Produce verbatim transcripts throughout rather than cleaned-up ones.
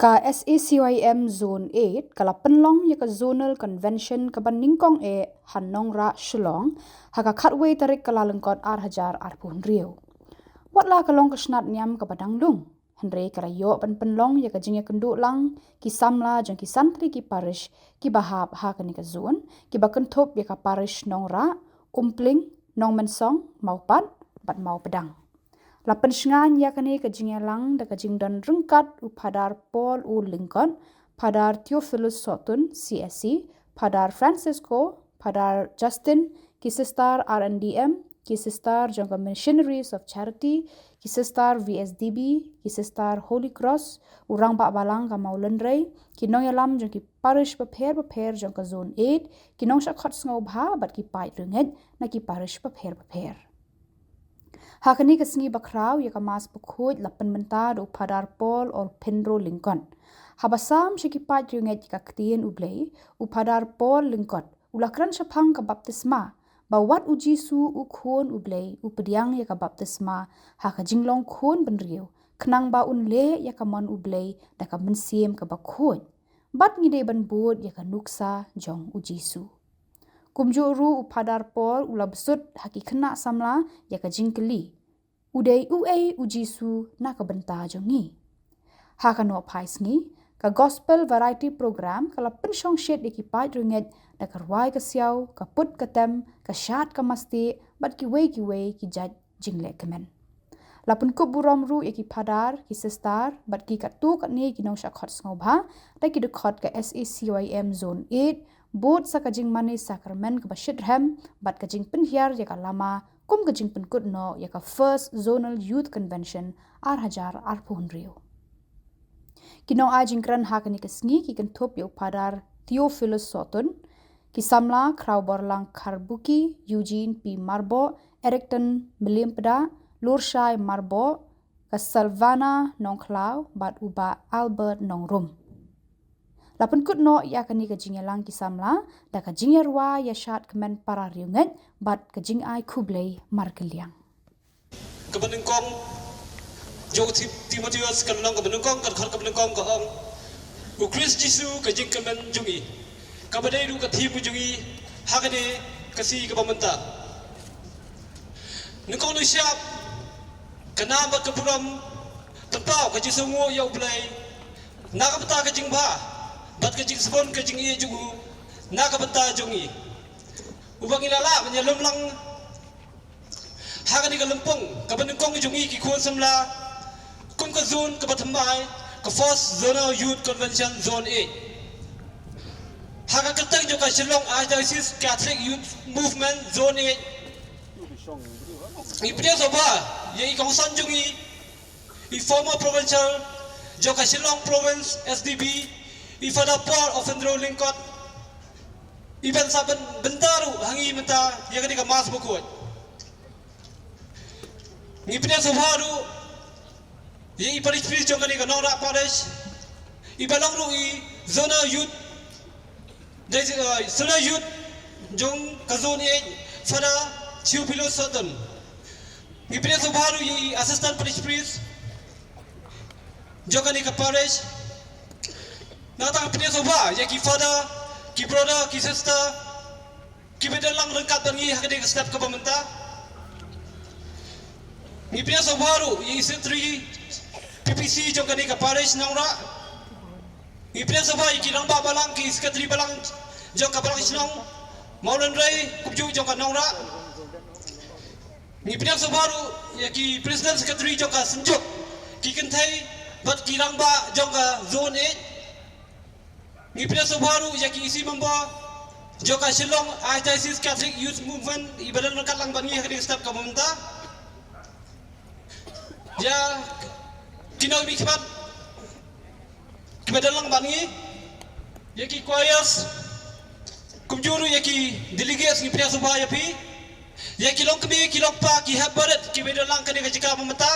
Ka SACYM Zone eight ka la pynlong ïa ka Zonal Convention kaba nyngkong eh ha Nongrah, Shillong, ha ka khatwei tarik Kyllalyngkot ar hajar arphew hynriew. Wat la ka long ka shnat niam kaba dang lung, hynrei ka la ïoh ban pynlong ïa ka jingïakynduh lang ki samla jong ki san tylli ki parish kiba hap ha kane ka zone, kiba kynthup ïa ka parish Nongrah, Umpling, Nongmensong, Mawpat bad Mawpdang. La pynshngaiñ ïa kane ka jingïalang da ka jingdon ryngkat u Phadar Paul U Lyngkot, Phadar Theophilus Sohtun, C S C, Phadar Francisco, Phadar Justin, ki sistar R N D M, ki sistar jong ka Missionaries of Charity, ki sistar V S D B, ki sistar Holy Cross, u Rangbah Balang ka Mawlynrei, ki nongïalam jong ki parish bapher bapher jong ka Zone eight, ki nongshah khot sngewbha bad ki paid riewngeit na ki parish bapher bapher. Ha kane ka sngi bakhraw ïa ka Mass Bakhuid la pynmynta da u Phadar Paul Olphinro Lyngkot. Haba sam sha ki paid riewngeit ïa ka ktien U Blei, u Phadar Paul Lyngkot u la kren shaphang ka baptisma, ba wat u Jisu u Khun U Blei u pdiang ïa ka baptisma ha ka jinglong khun bynriew, khnang ba un leh ïa ka mon U Blei da ka mynsiem kaba khuid. Bad ngi dei ban bud ïa ka nuksa jong u Jisu. Kumjuh ruh u Phadar Paul u la bsut ha ki khynnah samla ïa ka jingkylli: U dei uei u Jisu na ka bynta jong ngi? Ha ka nohphai sngi, ka Gospel Variety Program ka la pynshongshit ïa ki paid riewngeit da ka rwai ka siaw, ka put ka tem, ka shad ka masteh bad kiwei kiwei ki jait jinglehkmen. La pynkup burom ruh ïa ki phadar, ki sistar bad ki katto katne ki nongshah khot sngewbha da ki dkhot ka SACYM Zone eight, bud sa ka jingmane sakramen kaba shitrhem bad ka jingpynhiar ïa ka lama kum ka jingpynkut noh ïa ka First Zonal Youth Convention ar hajar arphew hynriew. Ki nongai jingkren ha kane ka sngi ki kynthup ïa u Phadar Theophilus Sohtun, ki samla Khrawborlang Kharbuki, Eugene P Marboh, Ericton Myliempda, Lurshai Marboh, ka Salvana Nongkhlaw bad u Bah Albert Nongrum. La pynkut noh ïa kane ka jingïalang ki samla da ka jingïarwai ïashad kmen para riewngeit bad ka jingai khublei markylliang. Kaba nyngkong jong u Tim-, Timotheus ka lynnong kaba nyngkong, ka dkhot kaba nyngkong ka ong: U Khrist Jisu ka jingkyrmen jong ngi. Kaba dei ruh ka theme jong ngi ha kane ka sngi kaba mynta. Nyngkong nyngshap, ka nam bad ka burom pynpaw ka jingsngewnguh ïa U Blei na ka bynta ka jingbha bad ka jingsbun ka jingïeit jong u na ka bynta jong ngi, uba ngi la lah ban ïalum lang ha kane ka lympung kaba nyngkong jong ngi ki khun samla kum ka zone kaba thymmai, ka First Zonal Youth Convention Zone eight. Ha ka kyrteng jong ka Shillong Archdiocese Catholic Youth Movement Zone eight, ngi pdiang sngewbha ïa i kongsan jong ngi, i former provincial jong ka Shillong Province S D B, i Father Paul Olphinro Lyngkot, iban sa byn-, bynta ruh ha ngi mynta ïa kane ka Mass Bakhuid. Ngi pdiang sngewbha ruh ïa i parish priest jong kane ka Nongrah Parish, iba long ruh i Zonal Youth, dei, eh, Zonal Youth jong ka Zone eight, Father Theophilus Sohtun. Ngi pdiang sngewbha ruh ïa i assistant parish priest jong kane ka parish. Nangta ngi pdiang sngewbha ïa ki father, ki brother, ki sister kiba don lang ryngkat bad ngi ha kane ka step kaba mynta. Ngi pdiang sngewbha ruh ïa i secretary P P C jong kane ka parish Nongrah. Ngi pdiang sngewbha ïa ki rangbah balang, ki secretary balang jong ka balang shnong Mawlynrei kumjuh jong ka Nongrah. Ngi pdiang sngewbha ruh ïa ki president secretary jong ka Synjuk, ki kynthei bad ki rangbah jong ka Zone eight. Ngi pdiang sngewbha ruh ïa ki E C member jong ka Shillong Archdiocese Catholic Youth Movement, iba don ryngkat lang bad ngi ha kane ka step kaba mynta. Ïa ki nongmihkhmat kiba don lang bad ngi, ïa ki choirs, kumjuh ruh ïa ki delegates, ngi pdiang sngewbha ïa phi, ïa ki longkmie, ki longkpa, ki hep barit kiba don lang kane ka jaka mynta.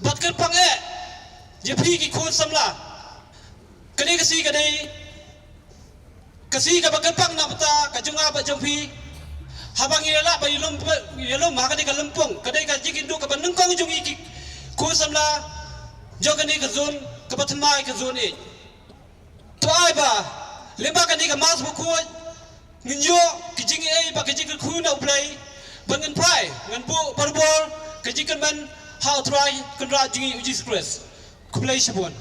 Bad kyrpang eh ïa phi ki khun samla, kane ka sngi ka dei ka sngi kaba kyrpang na bynta ka jong nga bad jong phi. Haba ngi la lah ban ïalum, ïalum ha kane ka lympung, ka dei ka jingkynduh kaba nyngkong jong ngi ki khun samla jong kane ka zone, kaba thymmai ka zone ïeit. To ai ba lyngba kane ka Mass bakhuid ngin ïoh ka jingaiei bad ka jingkyrkhu na U Blei, ba ngin phai, ngin buh barabor ka jingkyrmen ha U Trai Kynrad jong ngi U Jisu Khrist. Khublei shibun.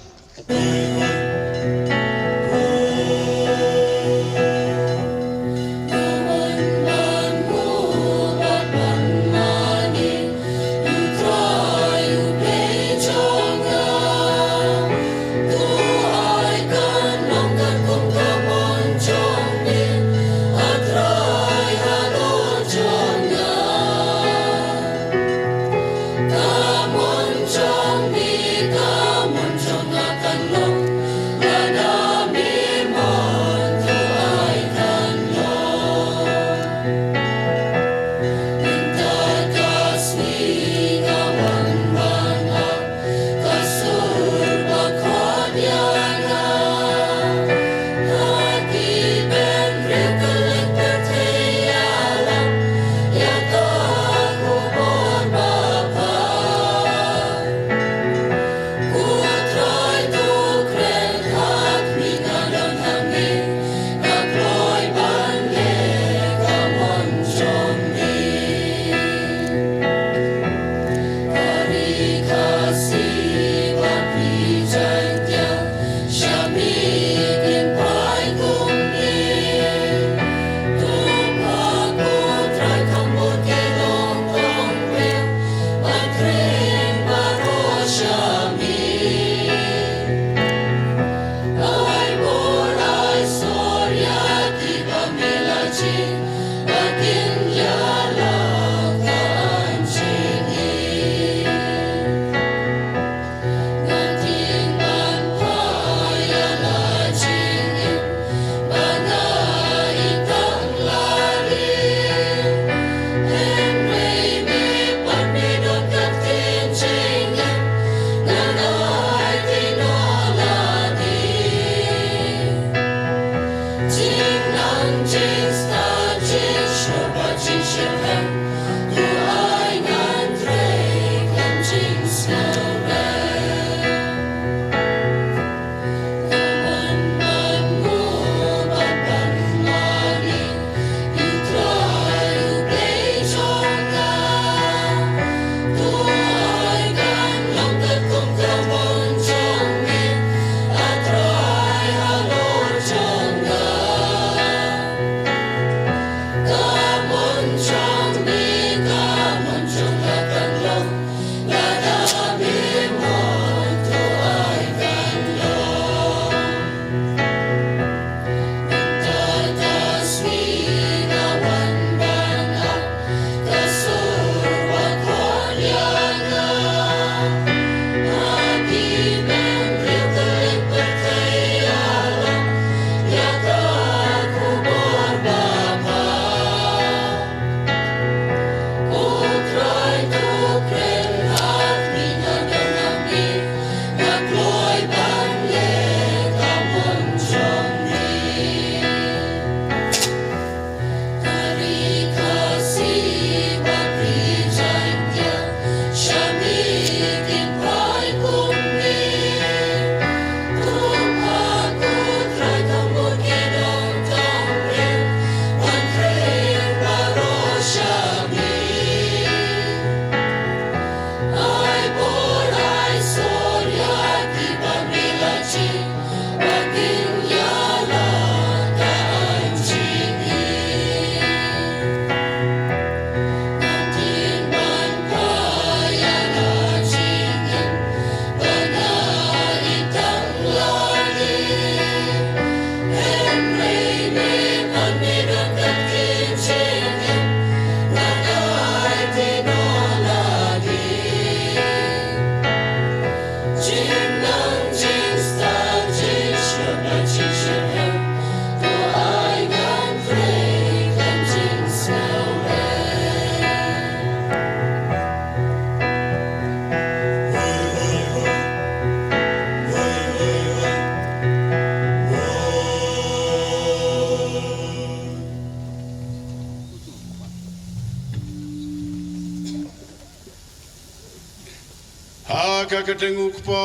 Ha ka kyrteng u Kpa,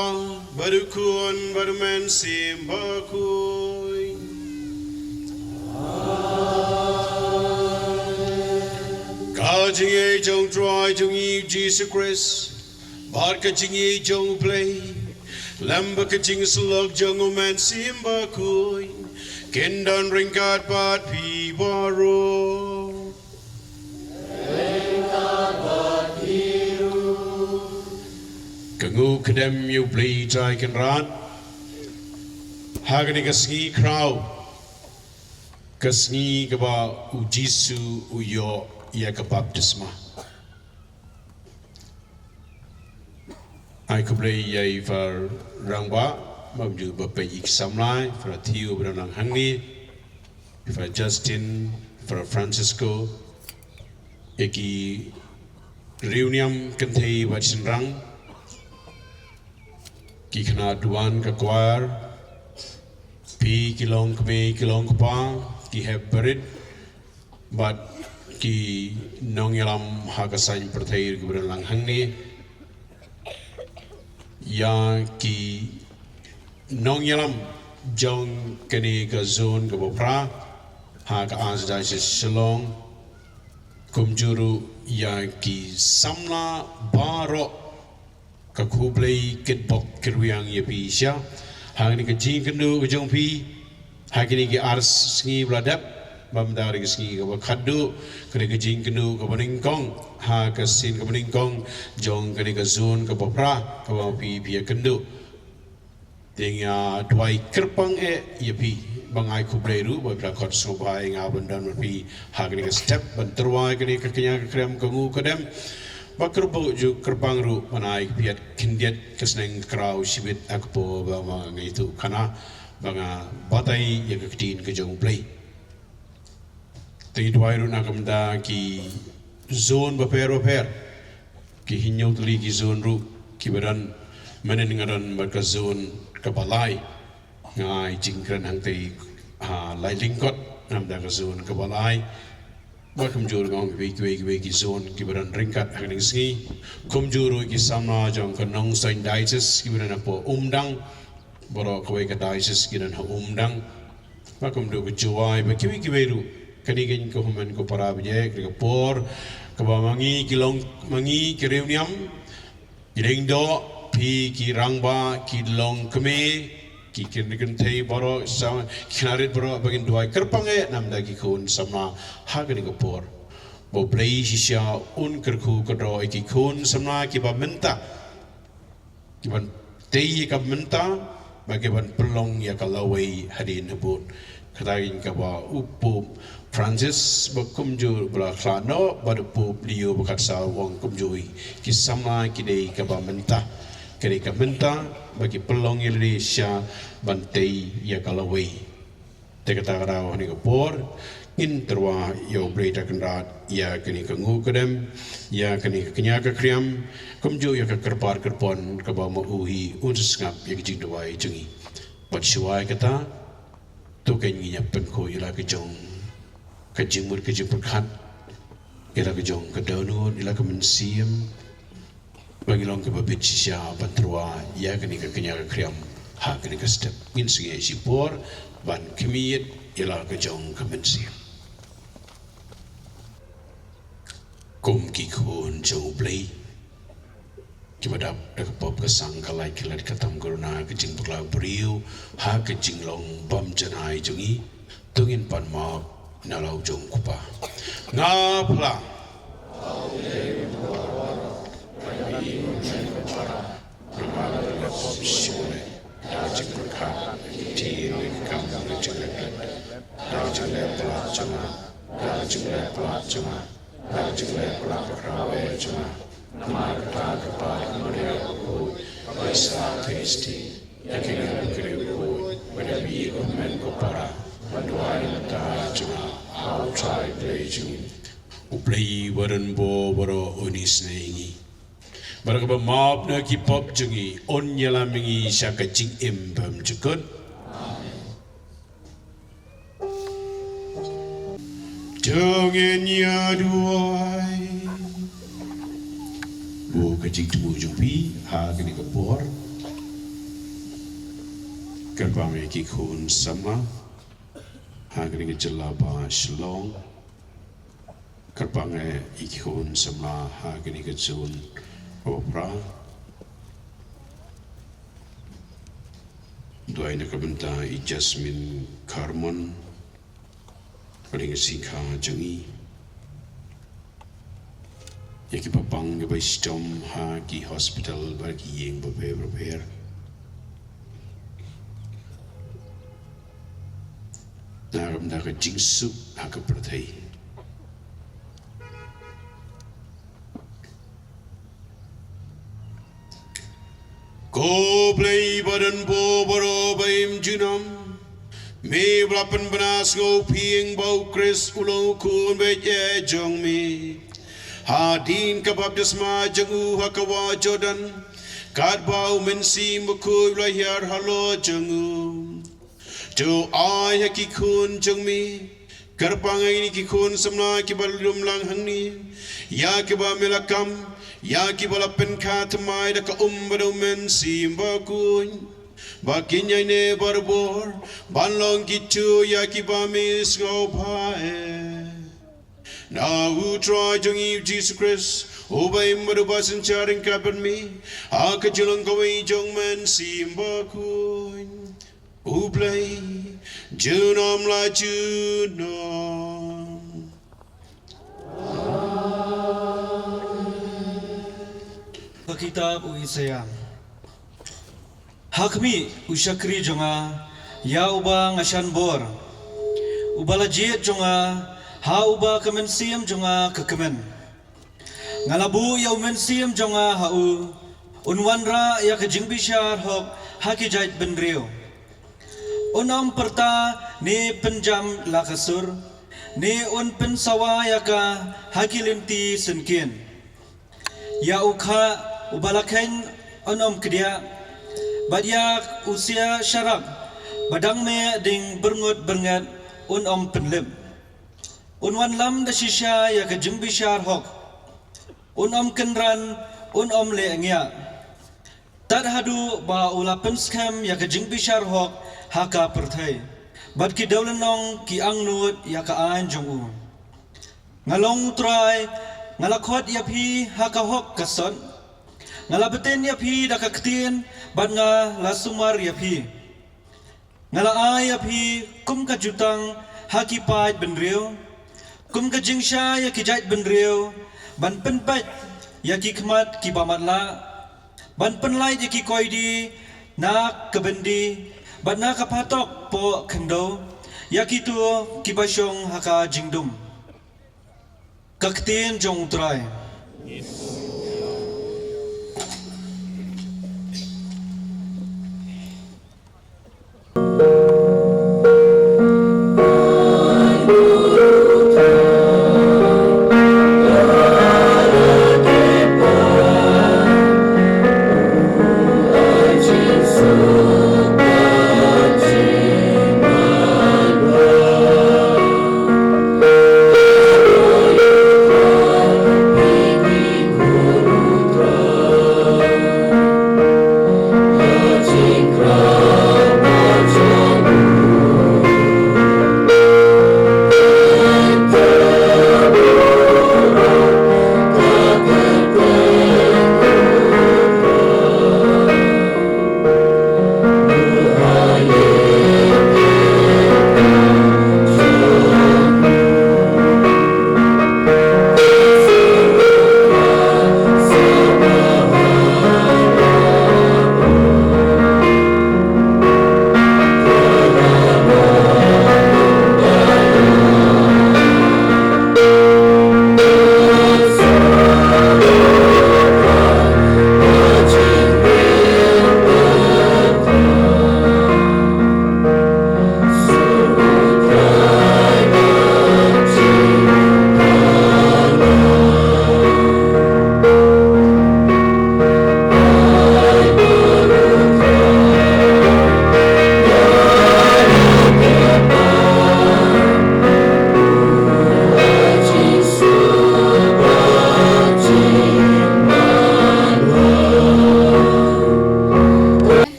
bad u Khun bad u Mynsiem Bakhuid. Ka jingïeit jong u Trai jong ngi Jisu Khrist bad ka jingïeit jong u Blei lem bad ka jingïasyllok jong u Mynsiem Bakhuid kin don ryngkat bad phi baroh. Ka nguh ka dem ïa u Blei Trai Kynrad. Ha kane ka sngi khraw, ka sngi kaba u Jisu u ïoh ïa ka baptisma. Ai khublei ïa i Far Rangbah, bad kumjuh bad phi i ki samla, Far Thiu ba don lang hangne, i Far Justin, Far Francisco, ïa ki riewniam kynthei bad shynrang, ki khynnah duwan ka choir, phi ki longkmie ki longkpa, ki hep barit, bad ki nongïalam ha ka saiñ pyrthei kiba don lang hangne, ïa ki nongïalam jong kane ka zone kaba phra ha ka Archdiocese Shillong, kumjuh ruh ïa ki samla baroh. Ka khublei kitbok kitrwiang ïa phi sha ha kane ka jingkynduh ka jong phi ha kine ki ar sngi ba la dep, bad mynta ka sngi kaba khatduh, kane ka jingkynduh kaba nyngkong ha ka sien kaba nyngkong jong kane ka zone kaba phra kaba phi phi ïa kynduh. Te nga duwai kyrpang eh ïa phi, ba nga ai khublei ruh ba phi la khot sngewbha ïa nga ban don bad phi ha kane ka step ban tyrwa ïa kane ka kñia ka kriam, ka nguh ka dem. Ba kyrpang ju kyrpang ruh ban ai phi ïa khyndiat ka sneng ka kraw shibit ha ka por ba ma nga ïathuh khana ba nga batai ïa ka ktien ka jong U Blei. Te ngi duwai ruh na ka bynta ki zone bapher bapher, ki hynñiew tylli ki zone ruh kiba don, mynnin nga don bad ka zone kaba lai. Nga ai jingkren hangtei ha lai lyngkot na ka bynta ka zone kaba lai. Bad kumjuh ruh nga ong kiwei kiwei kiwei ki zone kiba don ryngkat ha kane ka sngi. Kumjuh ruh ki samla jong ka Nongstoiñ Diocese kiba don hapoh Umdang, baroh kawei ka diocese ki don ha Umdang. Bad kumjuh ka Jowai bad kiwei kiwei ruh. Kane keiñ ko hynmen ko para, ba ïa kane ka por kaba ma ngi ki long, ma ngi ki riewniam, ki lyngdoh, phi ki rangbah, ki longkmie, ki kynthei baroh, sa ki khynnah rit baroh, ba ngin duwai kyrpang eh na ka bynta ki khun samla ha kane ka por. Ba U Blei shisha un kyrkhu kyrdoh ïa ki khun samla kiba mynta, kiban tei ïa ka bynta, bad kiban pynlong ïa ka lawei hadien habud. Kata keiñ kaba u Pope Francis ba kumjuh ba la khlad noh bad u Pope Leo ba khatsaw, u ong kumjuh, ki samla ki dei kaba mynta, ki dei ka bynta ba ki pynlong ïa lade sha ban tei ïa ka lawei. Te kata ka daw ha kane ka por ngin tyrwa ïa U Blei Trai Kynrad ïa kane ka nguh ka dem, ïa kane ka kñia ka kriam, kumjuh ïa ka kyrpad kyrpon kaba ma u hi un sa sngap ïa ka jingduwai jong ngi. Bad shuwa ïa kata, to keiñ ngin ïa pynkhuid ïa la ka jong ka jingmut ka jingpyrkhat, ïa la ka jong ka dohnud, ïa la ka mynsiem, ba ngin long kiba bit shisha ban tyrwa ïa kane ka kñia ka kriam ha kane ka step. Ngin sngewsih por ban khmih ïa la ka jong ka mynsiem. Kum ki khun jong U Blei, kiba dap da ka pop ka sang, ka lait ka let, ka tam ka ruh na ka jingbakla briew ha ka jinglong bymjanai jong ngi, to ngin pan map na la u jong U Kpa. Nga phla. Namar kata ka Kpa ka Maria ka Khuid, ka Isa Kristi, ïa kine ki briew khuid, ba dang ïa ka hynmen ka para, ban duwai na ka bynta jong nga ha U Trai Blei jong ngi. U Blei ba don bor baroh un isynei ïa ngi. Bad da kaba map na ki pop jong ngi, un ïalam ïa ngi sha ka jingim bymjukut. To ngin ïa duwai. Buh ka jingthmu jong phi ha kane ka por. Kyrpang ïa ki khun samla ha kane ka jylla ba Shillong. Kyrpang ïa ki khun samla ha kane ka zone ba phra. Duwai na ka bynta i Jasmine Carmon. Ka dei ka jingkha jong i. Ïa ki bapang kiba shitom ha ki hospital bad ki ïing bapher bapher. Na ka bynta ka jingsuk ha ka pyrthei. Ko Blei ba don bor baroh ba im junom. Me ba la pynbna sngewbha ba u Khrist u long u khun beit eh jong me. Hadien ka baptisma jong u ha ka wah Jordan. Katba u Mynsiem Bakhuid u la hiar halor jong u. To ai ha ki khun jong me. Kyrpang ïa kine ki khun samla kiba la lum lang hangne. Ïa kiba me la kam, ïa kiba la pynkha thymmai da ka um bad u Mynsiem Bakhuid. Ba kin ïaineh barabor, ban long kito ïa kiba me sngewbha eh. Na u Trai jong ngi u Jisu Khrist, uba im bad uba synshar ryngkat bad me, ha ka jinglong kawei jong u Mynsiem Bakhuid. U Blei, junom la junom. Ka kitab u Isaïah. Ha khmih u shakri jong nga, ïa uba nga shan bor. Uba la jied jong nga, ha uba ka mynsiem jong nga ka kmen. Nga la buh ïa u Mynsiem jong nga ha u, un wanrah ïa ka jingbishar hok ha ki jaitbynriew. Un ym pyrta ne pynjam la ka sur, ne un pynsawa ïa ka ha ki lynti synkien. Ïa u khah uba la kheiñ un ym kdiah, bad ïa u sia sharak ba dang meh ding byrngut byrnget un ym pynlip. Un wanlam da shisha ïa ka jingbishar hok. Un ym kynran, un ym leh ngiah. Tad haduh ba u la pynskhem ïa ka jingbishar hok ha ka pyrthei. Bad ki dewlynnong ki angnud ïa ka aiñ jong u. Nga long u Trai, nga la khot ïa phi ha ka hok ka sot. Nga la btin ïa phi da ka ktien, bad nga la sumar ïa phi. Nga la ai ïa phi kum ka jutang ha ki paid bynriew, kum ka jingshai ïa ki jait bynriew, ban pynpait ïa ki khmat kiba matlah, ban pynlait ïa ki koidi na ka byndi, bad na ka phatok poh khyndew, ïa kito kiba shong ha ka jingdum. Ka ktien jong u Trai.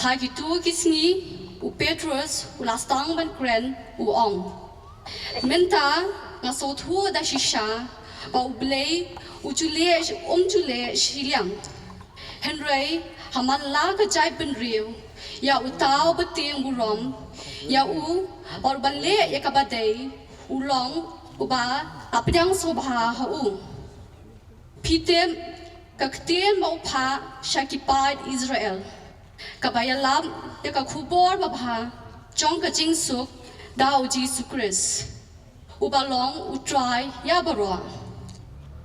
Ha kito ki sngi, u Petros u la sdang ban kren, u ong: Mynta nga sngewthuh da shisha ba U Blei u ju leh, um ju leh shiliang. Hynrei ha man la ka jaitbynriew, ïa uta uba tieng burom ïa u, bad uban leh ïa kaba dei, u long uba la pdiang sngewbha ha u. Phi tip, ka ktien ba u phah sha ki paid Israel, kaba ïalap ïa ka khubor babha jong ka jingsuk da U Jisu Khrist, uba long U Trai ïa baroh.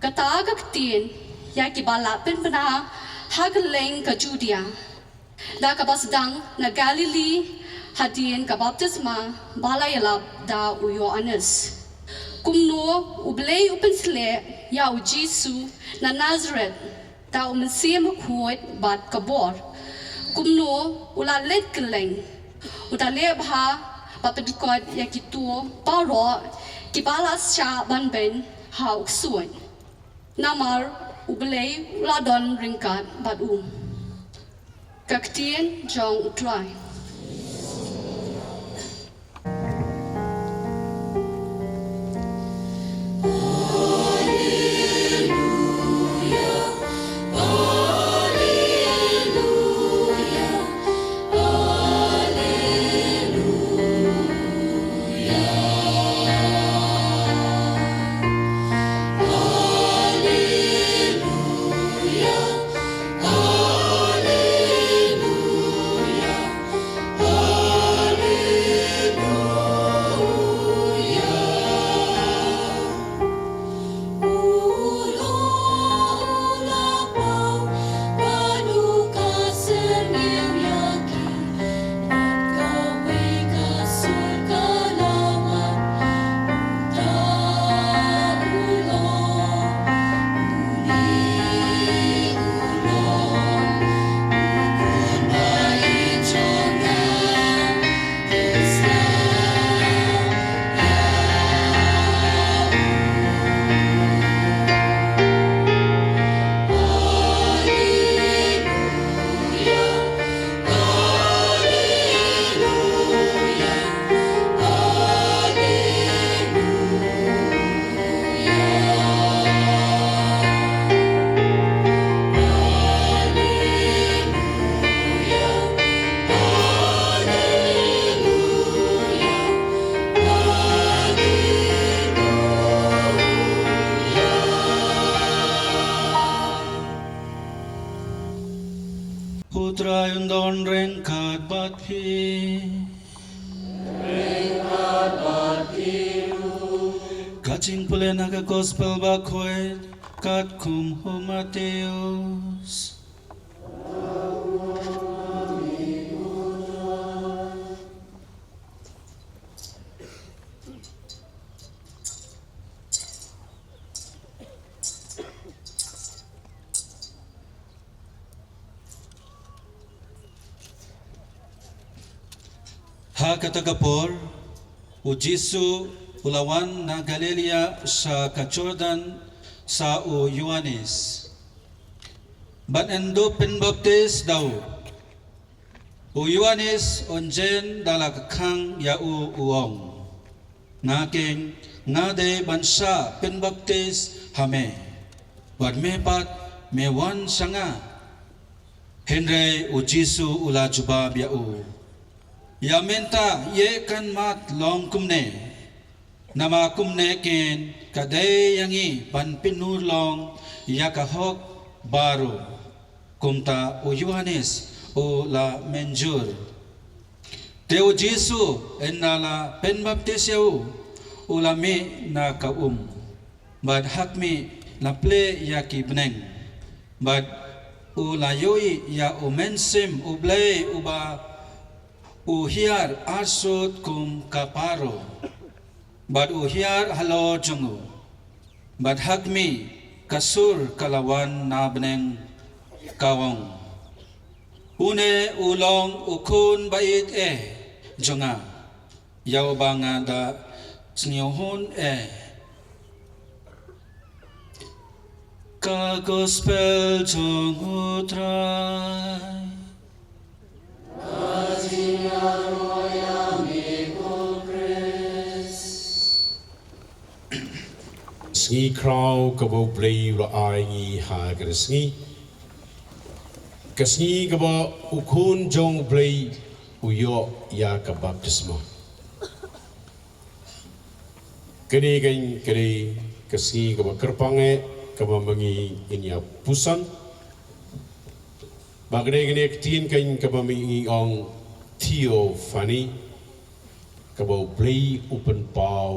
Kata ka ktien ïa kiba la pynbna ha kylleng ka Judia, da kaba sdang na Galilee, hadien ka baptisma ba la ïalap da u Ïoannis. Kumno U Blei u pynsleh ïa U Jisu na Nasareth da U Mynsiem Bakhuid bad ka bor. Kumno u la leit kylleng, u da leh bha bad pynkut ïa kito baroh kiba la shah ban beiñ ha u ksuid. Namar U Blei u la don ryngkat bad u. Ka ktien jong U Trai. U Trai un don ryngkat bad phi. Ka jingpule na ka Gospel Bakhuid katkum u Mathaios. Ha kata ka por, u Jisu u la wan na Galilaia sha ka Jordan sha u Ïoannis, ban ynduh pynbaptis da u. U Ïoannis un jin da la ka khang ïa u, u ong: Nga keiñ, nga dei ban shah pynbaptis ha me, bad me pat me wan sha nga? Hynrei u Jisu u la jubab ïa u: Ïa mynta ïeh kan mat long kumne. Namar kumne keiñ ka dei ïa ngi ban pynurlong ïa ka hok baroh. Kumta u Ïoannis u la mynjur. Te u Jisu, ynda la pynbaptis ïa u, u la mih na ka um, bad ha khmih la plie ïa ki bneng, bad u la ïohi ïa u Mynsiem U Blei uba u hiar arsut kum ka paro, bad u hiar halor jong u. Bad ha khmih ka sur ka la wan na bneng, ka ong: Une u long u Khun ba ïeit eh jong nga, ïa uba nga da sngewhun eh. Ka Gospel jong u Trai. Sngi khraw kaba U Blei u la ai ngi ha ka sngi. Ka sngi kaba u khun jong U Blei u ïoh ïa ka baptisma. Kane kan kane ka sngi kaba kyrpang eh kaba ma ngi ngin ïa puson. Ba kane kane ka ktien kan kaba ma ngi ong theophany. Kaba U Blei u pynpaw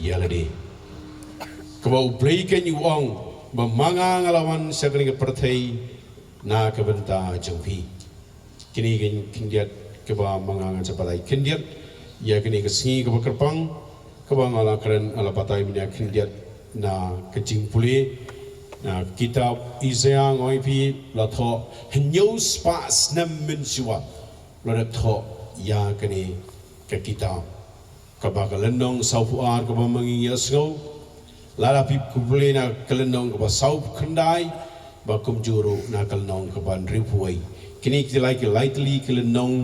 ïa lade. Kaba U Blei kan u ong ba ma nga nga la wan sha kane ka pyrthei na ka bynta jong phi. Kine kan khyndiat kaba ma nga ngan sa batai khyndiat ïa kane ka sngi kaba kyrpang kaba nga la kren nga la batai mynne khyndiat na ka jingpule na ka kitab Isaiah nga ong ïa phi la thoh hynñiew spah snem mynshuwa. Lada thoh ïa kane ka kitab kaba ka lynnong sawphew ar kaba ma ngi ïa sngew. Lada phi pule na ka lynnong kaba sawphew khyndai ba kumjuh ruh na ka lynnong kaba hynriewphew wei. Kine ki lai ki lai tylli ki lynnong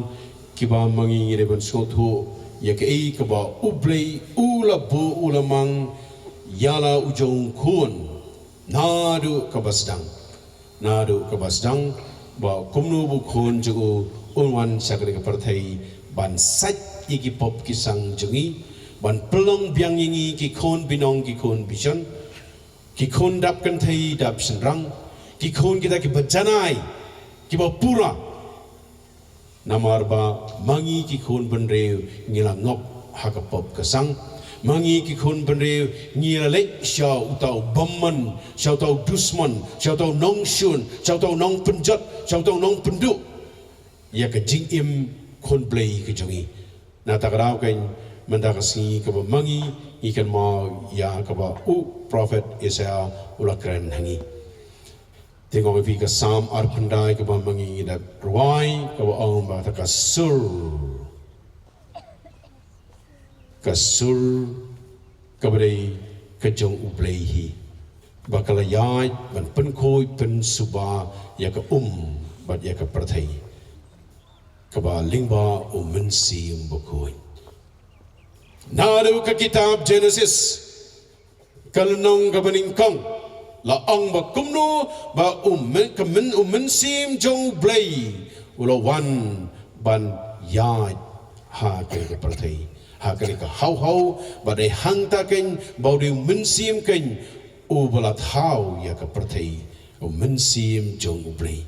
kiba ma ngi ngi dei ban sngewthuh ïa kaei kaba U Blei u la buh u la mang ïa la u jong u khun naduh kaba sdang. Naduh kaba sdang ba kumno ba u khun jong u un wan sha kane ka pyrthei ban sait ïa ki pop ki sang jong ngi ban pynlong biang ïa ngi ki khun binong ki khun bishon ki khun dap kynthei dap shynrang ki khun kita kiba janai kiba pura. Namar ba ma ngi ki khun bynriew ngi la ngop ha ka pop ka sang. Ma ngi ki khun bynriew ngi la leit sha uta u bymman, sha uta u dusman, sha uta u nongshun, sha uta u nongpynjot, sha uta u nongpynduh ïa ka jingim khun Blei ka jong ngi. Na kata ka daw kan mynta ka sngi kaba ma ngi ngi kynmaw ïa kaba u prophet Isaiah u la kren ha ngi. Te nga ong ïa phi ka Salm arphew khyndai kaba ma ngi ngi dep rwai kaba ong ba kata ka sur. Ka sur kaba dei ka jong U Blei hi. Ba ka la ïaid ban pynkhuid pynsuba ïa ka um bad ïa ka pyrthei. Kaba lyngba U Mynsiem Bakhuid. Naduh ka kitab Genesis. Ka lynnong kaba nyngkong la ong ba kumno ba u myn, ka myn, U Mynsiem jong U Blei u la wan ban ïaid ha kane ka pyrthei ha kane ka hawhaw ba dei hangta kan ba u dei U Mynsiem kan uba la thaw ïa ka pyrthei U Mynsiem jong U Blei.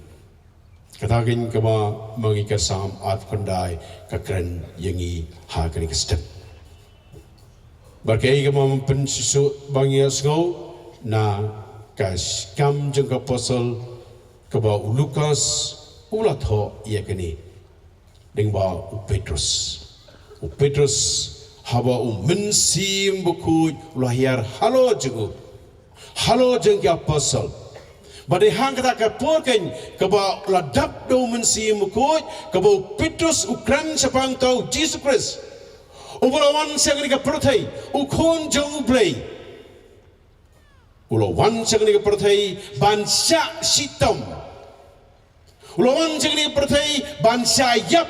Kata kan kaba ma ngi ka Salm arphew khyndai ka kren ïa ngi ha kane ka step. Bad kaei kaba ma pynsuh ba ngi ïa sngew na ka kam jong ka apostle kaba u Lukas u la thoh ïa kane. Lyngba u Petrus. U Petrus haba U Mynsiem Bakhuid u la hiar halor jong u. Halor jong ki apostle. Ba dei hangta ka por kan kaba la dap da U Mynsiem Bakhuid kaba u Petrus u kren shaphang uta u Jisu Khrist. Uba la wan sha kane ka pyrthei u khun jong U Blei. U la wan sha kane ka pyrthei ban shah shitom. U la wan sha kane ka pyrthei ban shah ïap.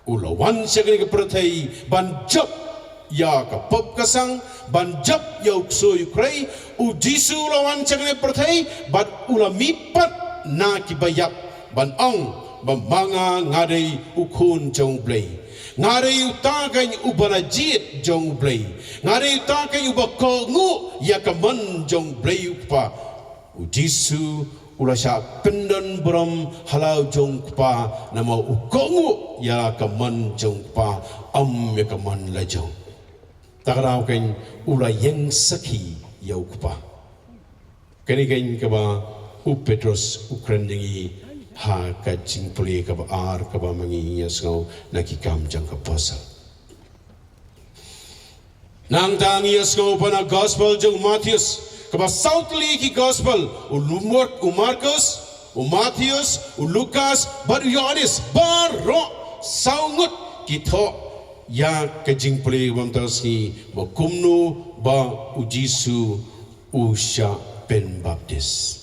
U la wan sha kane ka pyrthei ban jop ïa ka pop ka sang ban jop ïa u ksuid u khrei. U Jisu u la wan sha kane ka pyrthei bad u la mihpat na kiba ïap ban ong ba ma nga nga dei u khun jong U Blei. Nga dei uta kan uba la jied jong U Blei. Nga dei uta kan uba kohnguh ïa ka mon jong U Blei u Kpa. U Jisu u la shah pyndon burom ha la u jong u Kpa namar u kohnguh ïa la ka mon jong u Kpa, ym ïa ka mon la jong. Kata ka daw kan u la ïeng sakhi ïa u Kpa. Kane kan kaba u Petrus u kren ïa ngi ha ka jingpule kaba ar kaba ma ngi ïa sngew na ki kam jong ka apostle. Nangta ngi ïa sngew ba na gospel jong u Mathaios kaba saw tylli ki gospel u Lumor, u Markos, u Mathaios, u Lukas bad u Ïohannes baroh saw ngut ki thoh ïa ka jingpule ba mynta ka sngi ba kumno ba u Jisu u shah pynbaptis.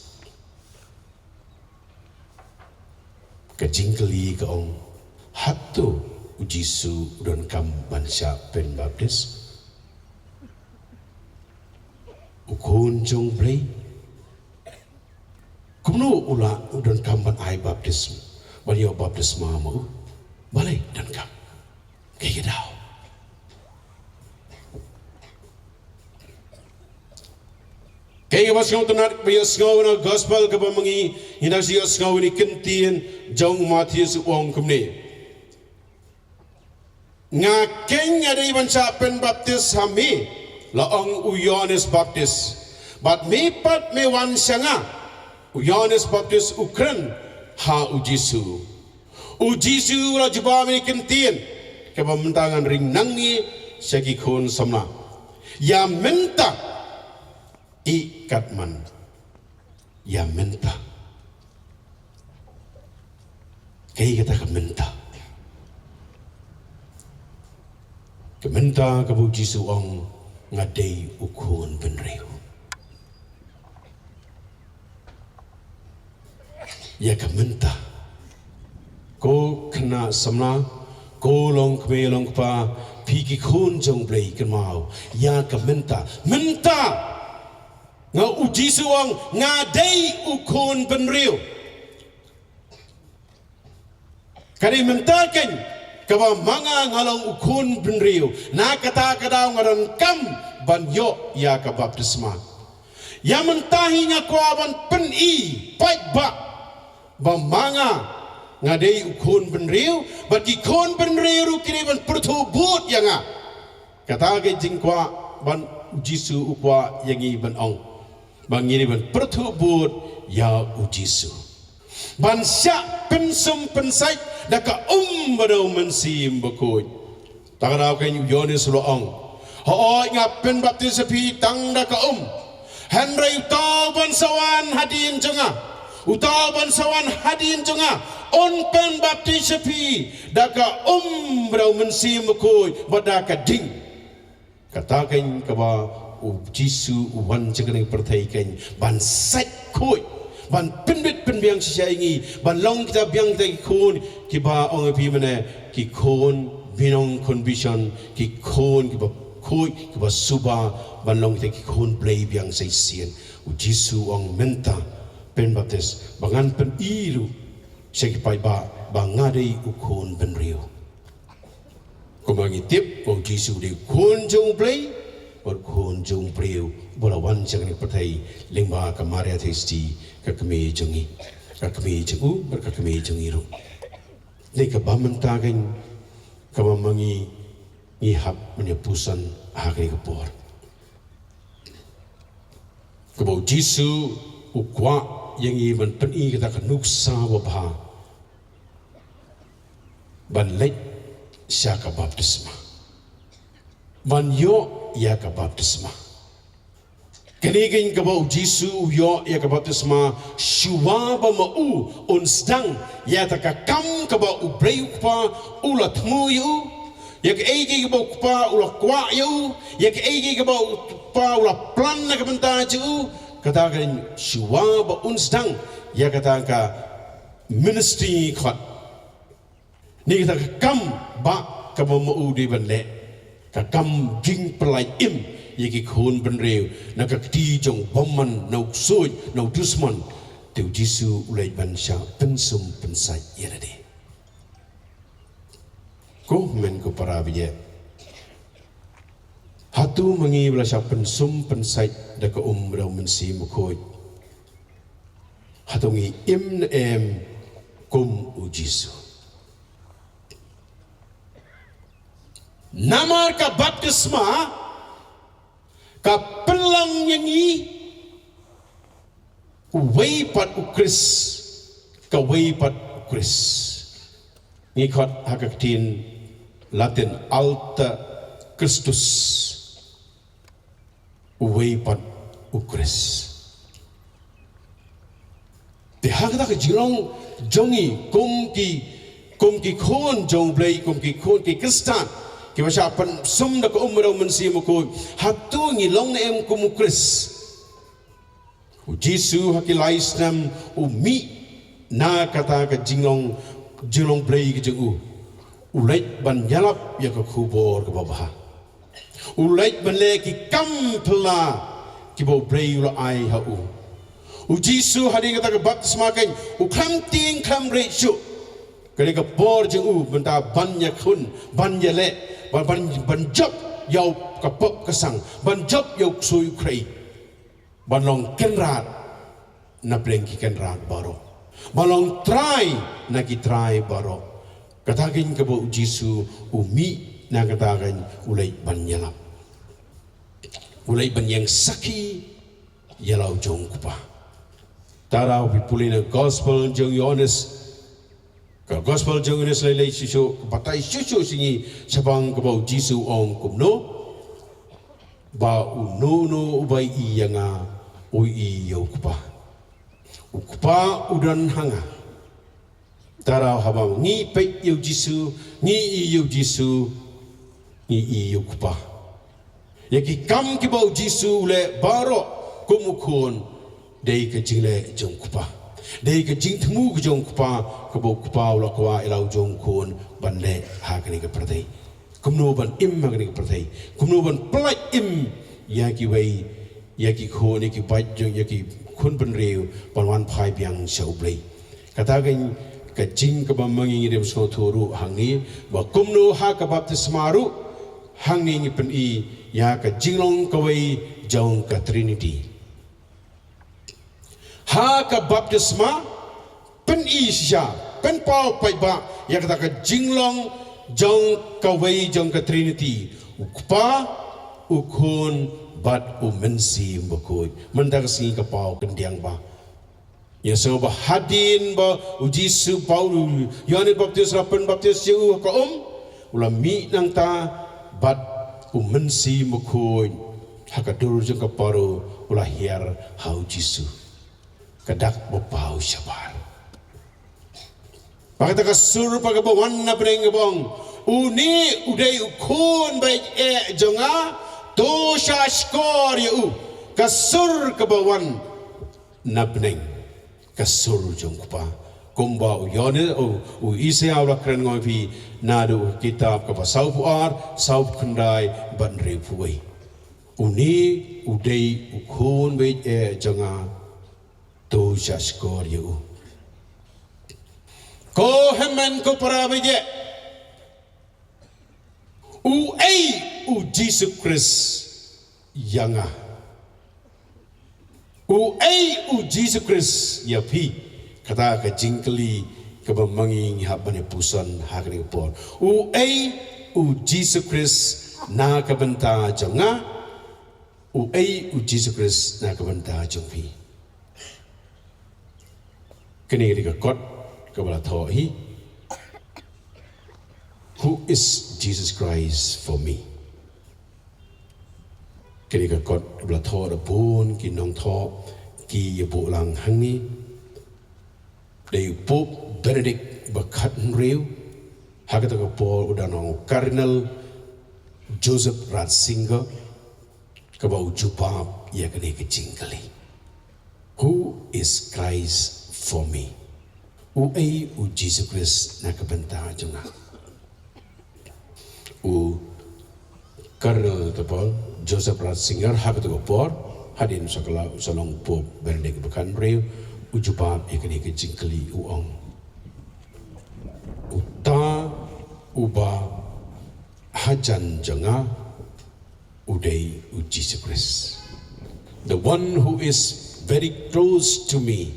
Ka jingkylli ka ong, hato u Jisu u donkam ban shah pynbaptis? U Khun jong U Blei, kumno u lah u donkam ban ai baptism, ban ïoh baptisma ma u? Balei donkam? Kaei ka daw? Kaei kaba sngewtynnat ba ïohsngew na gospel kaba ma ngi, ngi dang ïohsngew ïa kane ka ktien jong u Mathaios, u ong kumne: Nga keiñ nga dei ban shah pynbaptis ha me, la ong u Ïoannis Baptis. Bad me pat me wan sha nga. U Ïoannis Baptis u kren ha u Jisu. U Jisu u la jubab ïa kane ka ktien kaba mynta ngan ring nangne sha ki khun samla. Ïa mynta, ïa katman, ïa mynta. Kaei kata ka mynta? Ka mynta kaba u Jisu u ong, nga dei u khun bynriew. Ïa ka mynta. Ko khynnah samla, ko longkmie longkpa, phi ki khun jong U Blei, kynmaw ïa ka mynta. Mynta! Nga, u Jisu u ong, nga dei u khun bynriew. Ka dei mynta keiñ kaba ma nga nga long u khun bynriew. Na kata ka daw nga donkam ban ïoh ïa ka baptisma. Ïa mynta hi nga kwah ban pyni paidbah ba ma nga nga dei u khun bynriew, bad ki khun bynriew ruh ki dei ban pyrthuh bud ïa nga. Kata ka jingkwah ba u Jisu u kwah ïa ngi ban ong, ba ngi dei ban pyrthuh bud ïa u Jisu, ban shah pynsum pynsait da ka um bad da u Mynsiem Bakhuid. Tang da kane u Ïoannis u la ong, hooid, nga pynbaptis ïa phi tang da ka um. Hynrei uta uban sa wan hadien jong nga, uta uban sa wan hadien jong nga, un pynbaptis ïa phi da ka um bad da u Mynsiem Bakhuid bad da ka ding. Kata keiñ kaba u Jisu u wan sha kane ka pyrthei keiñ ban sait khuid, ban pynbit pynbiang shisha ïa ngi, ban long kita biang kita ki khun kiba ong ïa phi mynne, ki khun binong khun bishon, ki khun kiba khuid kiba suba, ban long kita ki khun Blei biang sa shisien. U Jisu u ong mynta, pynbaptis, ba ngan pyni ruh sha ki paidbah ba nga dei u khun bynriew. Kumba ngi tip ba u Jisu u dei u Khun jong U Blei, bad u Khun jong u briew, uba la wan sha kane ka pyrthei lyngba ka Maria Theisotti, ka kmie jong ngi, ka kmie jong u bad ka kmie jong ngi ruh. Dei kaba mynta keiñ kaba ma ngi ngi hap ban ïa puson ha kane ka por, kaba u Jisu u kwah ïa ngi ban pyni kata ka nuksa babha ban leit sha ka baptisma, ban ïoh ïa ka baptisma. Kane keiñ kaba u Jisu u ïoh ïa ka baptisma shuwa ba ma u un sdang ïa kata ka kam kaba U Blei u Kpa u la thmu ïa u, ïa kaei kaei kaba u Kpa u la kwah ïa u, ïa kaei kaei kaba u Kpa u la plan na ka bynta jong u. Kata keiñ shuwa ba un sdang ïa kata ka ministry khot, ne kata ka kam ba kaba ma u dei ban leh, ka kam jingpyllait im ïa ki khun bynriew na ka kti jong u bymman, na u ksuid, na u dusmon. Te u Jisu u leit ban shah pynsum pynsait ïa lade. Ko hynmen ko para baieit, hato ma ngi ba la shah pynsum pynsait da ka um bad da u Mynsiem Bakhuid, hato ngi im ne em kum u Jisu? Namar ka baptisma ka pynlong ïa ngi uwei pat u Khrist, kawei pat u Khrist. Ngi khot ha ka ktien Latin alter Christus, uwei pat u Khrist. Te ha kata ka jinglong jong ngi kum ki, kum ki khun jong U Blei, kum ki khun ki Khristan kiba shah pynsum da ka um bad da u Mynsiem Bakhuid, hato ngi long ne em kum u Khrist? U Jisu ha ki lai snem u mih na kata ka jinglong, jinglong Blei ka jong u. U leit ban ïalap ïa ka khubor kaba bha. U leit ban leh ki kam phylla, kiba U Blei u la ai ha u. U Jisu hadien kata ka baptisma kan u khlem tieng khlem rieh shuh. Ka dei ka por jong u mynta ban ïakhun, ban ïaleh, ban, ban, ban jop ïa u ka pop ka sang, ban jop ïa u ksuid u khrei. Ban long kynrad na pdeng ki kynrad baroh. Ban long trai na ki trai baroh. Kata kan kaba u Jisu u mih na kata kan u leit ban ïalap. U leit ban ïeng sakhi ïa la u jong u Kpa. Tara u pule na gospel jong Ïoannis. Ka gospel jong Ïoannis lei lei shisha, ka batai shisha shisha shaphang kaba u Jisu u ong kumno. Ba uno uno uba ïohi ïa nga, u ïohi ïa u Kpa. U Kpa u don ha nga. Tara haba ngi peit ïa u Jisu, ngi ïohi ïa u Jisu, ngi ïohi ïa u Kpa. Ïa ki kam kiba u Jisu u leh baroh kum u Khun, dei ka jingleh jong u Kpa. Dei ka jingthmu ka jong u Kpa, kaba u Kpa u la kwah ïa la u jong u Khun ban leh ha kane ka pyrthei. Kumno ban im ha kane ka pyrthei. Kumno ban pyllait im ïa kiwei, ïa ki khun, ïa ki bad jong, ïa ki khun bynriew ban wan phai biang sha U Blei. Kata kan ka jing kaba ma ngi ngi dei ban sngewthuh ruh hangne, ba kumno ha ka baptisma ruh hangne ngi pyni ïa ka jinglong kawei jong ka Trinity. Ha ka baptisma, pyni shisha, pynpaw paidbah ïa kata ka jinglong jong kawei jong ka Trinity. U Kpa, u Khun, bad u Mynsiem Bakhuid. Mynta ka sngi ka paw kyndiang ba. Ïa sngewbha hadien ba u Jisu, ba u Ïoannis Baptis la pynbaptis ïa u ha ka um, u la mih nangta bad u Mynsiem Bakhuid ha ka dur jong ka paro u la hiar ha u Jisu. Ka dak ba paw shabar. Ba kata ka sur ba kaba wan na pdeng kaba ong, une u dei u Khun ba ïeit eh jong nga, to sha shkor ïa u. Ka sur kaba wan na pdeng ka sur jong u Kpa. Kumba u Ïoannis, u, u Isaïah u la kren ngi phi naduh ka kitab kaba sawphew ar, sawphew khyndai bad hynriewphew wei. Une u dei u Khun ba ïeit eh jong nga, to sha shkor ïa u. Ko hynmen ko para ba ïeit, uei u Jisu Khrist ïa nga? Uei u Jisu Khrist ïa phi? Kata ka jingkylli kaba ma ngi ngi hap ban ïa puson ha kane ka por. Uei u Jisu Khrist na ka bynta jong nga? Uei u Jisu Khrist na ka bynta jong phi? Kane ka dei ka kot kaba la thoh hi. Who is Jesus Christ for me? Kane ka kot kaba la thoh da bun ki nongthoh ki ïa buh lang hangne. Dei u Pope Benedict ba khathynriew, ha kata ka por u dang long Cardinal Joseph Ratzinger, kaba u jubab ïa kane ka jingkylli. Who is Christ for me? Uei u Jisu Khrist na ka bynta jong nga? U Cardinal Joseph Ratzinger ha kata ka por, hadien sa ka la, sa long Pope Benedict ba khathynriew, u jubab ïa kane ka jingkylli u ong, uta uba hajan jong nga u dei u Jisu Khrist. The one who is very close to me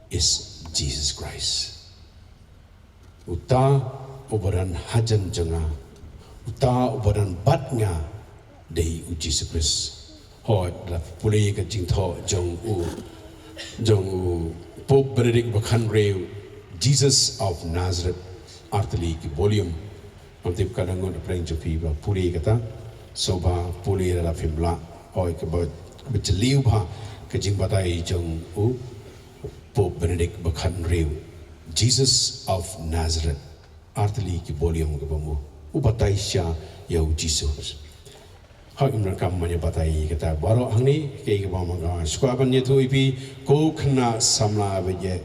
is Jesus Christ. Uta uba don hajan jong nga, uta uba don bad nga, dei u Jisu Khrist. Hooid, la pule ka jingthoh jong u, jong u Pope Benedict ba khathynriew, Jesus of Nazareth, artylli ki volume. Ngam tip ka dang ngon pyrshang jong phi ba pule kata, sngewbha pule lada phim lah. Hooid, kaba, kaba jylliew bha ka jingbatai jong u Pope Benedict ba khathynriew, Jesus of Nazareth, artylli ki volume kaba mut u batai shisha ïa u Jisu. Hooid, ngam donkam ban ïa batai kata baroh hangne, kaei kaba ma nga kwah ban ïathuh ïa phi, ko khynnah samla ba ïeit,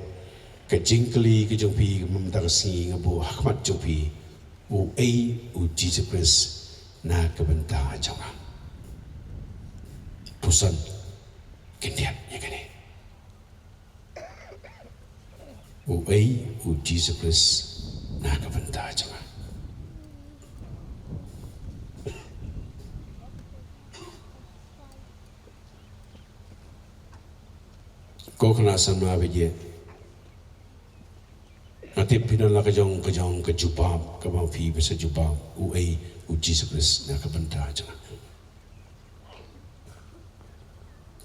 ka jingkylli ka jong phi mynta ka sngi nga buh ha khmat jong phi, uei u Jisu Khrist na ka bynta jong nga? Puson. khyndiat ïa kane. U ei u Jisu Khrist na ka bynta jong nga. Ko khynnah samla bad ïa nga tip phi don la ka jong ka jong ka jubab kaba phi ba sa jubab u ei u Jisu Khrist na ka bynta jong nga.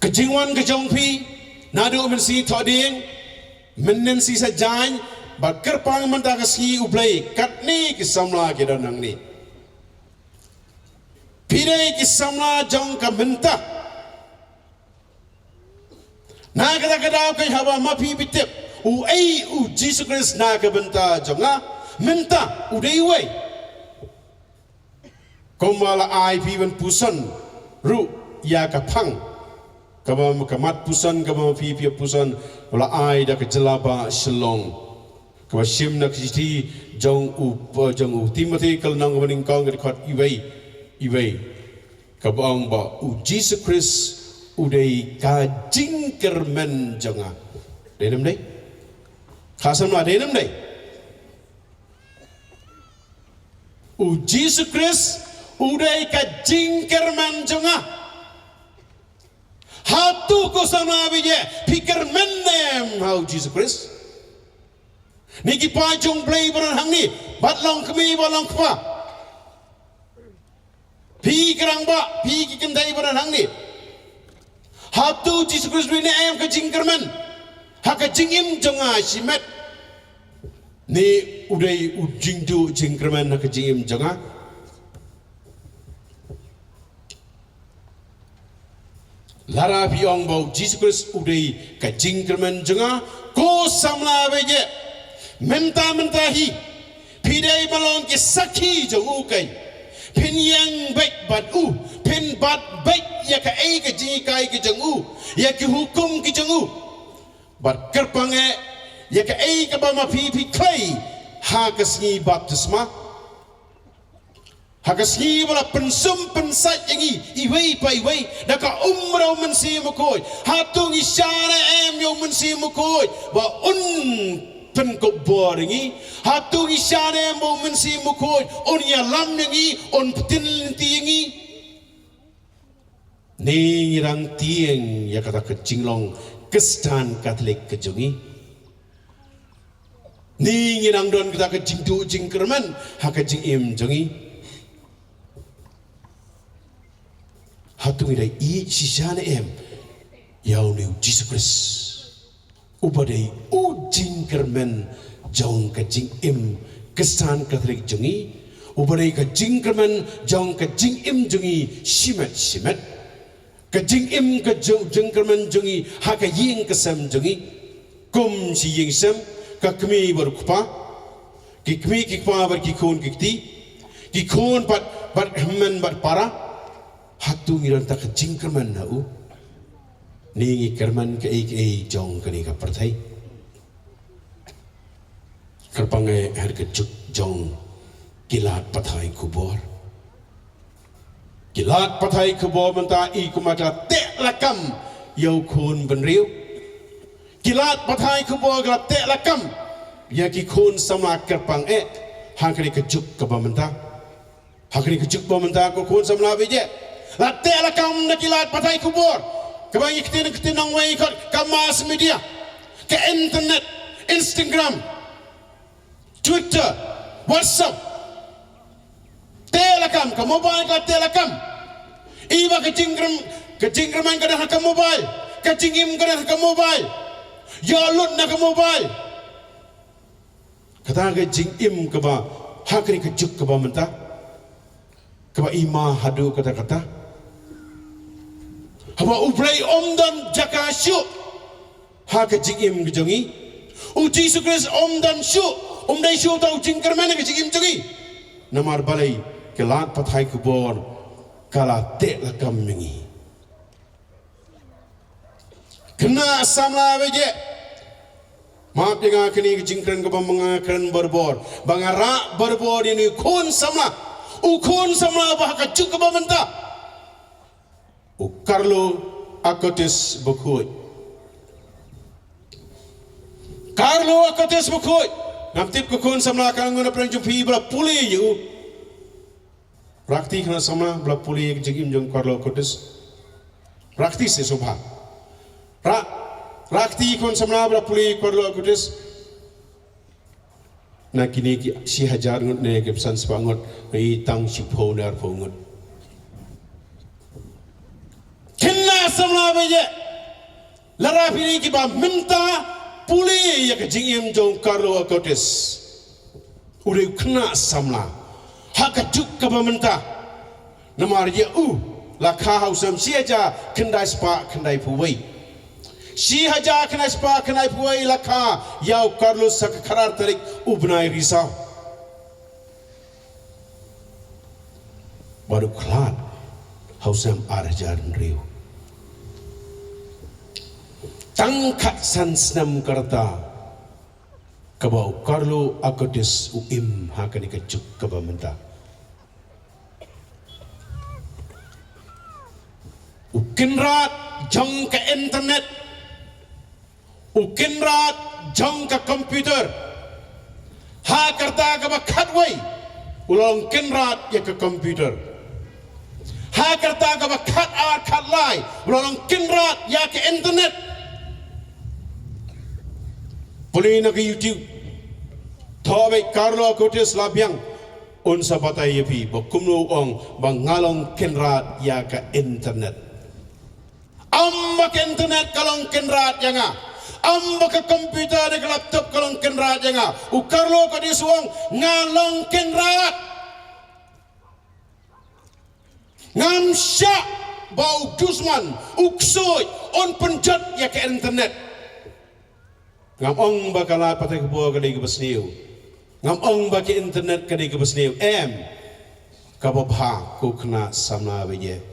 Ka jingwan ka jong phi naduh mynsi thohdieng, mynnin si sa jaiñ, bad kyrpang mynta ka sngi u Blei katne ki samla ki don hangne. Phi dei ki samla jong ka mynta. Na kata ka daw ka haba ma phi phi tip u ei u Jisu Khrist na ka bynta jong nga mynta u dei uwei. Kumba la ai phi ban puson ruh ïa ka phang. Kaba ka mat puson kaba phi phi puson la ai da ka jylla ba Shillong. Kaba shim na ka shithi jong u jong u Timothy ka lynnong kaba nyngkong ka dkhot iwei iwei. Kaba ong ba u Jisu Khrist u dei ka jingkyrmen jong nga. Dei ne ym dei? Ka samla dei ne ym dei? U Jisu Khrist u dei ka jingkyrmen jong nga. Hato ko samla bad ïa phi kyrmen ne em ha u Jisu Khrist? Ni ki paid jong Blei ba don hangne bad long kmie bad long kpa. Phi ki rangbah, phi ki kynthei ba don hangne. Hato u Jisu Khrist u dei ne em ka jingkyrmen ha ka jingim jong nga shimet? Ne u dei u jingduh jingkyrmen ha ka jingim jong nga? Lada phi ong ba u Jisu Khrist u dei ka jingkyrmen jong nga, ko samla bad ïa mynta mynta hi phi dei ban long ki sakhi jong u keiñ. Phin ïeng beit bad u, phin bat beit ïa kaei ka jinghikai ka jong u, ïa ki hukum ki jong u. Bad kyrpang eh ïa kaei kaba ma phi phi khlei ha ka sngi baptisma. Ha ka sngi ba la pynsum pynsait ïa ngi iwei pa iwei da ka um u Mynsiem Bakhuid. Hato ngi shah ne em ïa u Mynsiem Bakhuid ba un pynkup bor ïa ngi? Hato ngi shah ne em ba u Mynsiem Bakhuid un ïalam ïa ngi, un pynlynti ïa ngi? Ne ngi dang tieng ïa kata ka jinglong Khristan Katholik ka jong ngi? Ne ngi dang don kata ka jingduh jingkyrmen ha ka jingim jong ngi? Hato ngi dang ïeit shisha ne em ïa une u Jisu Khrist? Uba dei u jingkyrmen jong ka jingim Khristan Katholik jong ngi, uba dei ka jingkyrmen jong ka jingim jong ngi shimet shimet. Ka jingim ka jong, jingkyrmen jong ngi ha ka ïing ka sem jong ngi. Kum shi ïing sem, ka kmie bad u kpa, ki kmie ki kpa bad ki khun ki kti, ki khun bad, bad hynmen bad para. Hato ngi don ta ka jingkyrmen ha u? Ne ngi kyrmen kaei kaei jong kane ka pyrthei? Kyrpang eh ha ka juk jong ki lad pathai khubor. Ki lad pathai khubor mynta i kumba ki la teh lakam ïa u khun bynriew. Ki lad pathai khubor ki la teh lakam ïa ki khun samla, kyrpang eh ha kane ka juk kaba mynta. Ha kane ka juk ba mynta ko khun samla bad ïa la teh lakam na ki lad pathai khubor kaba ngi ktien ktien nongwei khot ka mass media, ka internet, Instagram, Twitter, WhatsApp. Teh lakam, ka mobile ka teh lakam. Iba ka jingkyrmen, ka jingkyrmen ka don ha ka mobile, ka jingim ka don ha ka mobile. Ïa lut na ka mobile. Kata ka jingim kaba ha kane ka juk kaba mynta, kaba i ma haduh katta katta. Haba U Blei um don jaka shuh ha ka jingim ka jong ngi. U Jisu Khrist um don shuh, um dei shuh uta u jingkyrmen ha ka jingim jong ngi. Namar balei? Ki lad pathai khubor ka la teh lakam ïa ngi. Khynnah samla bad ïa, map ïa nga kane ka jingkren kaba ma nga kren barabor, ba nga rah barabor ïa une u khun samla, u khun samla ba ha ka juk kaba mynta, u Carlo Acutis Bakhuid. Carlo Acutis Bakhuid. Ngam tip ko khun samla ka ngun na pyrshang jong phi ba la pule ïa u. Rakti khun samla ba la pule ïa ka jingim jong Carlo Acutis. Rakti se sobha. Ra-, rakti khun samla ba la pule ïa Carlo Acutis. Na kine ki shi hajar ngut ne ki san spah ngut, i tang shiphew ne arphew ngut. Khynnah samla ba ïa, lada phi dei kiba mynta pule ïa ka jingim jong Carlo Acutis. U dei u khynnah samla ha ka juk kaba mynta. Namar ïa u la kha ha u snem shi hajar khyndai spah khyndai phew wei. Shi hajar khyndai spah khyndai phew wei la kha ïa u Carlo ha ka khatar tarik u bnai Risaw. Bad u khlad ha u snem ar hajar hynriew. Tang khatsan snem ka rta kaba u Carlo Acutis u im ha kane ka juk kaba mynta. U kynrad jong ka internet, u kynrad jong ka computer. Ha ka rta kaba khatwei u la long kynrad ïa ka computer. Ha ka rta kaba khatar khatlai u la long kynrad ïa ka internet. Pule na ka YouTube. Thoh beit Carlo Acutis la biang. Un sa batai ïa phi ba kumno u ong ba nga long kynrad ïa ka internet. Ym ba ka internet ka long kynrad ïa nga. Ym ba ka computer ne ka laptop ka long kynrad ïa nga. U Carlo Acutis u ong nga long kynrad. Ngam shah ba u dusman, u ksuid, un pynjot ïa ka internet. Ngam ong ba ka lad pathai khubor ka dei kaba sniew. Ngam ong ba ka internet ka dei kaba sniew. Em. Kaba bha ko khynnah samla ba ïa.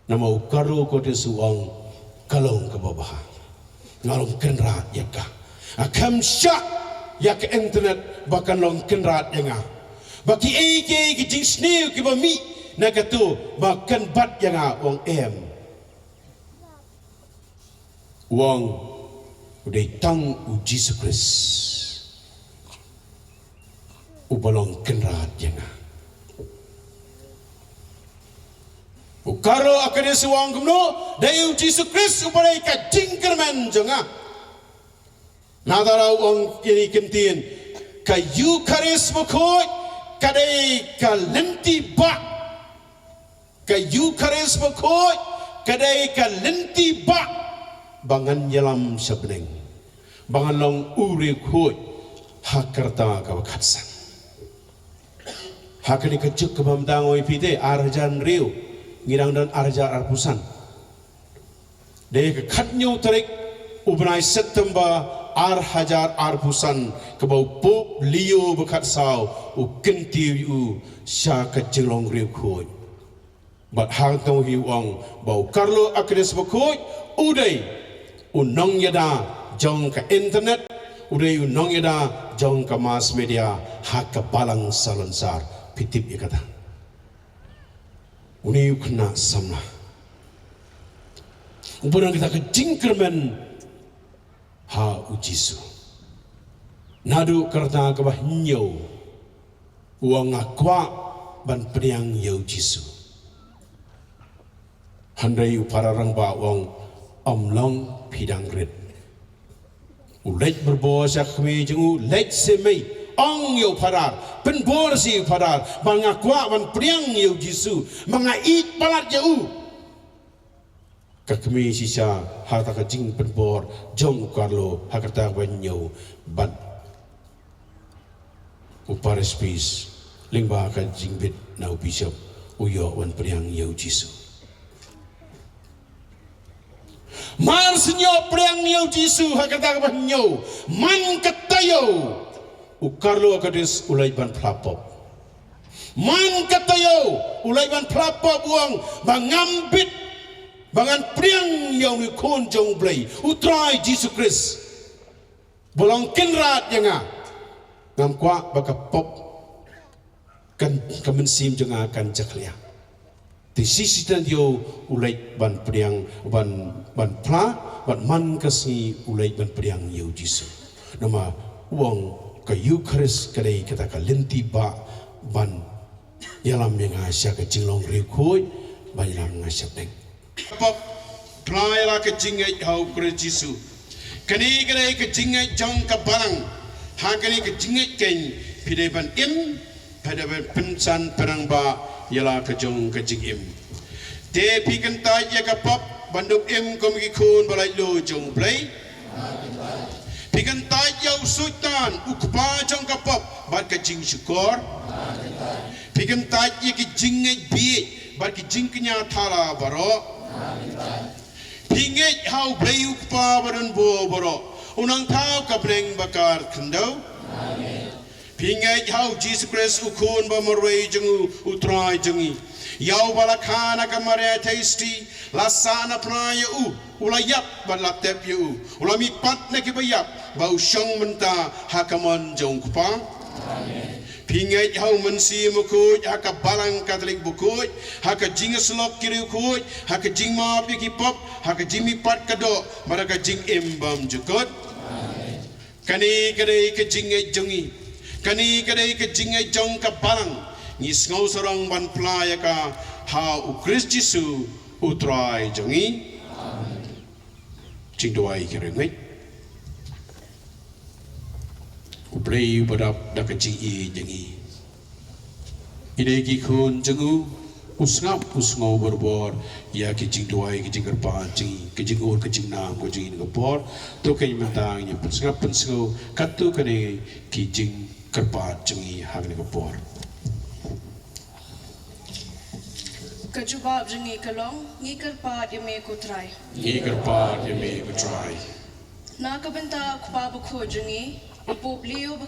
Namar u Carlo Acutis u ong ka long kaba bha. Nga long kynrad ïa ka. Nga khlem shah ïa ka internet ba kan long kynrad ïa nga. Ba kiei kiei ki jingsniew kiba mih na kato ba kan bat ïa nga, u ong em. U ong u dei tang u Jisu Khrist uba long kynrad ïa nga. U Carlo Acutis u ong kumno, dei u Jisu Khrist uba dei ka jingkyrmen jong nga. Nangta u ong kine ki ktien, ka Eukharist bakhuid ka dei ka lynti bah. Ka Eukharist bakhuid ka dei ka lynti bah ba ngan ïalam sha bneng, ba ngan long u riewkhuid ha ka rta kaba khatsan. Ha kane ka juk kaba mynta nga ong ïa phi te, ar hajar hynriew, ngi dang don ar hajar arphew san. Dei ka khathynñiew tarik u bnai September ar hajar arphew san kaba u Pope Leo ba khatsaw u kyntiew ïa u sha ka jinglong riewkhuid. Bad hangto hi u ong ba u Carlo Acutis bakhuid u dei u nongïada jong ka internet, u dei u nongïada jong ka mass media ha ka balang salonsar. Phi tip ïa kata. Une u khynnah samla uba don kata ka jingkyrmen ha u Jisu. Naduh ka rta kaba hynñiew u ong nga kwah ban pdiang ïa u Jisu. Hynrei u phara rangbah u ong, ym long, phi dang rit. U leit bor bor sha ka kmie jong u, leit sha mei, ong ïa u phadar, pynbor sha u phadar ba nga kwah ban pdiang ïa u Jisu, ba nga ïeit palat ïa u. Ka kmie shisha ha kata ka jingpynbor jong u Carlo ha kata kaba hynñiew bad u parish priest lyngba ka jingbit na u bishop u ïoh ban pdiang ïa u Jisu. Mar shu ïoh pdiang ïa u Jisu ha kata kaba hynñiew, man ka taïew u Carlo Acutis u leit ban phla pop. Man ka taïew u leit ban phla pop u ong ba ngam bit ba ngan pdiang ïa une u khun jong U Blei, U Trai Jisu Khrist, ba long kynrad ïa nga. Ngam kwah ba ka pop kan, ka mynsiem jong nga kan jakhlia. Shi shitan ïa u leit ban pdiang, ban, ban phla, ban man ka sngi u leit ban pdiang ïa u Jisu. Namar u ong ka Eucharist ka dei kata ka lynti ba ban ïalam ïa nga sha ka jinglong riewkhuid, ban ïalam nga sha bneng. Pop, phla ïa la ka jingngeit ha u Khrist Jisu. Kane ka dei ka jingngeit jong ka balang. Ha kane ka jingngeit keiñ phi dei ban im, phi dei ban pynsan pynrangbah ïa la ka jong ka jingim. Te phi kyntait ïa ka pop ban dup im kum ki khun ba laitluid jong U Blei. Phi kyntait ïa u Soitan, u kpa jong ka pop bad ka jingshukor. Phi kyntait ïa ki jingngeit bieit bad ki jingkñia thala baroh. Phi ngeit ha U Blei u Kpa badonbor baroh, u nongthaw ka bneng ba kar khyndew. Phi ngeit ha u Jisu Khrist u Khun ba marwei jong u, u Trai jong ngi. Ïa uba la kha na ka Maria Theisotti, la sahnarphna ïa u, u la ïap bad la tep ïa u, u la mihpat na kiba ïap, ba u shong mynta ha ka mon jong u Kpa. Phi ngeit ha u Mynsiem Bakhuid, ha ka Balang Katholik bakhuid, ha ka jingïasyllok ki riewkhuid, ha ka jingmap ïa ki pop, ha ka jingmihpat ka doh, bad ha ka jingim bymjukut. Kane ka dei ka jingngeit jong ngi. Kane ka dei ka jingngeit jong ka balang. Ngi sngew sarong ban phla ïa ka ha u Khrist Jisu u Trai jong ngi. Jingduwai ki riewngeit. U Blei uba dap da ka jingïeit jong ngi. Ine ki khun jong u, u sngap, u sngew barabor ïa ki jingduwai, ki jingkyrpad jong ngi, ki jingud, ki jingnam ka jong ngi ha kane ka por. To keiñ mynta ngin pynsngap pynsngew katto katne ki jingkyrpad jong ngi ha kane ka por. Ka jubab jong ngi ka long, ngi kyrpad ïa me ko Trai. Ngi kyrpad ïa me ko Trai. Na ka bynta u Kpa Bakhuid jong ngi, u Pope Leo ba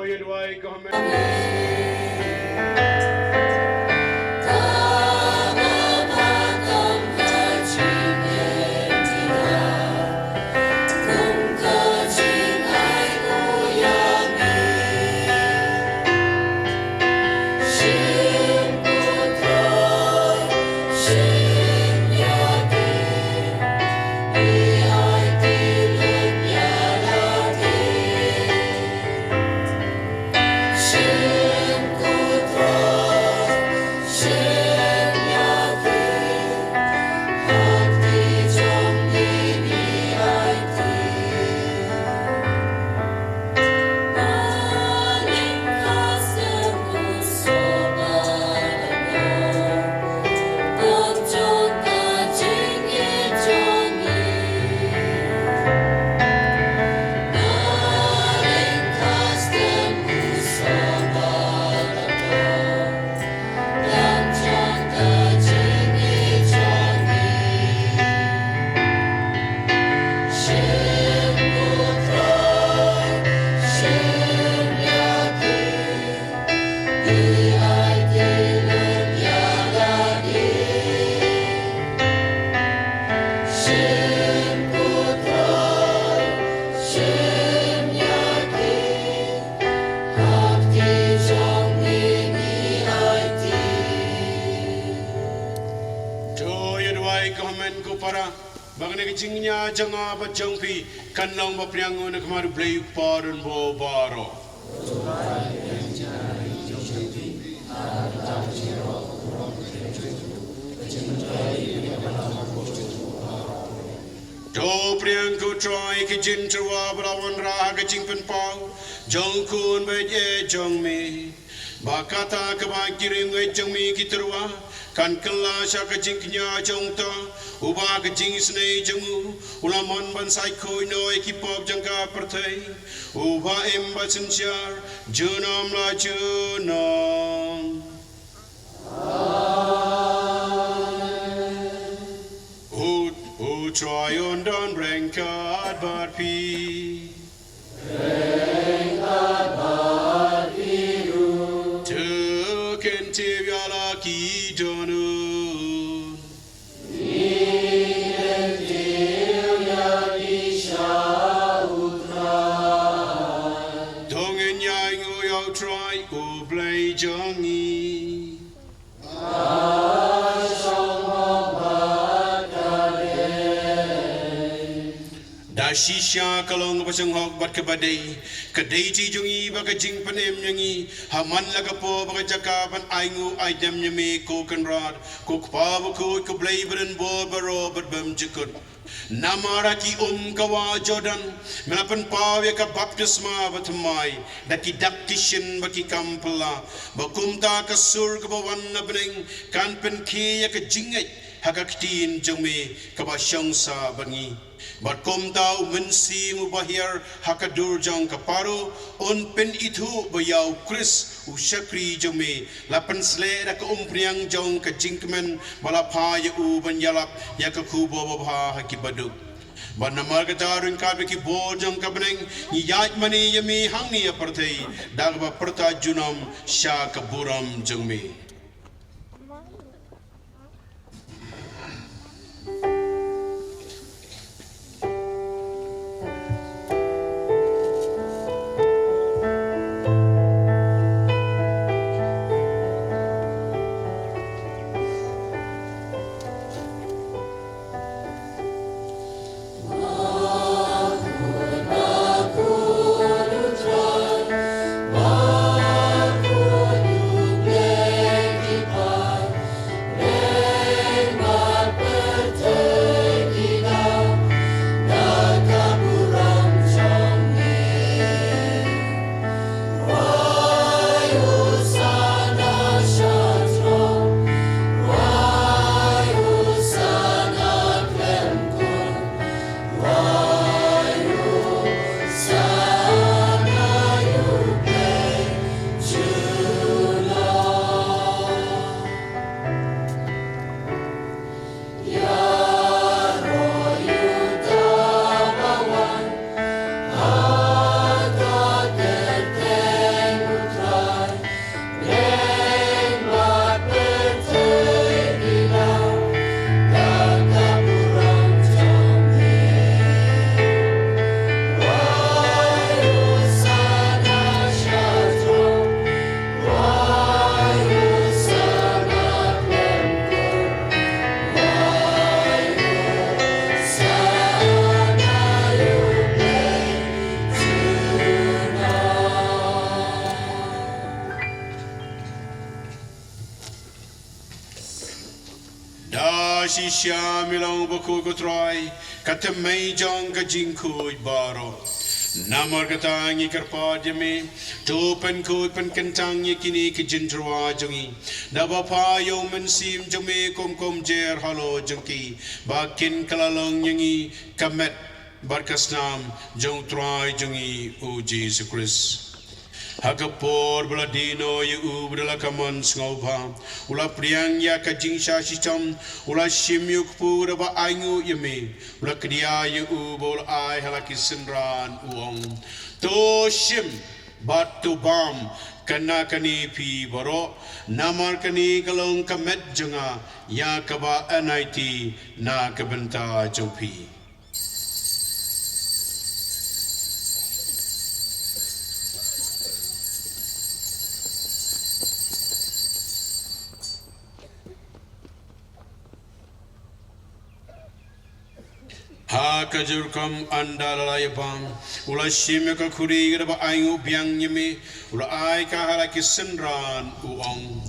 To ïa duwai ko hynmen ko para, ba kane ka jingïa jong nga bad jong phi kan long ba pdiang na ka mar U Blei U Kpa Donbor baroh. To pdiang ko Trai ka jingtyrwa ba la wanrah ha ka jingpynpaw jong u Khun baieit jong me. Ba kata kaba ki riewngeit jong me ki tyrwa kan kylla sha ka jingkñia jong uta uba ka jingisynei jong u u la mon ban sait khuid noh ïa ki pop jong ka pyrthei, uba im bad synshar junom la junom. U, u Trai un don ryngkat bad phi. To kyntiew ïa la ki dohnud. To ngin ïainguh ïa u Trai U Blei jong ngi. Da shisha ka long kaba shonghok bad kaba dei, ka dei jong ngi bad ka jingpynim ïa ngi ha man la ka por bad ka jaka ban ainguh aidem ïa me ko Kynrad, ko Kpa bakhuid, ko Blei badonbor baroh bad bymjukut. Namar ha ki um ka wah Jordan me la pynpaw ïa ka baptisma bathymmai da ki dak ki shin bad ki kam phylla, ba kumta ka sur kaba wan na bneng kan pynkhie ïa ka jingngeit ha ka ktien jong me kaba shong sah bad ngi. Bad kumta U Mynsiem uba hiar ha ka dur jong ka Paro un pynithuh ba ïa U Khrist u shakri jong me la pynsleh da ka umphniang jong ka jingkmen ba la phah ïa u ban ïalap ïa ka khubor babha ha ki baduk. Bad namar kata ryngkat bad ki bor jong ka bneng ngi ïaid mane ïa me hangne ha pyrthei da kaba pyrta junom sha ka burom jong me. Shisha me long bakhuid ko Trai, ka thymmei jong ka jingkhuid baroh. Namar kata ngi kyrpad ïa me, to pynkhuid pynkyntang ïa kine ki jingtyrwa jong ngi, da ba pha ïa u Mynsiem jong me kum kumjer halor jong ki, ba kin kylla long ïa ngi ka met bad ka snam jong u Trai jong ngi u Jisu Khrist. Ha ka por ba la die noh ïa u bad la ka mon sngewbha, u la pdiang ïa ka jingshah shitom, u la shim ïa u kpu da ba ainguh ïa me, u la kdiah ïa u bad u la ai ha la ki synran, u ong: To shim bad to bam, kane phi baroh, namar kane ka long ka met jong nga, ïa kaba yn aiti na ka bynta jong phi. Ha ka jingkyrkhu ynda la ïa bam, u la shim ïa ka khuri da ba ainguh biang ïa me, u la ai ka ha la ki synran, u ong: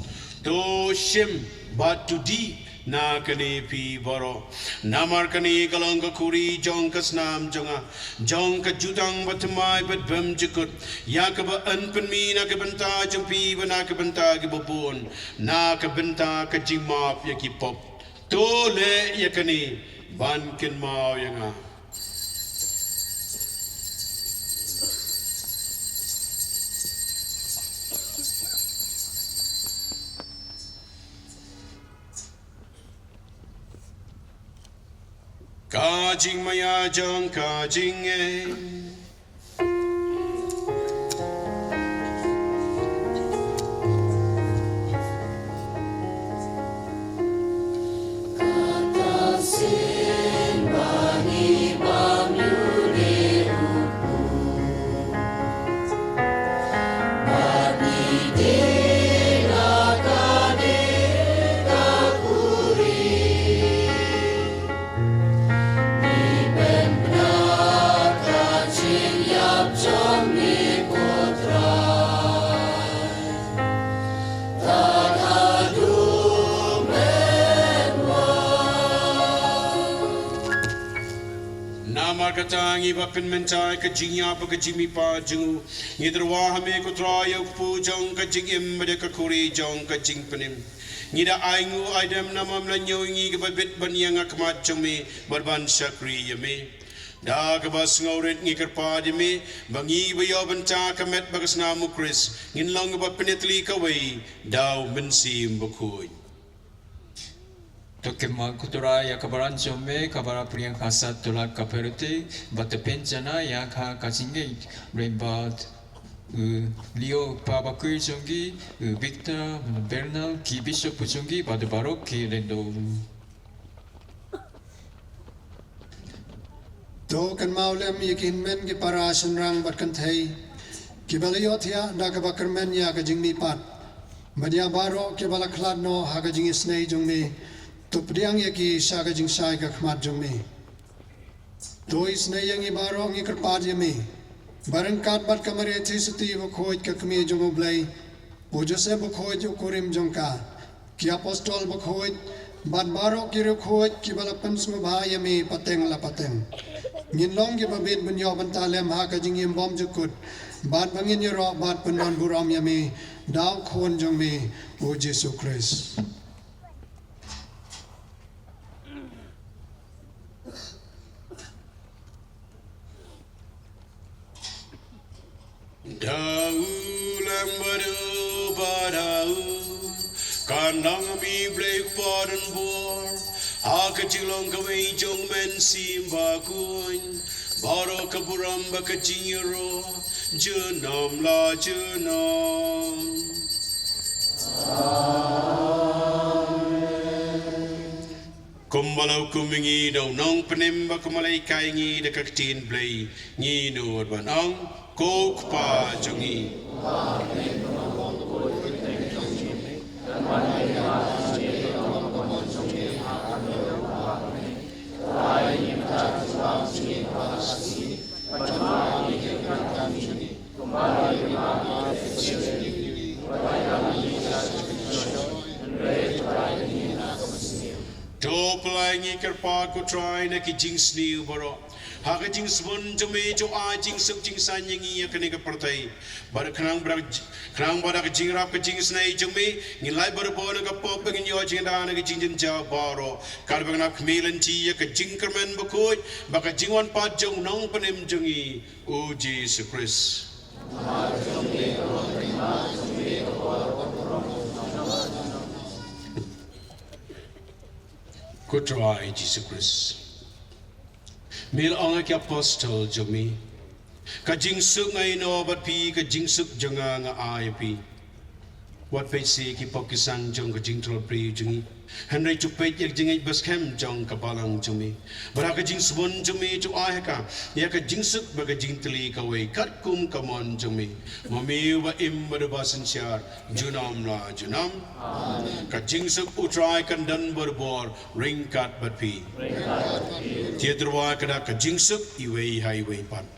To shim bad to dih na kane phi baroh, namar kane ka long ka khuri jong ka snam jong nga, jong ka jutang bathymmai bad bymjukut, ïa kaba yn pynmih na ka bynta jong phi bad na ka bynta kiba bun, na ka bynta ka jingmap ïa ki pop. To leh ïa kane ban kynmaw ïa nga. Ka jingmaïa jong ka jingngeit. Namar kata ngi ba pynmynta ka jingïap ka jingmihpat jong u, ngi tyrwa ha me ko Trai ïa u kpu jong ka jingim bad ïa ka khuri jong ka jingpynim. Ngi da ainguh aidem namar me la ñiew ïa ngi kaba bit ban ïeng ha khmat jong me bad ban shakri ïa me. Da kaba sngewrit ngi kyrpad ïa me ba ngi ba ïoh bynta ka met bad ka snam u Khrist ngin long kiba pynïatylli kawei da u Mynsiem Bakhuid. To kynmaw ko Trai ïa ka balang jong me kaba la pdiang ha sat tulak ka pyrthei, bad to pynjanai ïa ka ha ka jingngeit, lyngba u Leo pa bakhraw jong ngi, u Victor, Bernal, ki bishop jong ngi bad baroh ki lyngdoh. To kynmaw lem ïa ki hynmen ki para shynrang bad kynthei kiba la ïohthiah da kaba kyrmen ïa ka jingmihpat, bad ïa baroh kiba la khlad noh ha ka jingisynei jong me, to pdiang ïa ki sha ka jingshai ka khmat jong me. To isynei ïa ngi baroh, ngi kyrpad ïa me, ba ryngkat bad ka Maria Theisotti bakhuid ka Kmie jong U Blei, u Joseph bakhuid u kurim jong ka, ki apostol bakhuid, bad baroh ki riewkhuid kiba la pynsngewbha ïa me pateng la pateng, ngin long kiba bit ban ïoh bynta lem ha ka jingim bymjukut, bad ba ngin ïaroh bad pyndonburom ïa me da u Khun jong me, u Jisu Khrist. Da u lem bad u ba da u, kan nang mi Blei Kpa don bor, ha ka jinglong kawei jong u Mynsiem Bakhuid, baroh ka burom bad ka jingïaroh, junom la junom. Kumba la hukum ïa ngi da u Nongpynim bad kumba la hikai ïa ngi da ka ktien Blei, ngi nud ban ong, ko Kpa jong ngi. To Ngi kyrpad ko Trai na ki jingsniew baroh. Ha ka jingsbun jong me to ai jingsuk jingsaiñ ïa ngi ïa kane ka pyrthei. Bad khnang ba da, khnang ba da ka jingïarap ka jingisynei jong me ngin lait barabor na ka pop bad ngin ïoh jingdawa na ka jingjynjar baroh. Katba ngi ap khmih lynti ïa ka jingkyrmen bakhuid bad ka jingwan pat jong u Nongpynim jong ngi, u Jisu Khrist. Ko Trai Jisu Khrist, me la ong ha ki apostol jong me, ka jingsuk nga ïehnoh bad phi, ka jingsuk jong nga nga ai ïa phi. Wat peit sha ki pop ki sang jong ka jingthrang briew jong ngi, hynrei to peit ïa ka jingngeit ba skhem jong ka balang jong me. Bad ha ka jingsbun jong me to ai ha ka ïa ka jingsuk bad ka jingtylli kawei katkum ka mon jong me. Ma me uba im bad uba synshar junom la junom. Amen. Ka jingsuk u Trai kan don barabor ryngkat bad phi. Ryngkat bad phi. Te to rwai ka dak ka jingsuk iwei ha iwei pat.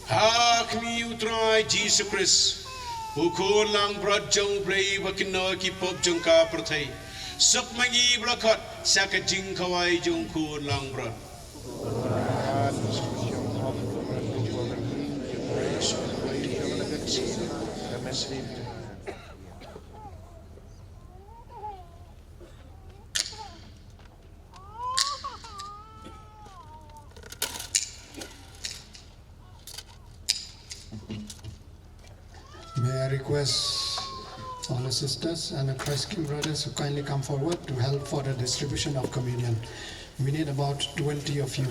Ha khmih u Trai Jisu Khrist, u Khun langbrot jong U Blei ba kynnoh ki pop jong ka pyrthei. Suk ma ngi baroh khot sha ka jingkhawai jong u Khun langbrot. May I request all the sisters and the Christ King brothers who kindly come forward to help for the distribution of communion. We need about twenty of you.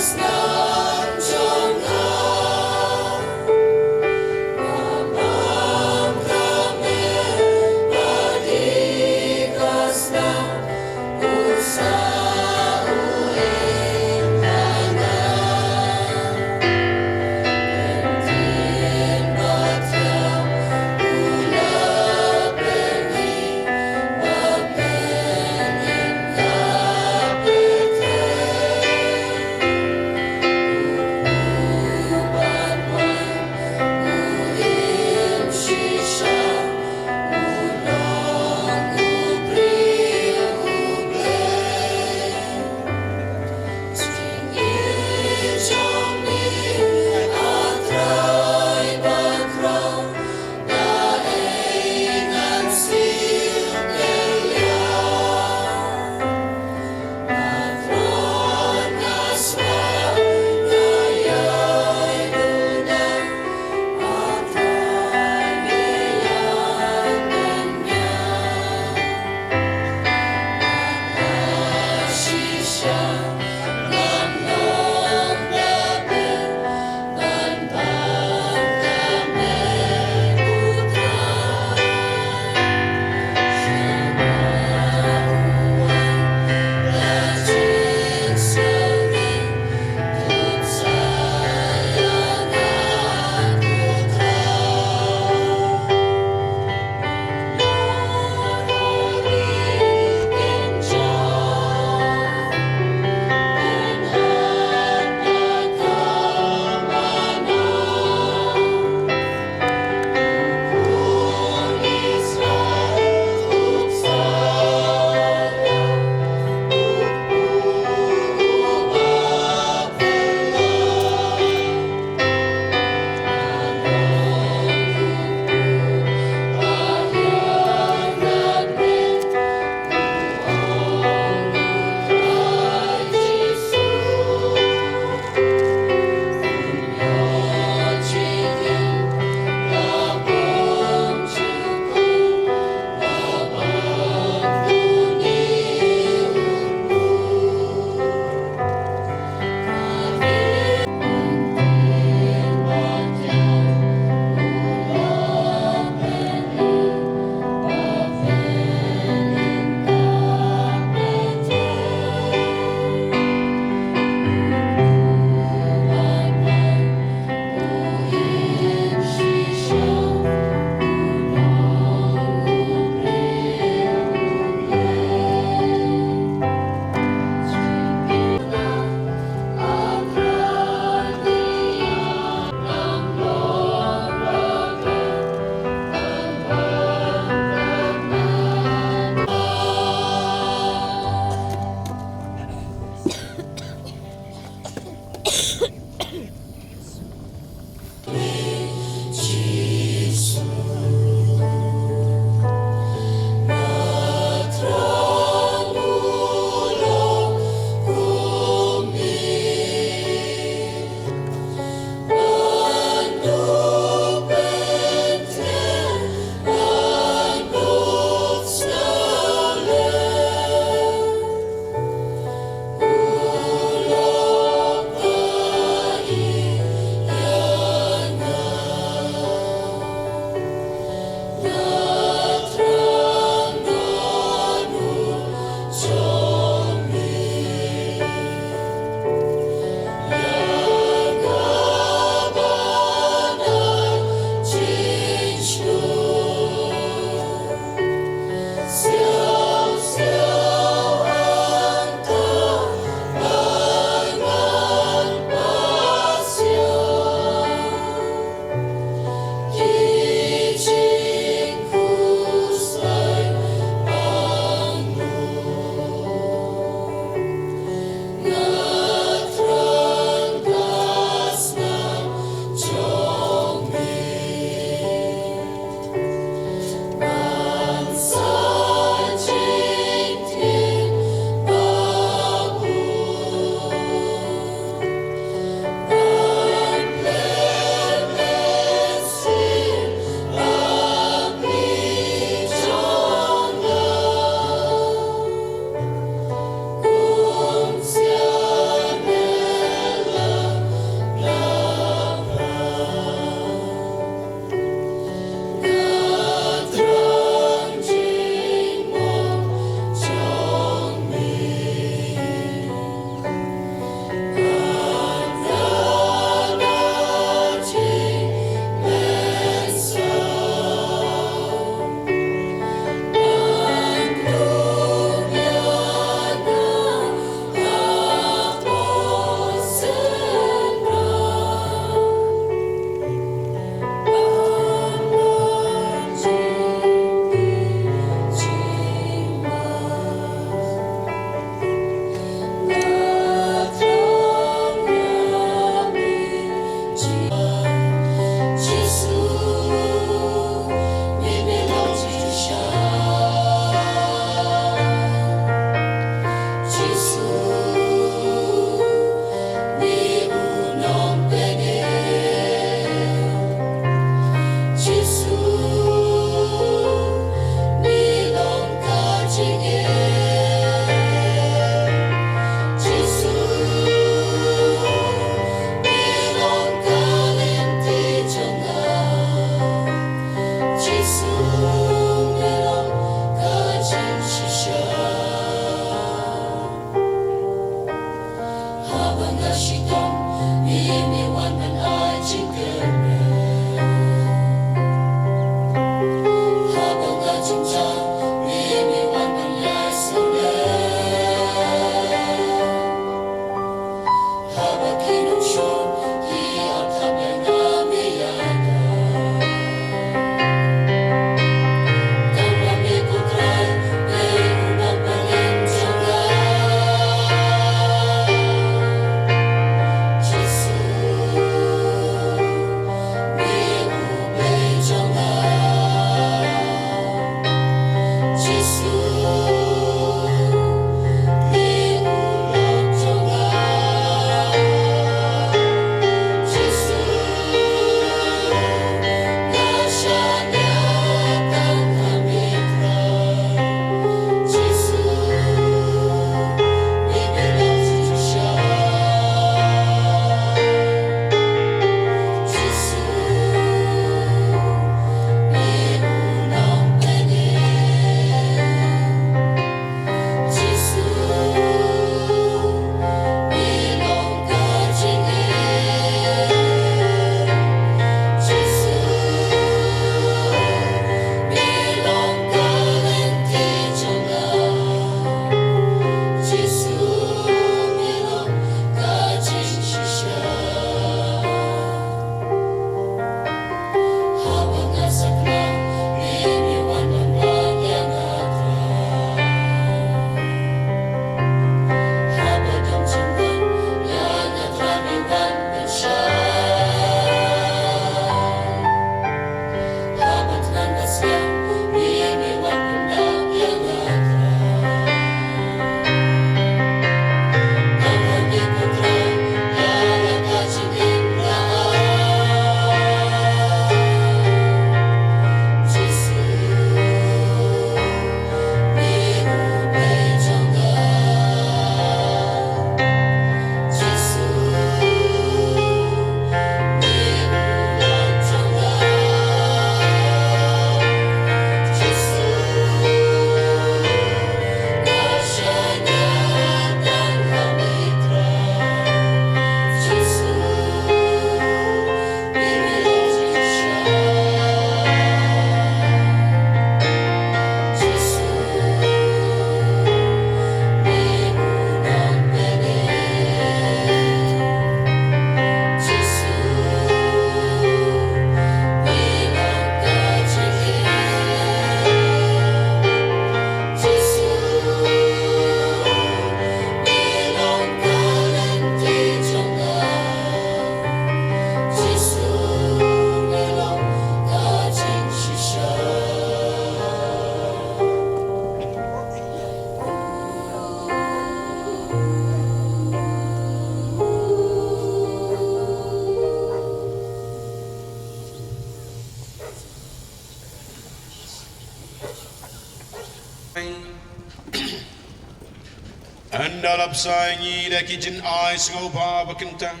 Ynda la bsa ïa ngi da ki jingai sngewbha ba kyntang,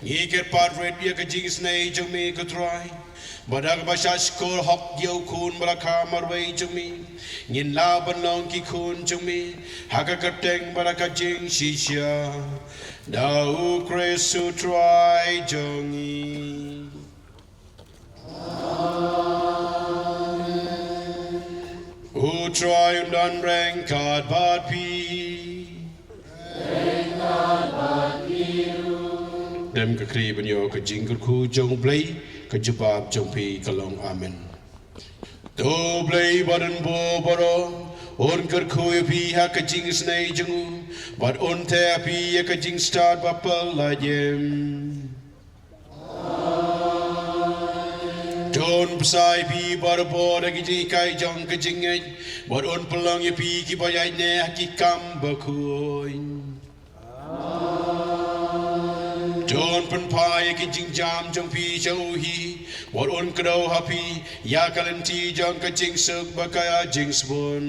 ngi kyrpad rit ïa ka jingisynei jong me ko Trai. Bad da kaba shah shkor hok ïa u Khun ba la kha marwei jong me, ngin lah ban long ki khun jong me ha ka kyrteng bad ha ka jingshisha. Da u Khrist u Trai jong ngi. U Trai un don ryngkat bad phi. Dem ka khri ban ïoh ka jingkyrkhu jong U Blei, ka jubab jong phi ka long amen. To U Blei badonbor baroh un kyrkhu ïa phi ha ka jingisynei jong u, bad un theh ïa phi ïa ka jingstad ba phylla jem. To un bsa ïa phi barabor da ki jinghikai jong ka jingngeit, bad un pynlong ïa phi kiba ïaineh ha ki kam bakhuid. To un pynphai ïa ki jingjam jong phi sha u hi, bad un kdew ha phi ïa ka lynti jong ka jingsuk bad ka jingsbun.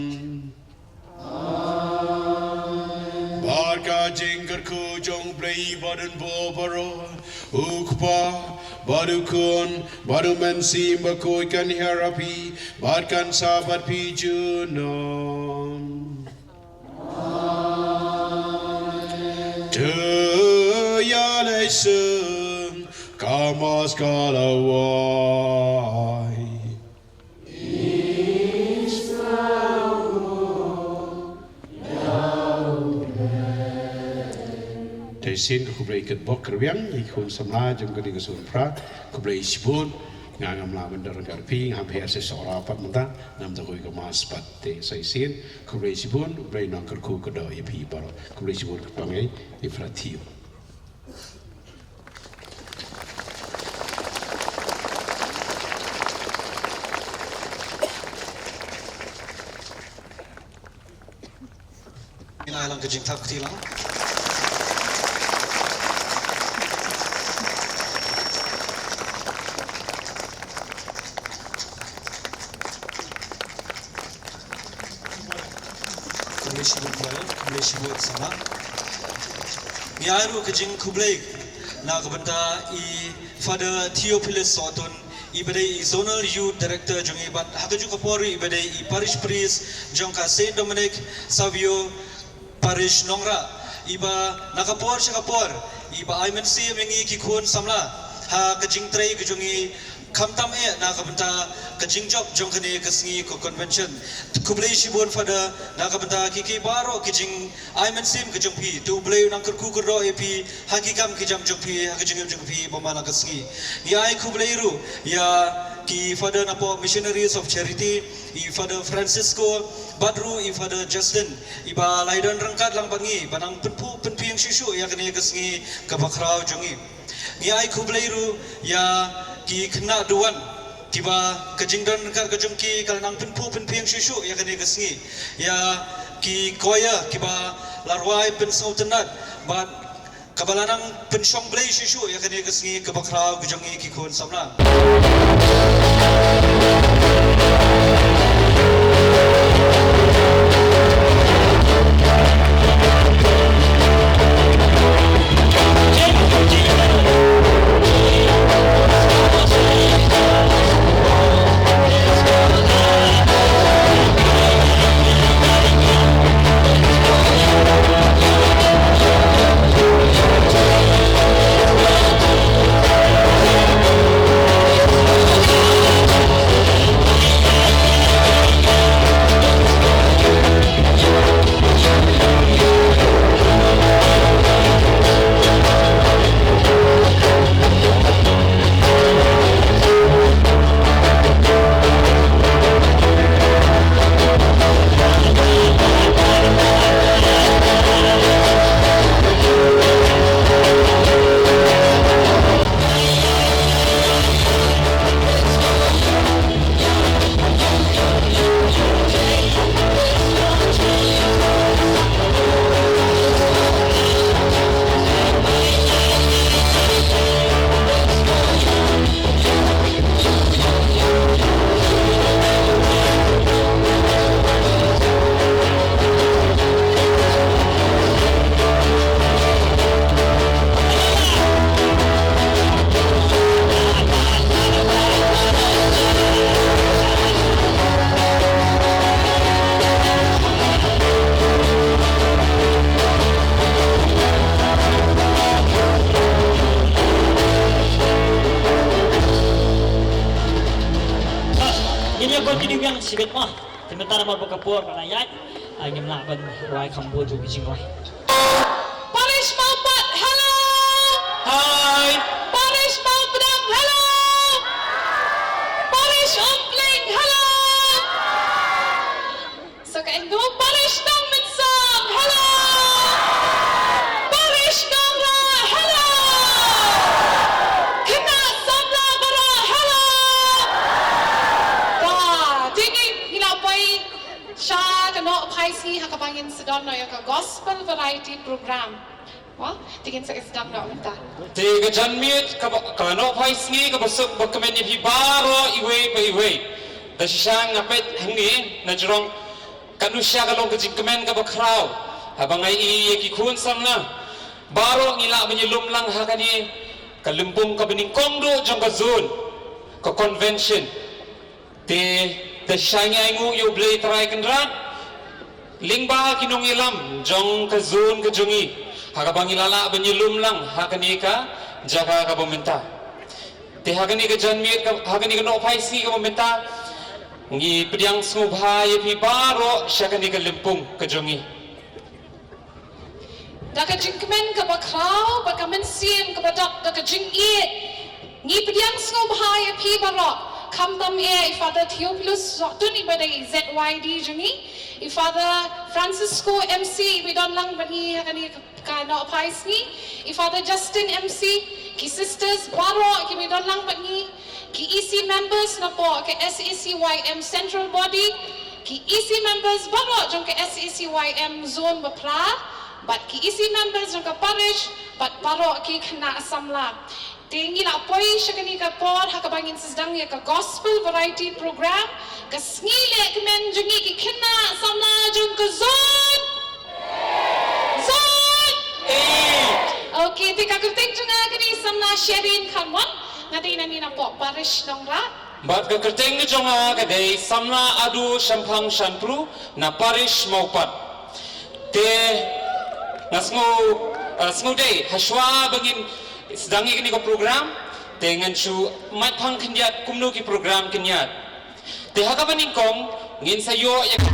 Bad ka jingkyrkhu jong U Blei badonbor baroh, U Kpa, bad U Khun, bad U Mynsiem Bakhuid kan hiar ha phi, bad kan sah bad phi junom. To ïaleit sha ka Mass ka la wai. Te sien ka khublei kitbok kitrwiang ïa ki khun samla jong kane ka shnong Phra. Khublei shibun. Nga ngam lah ban don ryngkat phi, nga hap hiar sha Sohra pat mynta, namar ka Mass pat. Te sa shisien, khublei shibun, U Blei un nang kyrkhu kyrdoh ïa phi baroh. Khublei shibun kyrpang ïa i Phra Theo. Ïa lang ka jingthap kti lang. Khublei shibun Father, khublei shibun samla. Ngi ai ruh ka jingkhublei na ka bynta i Father Theophilus Sohtun, i ba dei i Zonal Youth Director jong ngi, bad ha kajuh ka por i ba dei i Parish Priest jong ka Saint Dominic Savio Parish Nongrah, i ba na ka por sha ka por i ba ai mynsiem ïa ngi ki khun samla ha ka jingtrei ka jong ngi, khamtam eh na ka bynta ka jingjop jong kane ka sngi ka convention. Khublei shibun Father na ka bynta ki ki baroh ki jingai mynsiem ka jong phi. To U Blei un nang kyrkhu kyrdoh ïa phi ha ki kam ki jam jong phi, ha ka jingim jong phi ba man la ka sngi. Ngi ai khublei ruh ïa ki Father napoh Missionaries of Charity, i Father Francisco, bad ruh i Father Justin, i ba la ïadon ryngkat lang bad ngi ban nang pynphuh pynphieng shuh shuh ïa kane ka sngi kaba khraw jong ngi. Ngi ai khublei ruh ïa ki khynnah duwan kiba ka jingdon ryngkat ka jong ki ka la nang pynphuh pynphieng shuh shuh ïa kane ka sngi. Ïa ki choir kiba la rwai pynsngewtynnat bad kaba la nang pynshong blei shuh shuh ïa kane ka sngi kaba khraw ka jong ngi ki khun samla. Ngin ïa continue biang shibit mo. Te mynta namar ba ka por ka la ïaid, ah, ngim lah ban wai kham bun jong ki jingrwai. Parish Mawpat, hello. Hi. Parish Mawpdang, hello. Parish Umpling, hello. Sa ka Indo, Parish Nongmynsong, hello. Parish Nongrah, hello. Khynnah samla baroh, hello. Ba, te ngi, ngi la poi sha ka Nohphaisngi ha kaba ngin sdang noh ïa ka Gospel Variety Program. Mo, te ngin sa sdang noh mynta. Te ka janmiet kaba, ka Nohphaisngi kaba suk ba kmen ïa phi baroh iwei pa iwei. Da shisha nga peit hangne na jrong, kano shisha ka long ka jingkmen kaba khraw haba nga ïohi ïa ki khun samla baroh ngi lah ban ïalum lang ha kane ka lympung kaba nyngkong duh jong ka zone, ka convention. Te da shisha ngi ainguh ïa U Blei Trai Kynrad lyngba ki nongïalam jong ka zone ka jong ngi ha kaba ngi la lah ban ïalum lang ha kane ka jaka kaba mynta. Te ha kane ka janmiet ka, ha kane ka Nohphaisngi kaba mynta, ngi pdiang sngewbha ïa phi baroh sha kane ka lympung ka jong ngi. Da ka jingkmen kaba khraw bad ka mynsiem kaba dap da ka jingïeit, ngi pdiang sngewbha ïa phi baroh, khamtam ïa i Father Theophilus Sohtun iba dei i Z Y D jong ngi, i Father Francisco M C iba don lang bad ngi ha kane ka Nohphaisngi, i Father Justin M C, ki sisters baroh kiba don lang bad ngi, ki E C members napoh ka S A C Y M Central Body, ki E C members baroh jong ka S A C Y M Zone ba phra, bad ki E C members jong ka parish, bad baroh ki khynnah samla. Te ngi la poi sha kane ka por ha kaba ngin sdang ïa ka Gospel Variety Program, ka sngi leh kmen jong ngi ki khynnah samla jong ka zone. Zone. Okay, te ka kyrteng jong nga ka dei Samla Sherin Kharmon, nga dei nani napoh Parish Nongrah. Bad ka kyrteng jong nga ka dei Samla Adu Shemphang Shanpru na Parish Mawpat. Te nga sngew, eh, sngewdei hashwa ba ngin sdang ïa kane ka program, te ngan shu mait phang khyndiat kumno ki program ki ñiad. Te ha kaba nyngkong ngin sa ïoh ïa ka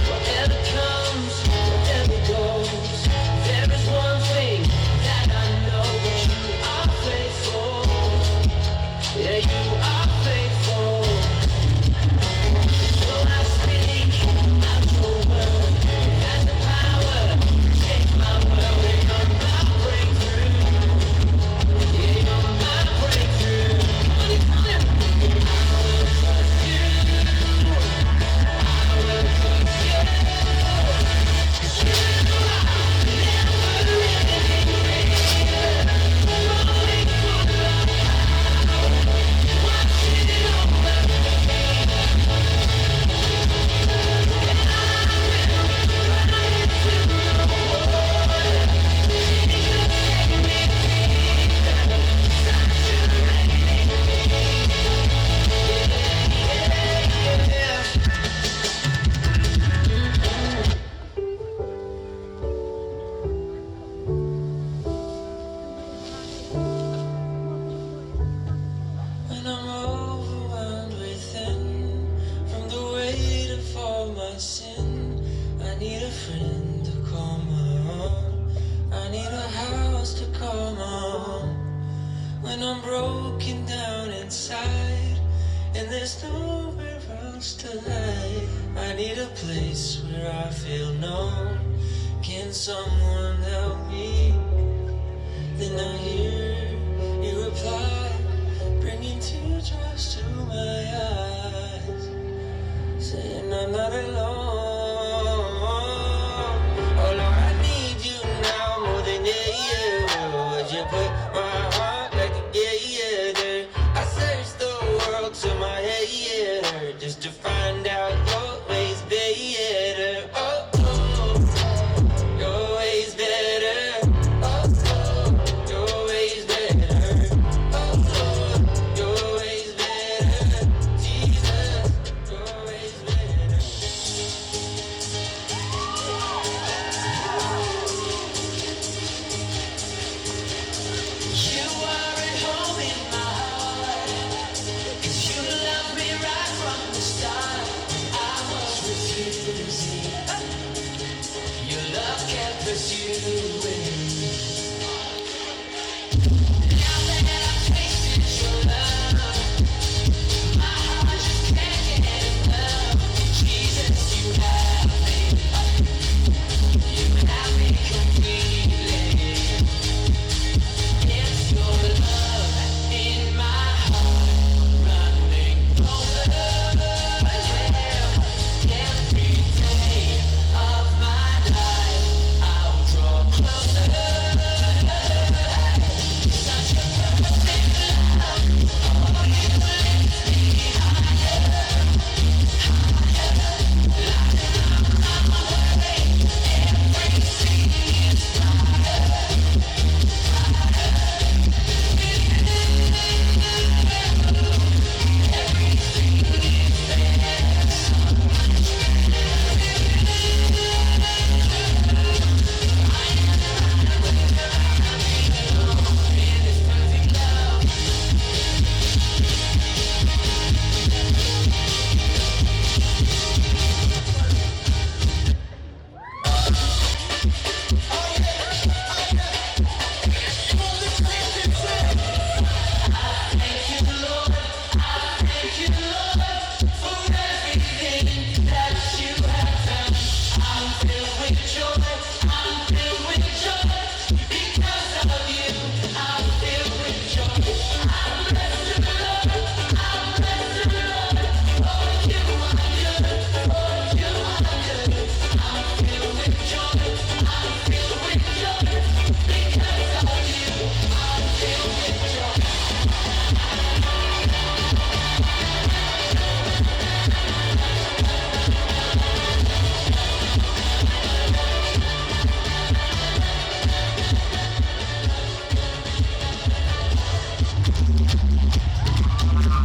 Whatever comes, whatever goes, there is one thing that I know, you are faithful. Yeah, you are faithful. So I speak out your word. That's the power. Take my word and you're my breakthrough. Yeah, you're my breakthrough. Come on, you tell him. I will trust you. I will trust you. When I'm overwhelmed within from the weight of all my sin, I need a friend to call my own. I need a house to call my own. When I'm broken down inside and there's nowhere else to lie, I need a place where I feel known. Can someone help me? Then I hear you reply, bringing teardrops to my eyes, saying I'm not alone. Oh Lord, I need you now more than ever. Would you put my heart back together? I searched the world to my head just to find out your ways better. Oh, oh, your ways better. Oh, oh, your ways better. Oh, oh, your ways better. Jesus, your ways better.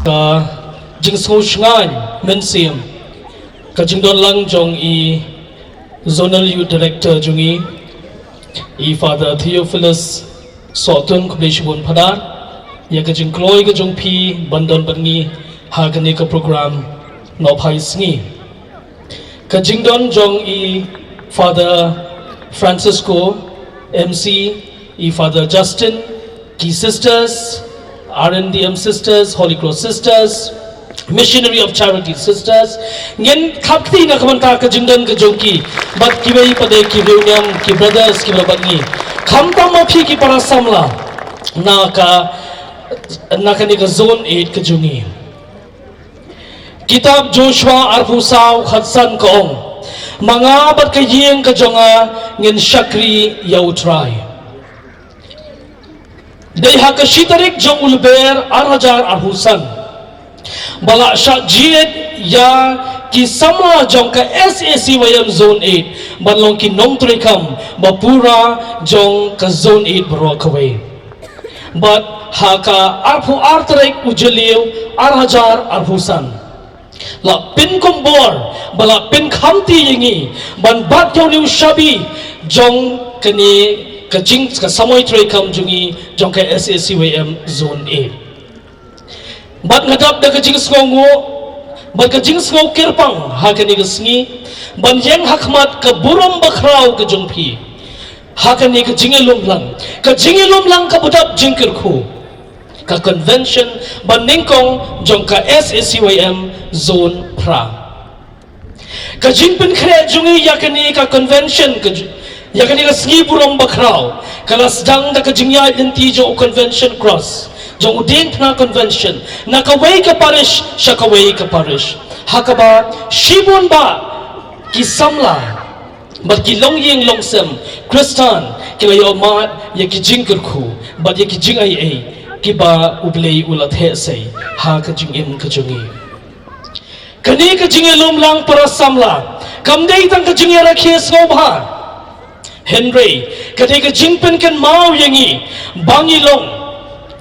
Ka jingsngewshngaiñ mynsiem, ka jingdon lang jong i Zonal Youth Director jong i, i Father Theophilus Sohtun, khublei shibun Phadar ïa ka jingkloi ka jong phi ban don bad ngi ha kane ka program Nohphai Sngi. Ka jingdon jong i Father Francisco, M C, i Father Justin, ki sisters, R N D M sisters, Holy Cross sisters, Missionary of Charity sisters, ngin khapti na ka bynta ka jingdon ka jong ki bad kiwei pat de ki riewniam, ki brothers kiba bad ngi, khamtam ma phi ki para samla na ka, na kane ka zone eight ka jong ngi. Kitab Joshua arphew saw khatsan ka ong, ma nga bad ka ïing ka jong nga ngin shakri ïa U Trai. Dei ha ka shi tarik jong u Lber ar hajar arphew san ba la shah jied ïa ki samla jong ka S A C Y M Zone eight ban long ki nongtrei kam ba pura jong ka Zone eight baroh kawei. Bad ha ka arphew ar tarik u Jylliew ar hajar arphew san, la pynkumbor ba la pynkhamti ïa ngi ban bat ïa une u shabi jong kane ka jing, ka samoi treikam jong ngi jong ka S A C Y M Zone eight. Bad nga dap da ka jingsngewnguh bad ka jingsngewkyrpang ha kane ka sngi ban ïeng ha khmat ka burom bakhraw ka jong phi ha kane ka jingïalum lang, ka jingïalum lang kaba dap jingkyrkhu, ka convention banyngkong jong ka S A C Y M Zone phra. Ka jingpynkhreh jong ngi ïa kane ka convention, ka ju-, ïa kane ka sngi burom bakhraw, ka la sdang da ka jingïaid lynti jong u Convention Cross jong u Diengphna Convention na kawei ka parish sha kawei ka parish, ha kaba shibun bah ki samla bad ki longïing longsem Khristan ki la ïohmad ïa ki jingkyrkhu bad ïa ki jingaiei kiba U Blei u la theh sei ha ka jingim ka jong ngi. Kane ka jingïalum lang para samla kam dei tang ka jingïarakhe sngewbha, hynrei ka dei ka jingpynkynmaw ïa ngi ba ngi long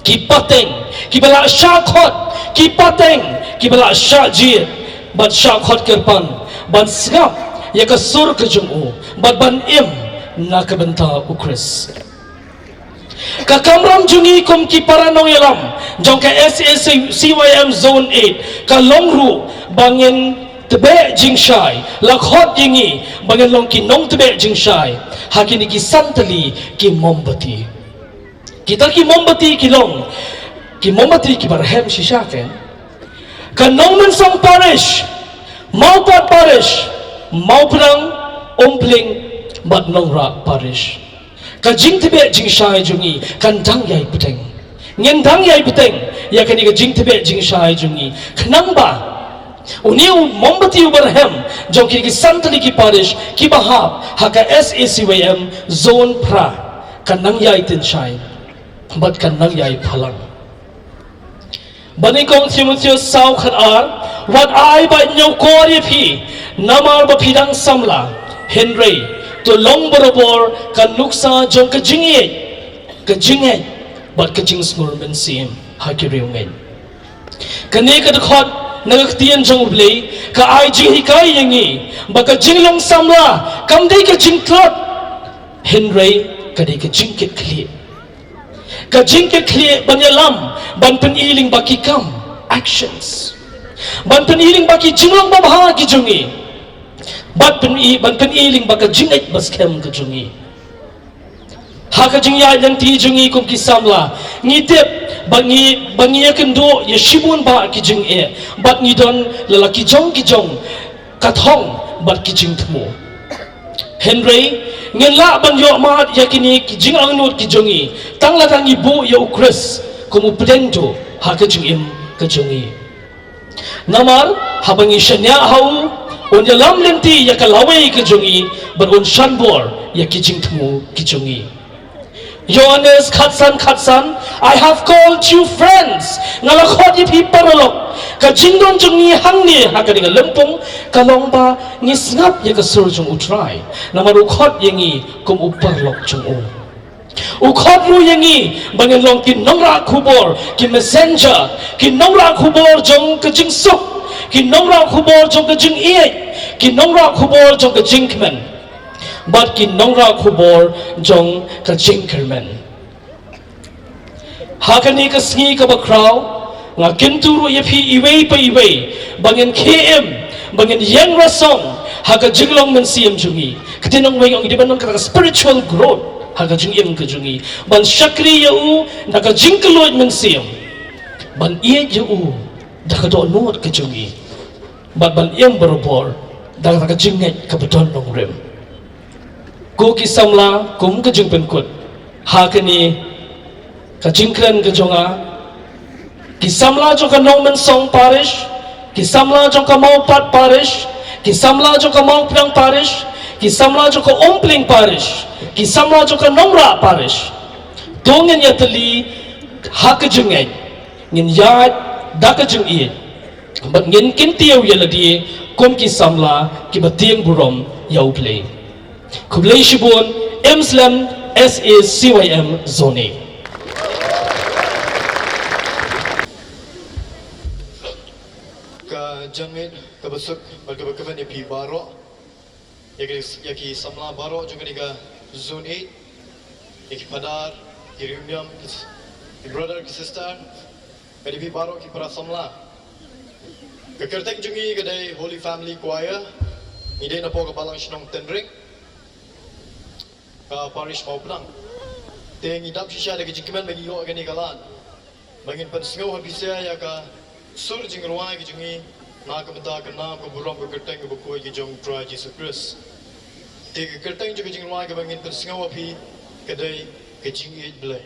ki pateng kiba la shah khot, ki pateng kiba la shah jied bad shah khot kyrpang ban sngap ïa ka sur ka jong u bad ban im na ka bynta U Khrist. Ka kamram jong ngi kum ki para nongïalam jong ka S A C Y M Zone eight ka long ruh ba ngin tbeh jingshai, la khot ïa ngi ba ngin long ki nongtbeh jingshai ha kine ki san tylli ki mombati. Kita ki mombati ki long ki mombati kiba rhem shisha, kan? Ka Nongmynsong Parish, Mawpat Parish, Mawpdang, Umpling bad Nongrah Parish. Ka jingtbeh jingshai jong ngi kan dang ïai bteng. Ngin dang ïai bteng ïa kane ka jingtbeh jingshai jong ngi, khnang ba une u mombati uba rhem jong kine ki san tylli ki parish kiba hap ha ka S A C Y M Zone Phra kan nang ïai tynshai bad kan nang ïai phalang. Ba nyngkong Timotheus saw khatar, wat ai ba ñiewkor ïa phi namar ba phi dang samla, hynrei to long barabor ka nuksa jong ka jingïeit, ka jingngeit bad ka jingsngur mynsiem ha ki riewngeit. Kane ka dkhot na ka ktien jong U Blei ka ai jinghikai ïa ngi ba ka jinglong samla kam dei ka jingtlot, hynrei ka dei ka jingkitkhlieh. Ka jingkitkhlieh ban ïalam, ban pyni lyngba ki kam, actions. Ban pyni lyngba ki jinglong babha ki jong ngi. Ban pyni, ban pyni lyngba ka jingngeit ba skhem ka jong ngi. Ha ka jingïaid lynti jong ngi kum ki samla, ngi tip ba ngi, ba ngi ïakynduh ïa shibun bah ki jingeh bad ngi don la la ki jong ki jong ka thong bad ki jingthmu. Hynrei ngin lah ban ïoh mad ïa kine ki jingangnud ki jong ngi tang lada ngi buh ïa U Khrist kum u pdeng duh ha ka jingim ka jong ngi. Namar haba ngi shaniah ha u, un ïalam lynti ïa ka lawei ka jong ngi bad un shanbor ïa ki jingthmu ki jong ngi. Ïoannis khatsan khatsan, "I have called you friends." Nga la khot ïa phi paralok. Ka jingdon jong ngi hangne ha kane ka lympung ka long ba ngi sngap ïa ka sur jong U Trai, namar u khot ïa ngi kum u paralok jong u. U khot ruh ïa ngi ba ngin long ki nongrah khubor, ki messenger, ki nongrah khubor jong ka jingsuk, ki nongrah khubor jong ka jingïeit, ki nongrah khubor jong ka jingkmen, bad ki nongrah khubor jong ka jingkyrmen. Ha kane ka sngi kaba khraw, nga kyntu ruh ïa phi iwei pa iwei ba ngin khie im, ba ngin ïeng rasong ha ka jinglong mynsiem jong ngi. Ka ktien nongwei ong dei ban long kata ka spiritual growth ha ka jingim ka jong ngi, ban shakri ïa u da ka jingkylluid mynsiem, ban ïeit ïa u da ka dohnud ka jong ngi, bad ban im barabor da ka jingngeit kaba don nongrim. Ko ki samla, kum ka jingpynkut ha kane ka jingkren ka jong nga, ki samla jong ka Nongmynsong Parish, ki samla jong ka Mawpat Parish, ki samla jong ka Mawpdang Parish, ki samla jong ka Umpling Parish, ki samla jong ka Nongrah Parish, to ngin ïatylli ha ka jingngeit, ngin ïaid da ka jingïeit, bad ngin kyntiew ïa lade kum ki samla kiba tieng burom ïa U Blei. Khublei shibun, M S L M, S A C Y M Zone. Ka jingngeit kaba suk bad kaba kmen ïa phi baroh, ïa ki, ïa ki samla baroh jong kane ka Zone eight, ïa ki phadar, ki riewniam, ki s-, ki brother, ki sister, bad ïa phi baroh ki para samla. Ka kyrteng jong ngi ka dei Holy Family Choir, ngi dei na poh ka Balang Shnong Tynring, ka Parish Mawpdang. Te ngi dap shisha da ka jingkmen ba ngi ïoh kane ka lad ba ngin pynsngew ha phi sa ïa ka sur jingrwai ka jong ngi, Na Ka Bynta Ka Nam Ka Burom Ka Kyrteng Kaba Khuid Ka Jong U Trai Jisu Khrist. Te ka kyrteng jong ka jingrwai kaba ngin pynsngew ha phi ka dei Ka Jingïeit Blei.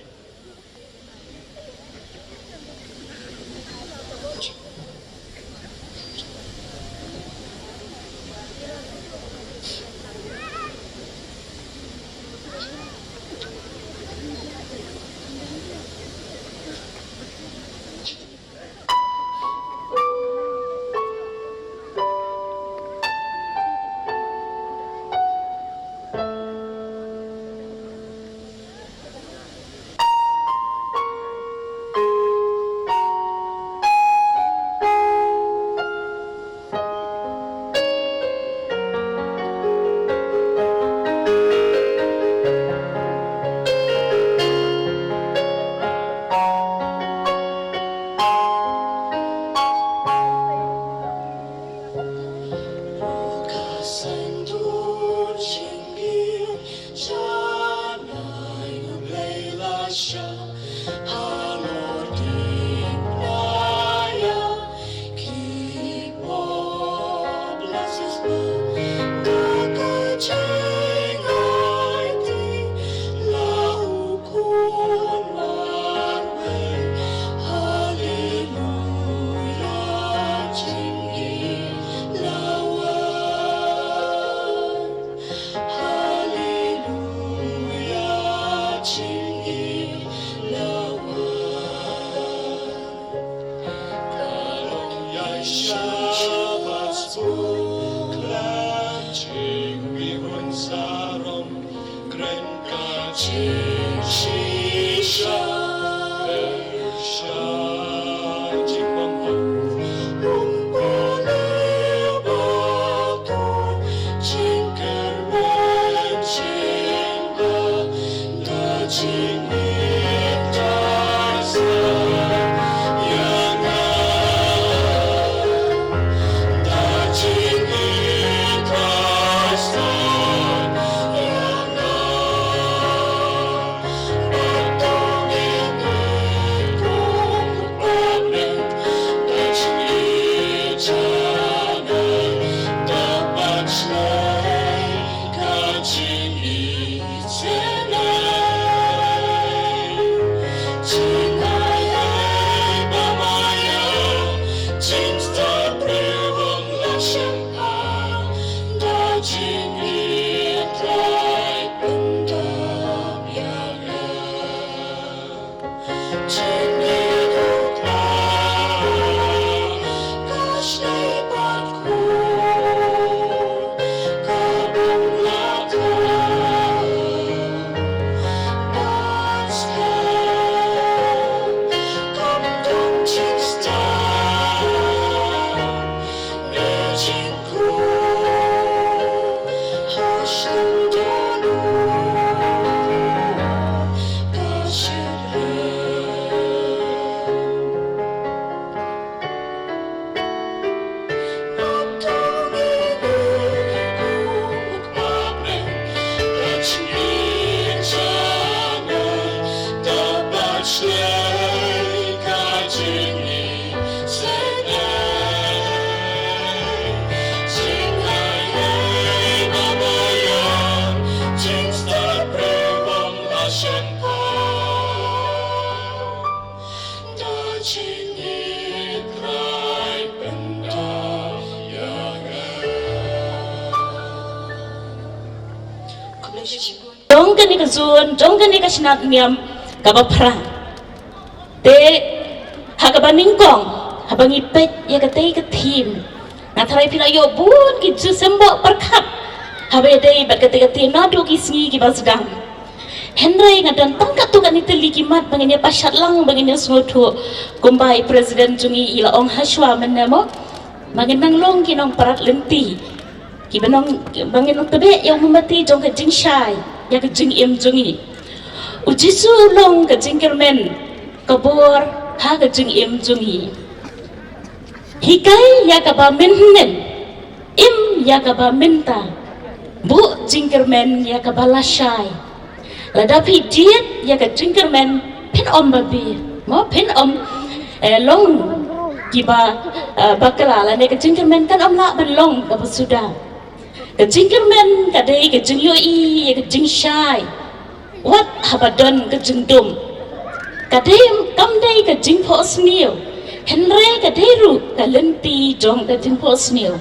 Jong kane ka zone, jong kane ka shnat niam kaba phra. Te ha kaba nyngkong, haba ngi peit ïa katei ka theme, nga tharai phi la ïoh bun ki jingsymbol pyrkhat haba ïadei bad katei ka theme naduh ki sngi kiba sdang. Hynrei nga don tang katto katne tylli ki mat ba ngin ïa pashat lang, ba ngin ïa sngewthuh, kumba i president jong ngi i la ong hashwa mynne mo, ba ngin nang long ki nongprat lynti, kiba nong, ba ngin nang tbeh ïa u mombati jong ka jingshai ïa ka jingim jong ngi. U Jisu u long ka jingkyrmen, ka bor ha ka jingim jong ngi. Hikai ïa kaba mynhynnin, im ïa kaba mynta, buh jingkyrmen ïa kaba lashai. Lada phi jied ïa ka jingkyrmen, phin ym babe, mo, phin ym, eh, long kiba, eh, bakla, lane ka jingkyrmen kan ym lah ban long kaba suda. Ka jingkyrmen ka dei ka jingïohi ïa ka jingshai wat haba don ka jingdum. Ka dei, kam dei ka jingphohsniew, hynrei ka dei ruh ka lynti jong ka jingphohsniew.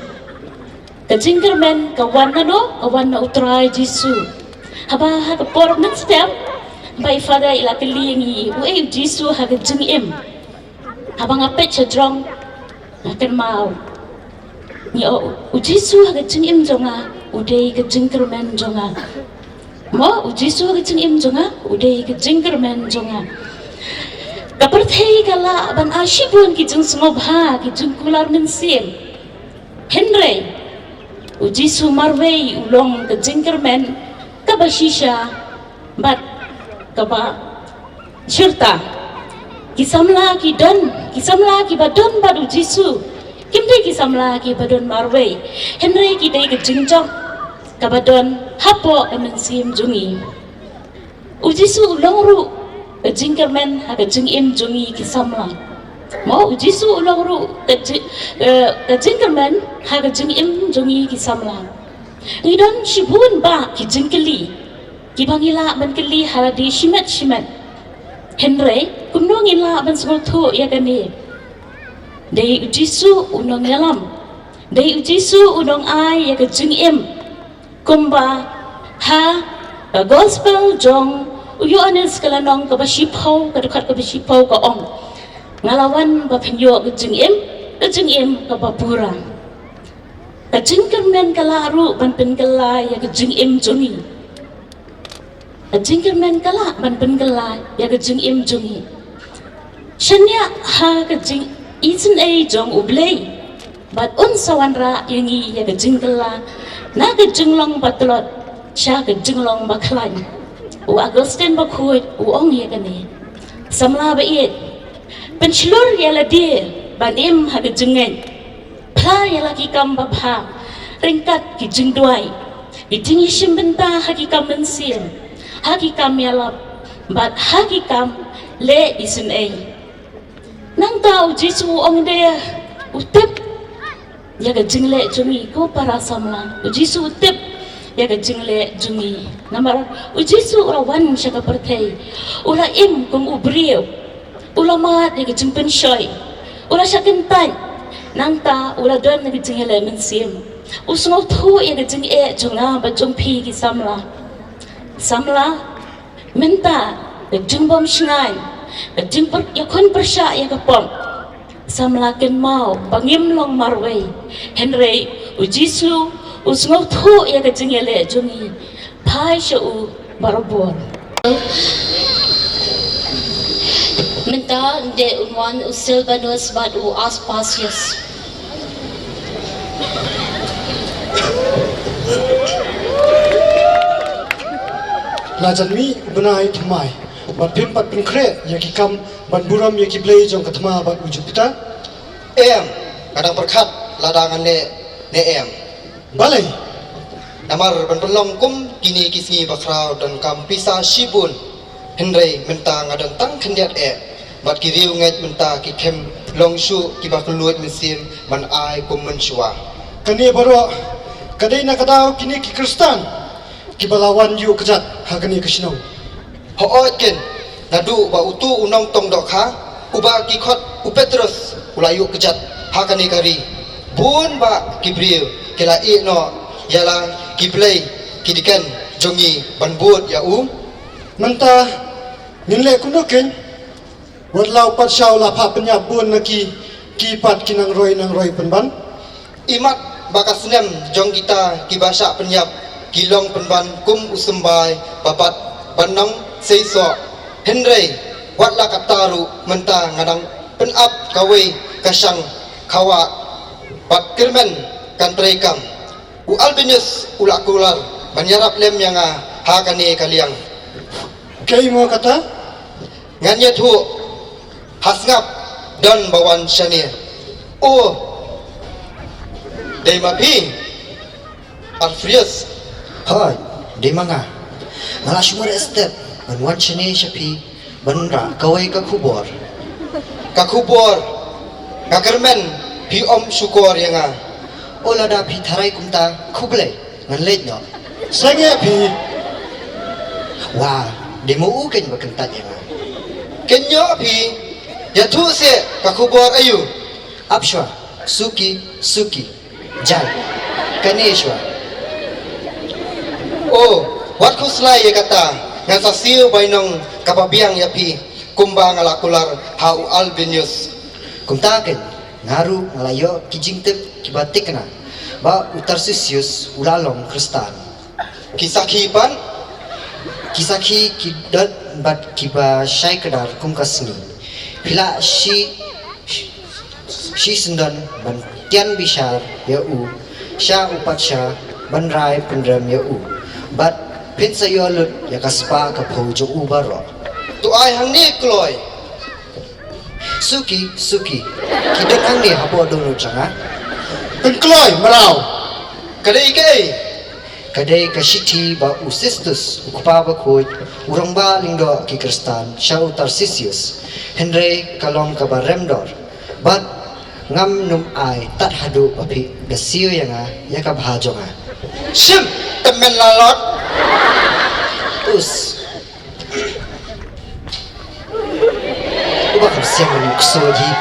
Ka jingkyrmen ka wan na no? Ka wan na U Trai Jisu. Haba ha ka por mynstep ba i Father i la kylli ïa ngi, uei U Jisu ha ka jingim? Haba nga peit shajrong, nga kynmaw. Ngi ong, U Jisu ha ka jingim jong nga u dei ka jingkyrmen jong nga. Mo, U Jisu ha ka jingim jong nga u dei ka jingkyrmen jong nga. Ka pyrthei ka lah ban ai shibun ki jingsngewbha, ki jingkular mynsiem. Hynrei U Jisu marwei u long ka jingkyrmen kaba shisha bad kaba shirta. Ki samla ki don, ki samla kiba don bad U Jisu kim dei ki samla kiba don marwei, hynrei ki dei ka jingjop kaba don hapoh ka mynsiem jong ngi. U Jisu u long ruh ka jingkyrmen ha ka jingim jong ngi ki samla. Mo, U Jisu u long ruh ka ji-, eh, ka jingkyrmen ha ka jingim jong ngi ki samla. Ngi don shibun bah ki jingkylli kiba ngi lah ban kylli ha lade shimet shimet. Hynrei kumno ngin lah ban sngewthuh ïa kane? Dei U Jisu u nongïalam. Dei U Jisu u nongai ïa ka jingim. Kumba ha ka gospel jong u Ïoannis ka lynnong kaba shiphew, ka dkhot kaba shiphew ka ong, nga la wan ba phin ïoh ka jingim, ka jingim kaba pura. Ka jingkyrmen ka lah ruh ban pynkylla ïa ka jingim jong ngi. Ka jingkyrmen ka lah ban pynkylla ïa ka jingim jong ngi. Shaniah ha ka jingisynei jong U Blei, bad un sa wanrah ïa ngi ïa ka jingkylla na ka jinglong ba tlot sha ka jinglong ba khlaiñ. U Augustine Bakhuid u ong ïa kane: Samla ba ïeit, pynshlur ïa lade ban im ha ka jingngeit. Phla ïa la ki kam babha ryngkat ki jingduwai, ki jingïashim bynta ha ki kam mynsiem, ha ki kam ïalap, bad ha ki kam leh isynei. Nangta U Jisu u ong de, u tip ïa ka jingleh jong ngi, ko para samla. U Jisu u tip ïa ka jingleh jong ngi. Namar U Jisu u la wan sha ka pyrthei, u la im kum u briew. U la mad ïa ka jingpynshoi. U la shah kyntait. Nangta u la don ïa ka jingïaleh mynsiem. U sngewthuh ïa ka jingeh jong nga bad jong phi ki samla. Samla, mynta ka jingbym shngaiñ, ka jingpyrkhat ïakhun pyrshah ïa ka pop. Samla, kynmaw ba ngim long marwei. Hynrei U Jisu u sngewthuh ïa ka jingïaleh jong ngi. Phai sha u barabor. Mynta ynda un wan u Silvanus bad u Aspasius. La jan mih u bnai thymmai, bad phim pat pynkhreh ïa ki kam ban burom ïa ki blei jong ka thma bad u Jupiter? Em, nga dang pyrkhat lada ngan leh ne em. Balei? Namar ban pynlong kum kine ki sngi bakhraw donkam pisa shibun. Hynrei mynta nga don tang khyndiat eh. Bad ki riewngeit mynta ki khlem long shuh kiba kylluid mynsiem ban ai kum mynshuwa. Kane baroh ka dei na ka daw kine ki Khristan kiba la wan ïuh kjat ha kane ka shnong. Hooid ken, naduh ba utu u nongtong dohkha uba ki khot u Petrus u la ïuh kjat ha kane ka ri, bun bah ki briew ki la ïeh noh ïa la ki blei ki diken jong ngi ban bud ïa u. Mynta ngin leh kumno ken? Wat la u Patsha u la phah pynïap bun na ki, ki pat ki nangroi nangroi pynban. Imat ba ka snem jong kita kiba shah pynïap ki long pynban kum u symbai ba bat ban nang seisoh. Hynrei wat la katta ruh mynta nga dang pynap kawei ka shang khawa bad kyrmen kan treikam. U Albinus u la kular ban ïarap lem ïa nga ha kane ka liang. Kaei mo kata? Ngan ïathuh ha sngap don ba wan shane. O, dei ma phi Alpheus? Hooid, dei ma nga. Nga la shu mareh step ban wan shane sha phi ban rah kawei ka khubor. Ka khubor? Nga kyrmen phi ym shukor ïa nga. O, lada phi tharai kumta, khublei, ngan leit noh. Sngewbha phi. Wa, dei ma u ken ba kyntait ïa nga. Kynnoh phi, ïathuh seh ka khubor aïu? Ap shuwa, suki, suki. Jai. Kane shuwa. O, wat khuslai ïa kata, ngan sa siew bainong kaba biang ïa phi, kumba nga la kular ha u Albinus. Kumta ken, nga ruh nga la ïoh ki jingtip kiba thikna ba u Tarsisius u la long Khristan. Ki sakhi pat? Ki sakhi ki don bad kiba shai kdar kum ka sngi. Phi la shi, shi syndon ban tian bishar ïa u sha u Patsha ban rai pynrem ïa u. Bad phin sa ïoh lut ïa ka spah ka phew jong u baroh. To ai hangne kloi. Suki, suki. Ki don hangne hapoh dohnud jong nga. Pynkloi mraw. Ka dei kaei? Ka dei ka shithi ba u Sistus, u kpa bakhuid, u rangbah lyngdoh ki Khristan sha u Tarsisius. Hynrei ka long kaba remdor. Bad ngam nym ai tad haduh ba phi da siew ïa nga ïa ka bha jong nga. Shim, tymmen lalot. Us. Uba kham siang ban kso hi.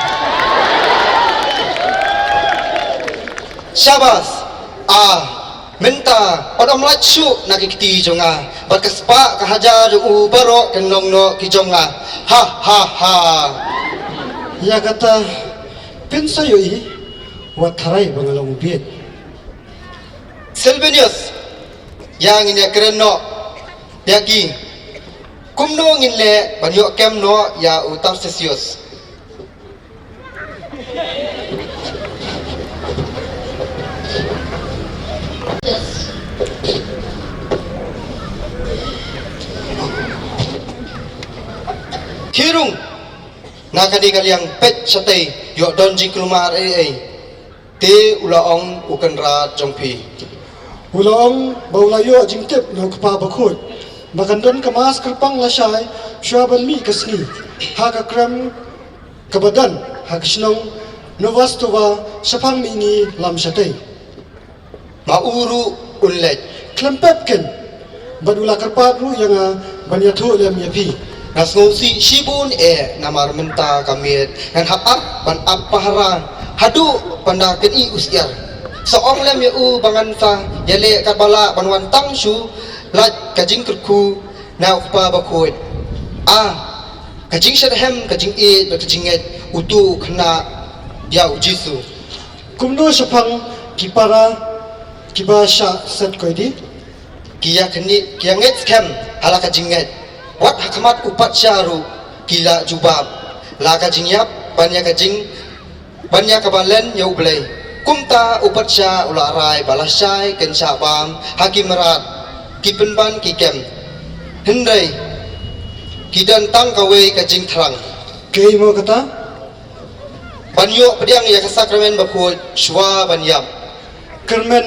Shabas. Ah, mynta pat ym lait shuh na ki kti jong nga. Bad ka spah ka hajar jong u baroh kin long noh ki jong nga. Ha ha ha. Ïa kata phin sa ïohi, wat tharai ba nga long u bieit. Albinus, ïa ngin ïa kren noh ïa ki. Kumno ngin leh ban ïoh kem noh ïa u Tarcisius? Khie rung, na kane ka liang peit shatei, ïoh don jingkulmar ei ei. Te u la ong u kynrad jong phi. U la ong ba u la ïoh jingtip na u Kpa Bakhuid ba kan don ka mass kyrpang lashai shuwa ban mih ka sngi ha ka krem kaba don ha ka shnong Novastova shaphang mihngi lam shatei. Ma u ruh un leit. Khlem pep ken. Bad u la kyrpad ruh ïa nga ban ïathuh lem ïa phi. Nga sngewsih shibun eh, namar mynta ka miet ngan hap ap ban ap pahara haduh ban da kynnoh u syiar. Sa ong lem ïa u ba ngan sa ïaleh katba lah ban wan tang shu lait ka jingkyrkhu na u Kpa Bakhuid. Ah, ka jingshitrhem, ka jingïeit bad ka jingngeit uto u khynnah ïa u Jisu. Kumno shaphang ki para kiba shah set koidi? Ki ïa kynnoh, ki ïa ngeit skhem ha la ka jingngeit. Wat ha khmat u patsha ruh ki la jubab la ka jingïap ban ïa ka jing, ban ïa kaba len ïa U Blei. Kumta u patsha u la rai ba lashai kin shah bam ha ki mrad, ki pynban ki kem. Hynrei ki don tang kawei ka jingthrang. Kaei mo kata? Ban ïoh pdiang ïa ka sakramen bakhuid shuwa ban ïap. Kyrmen,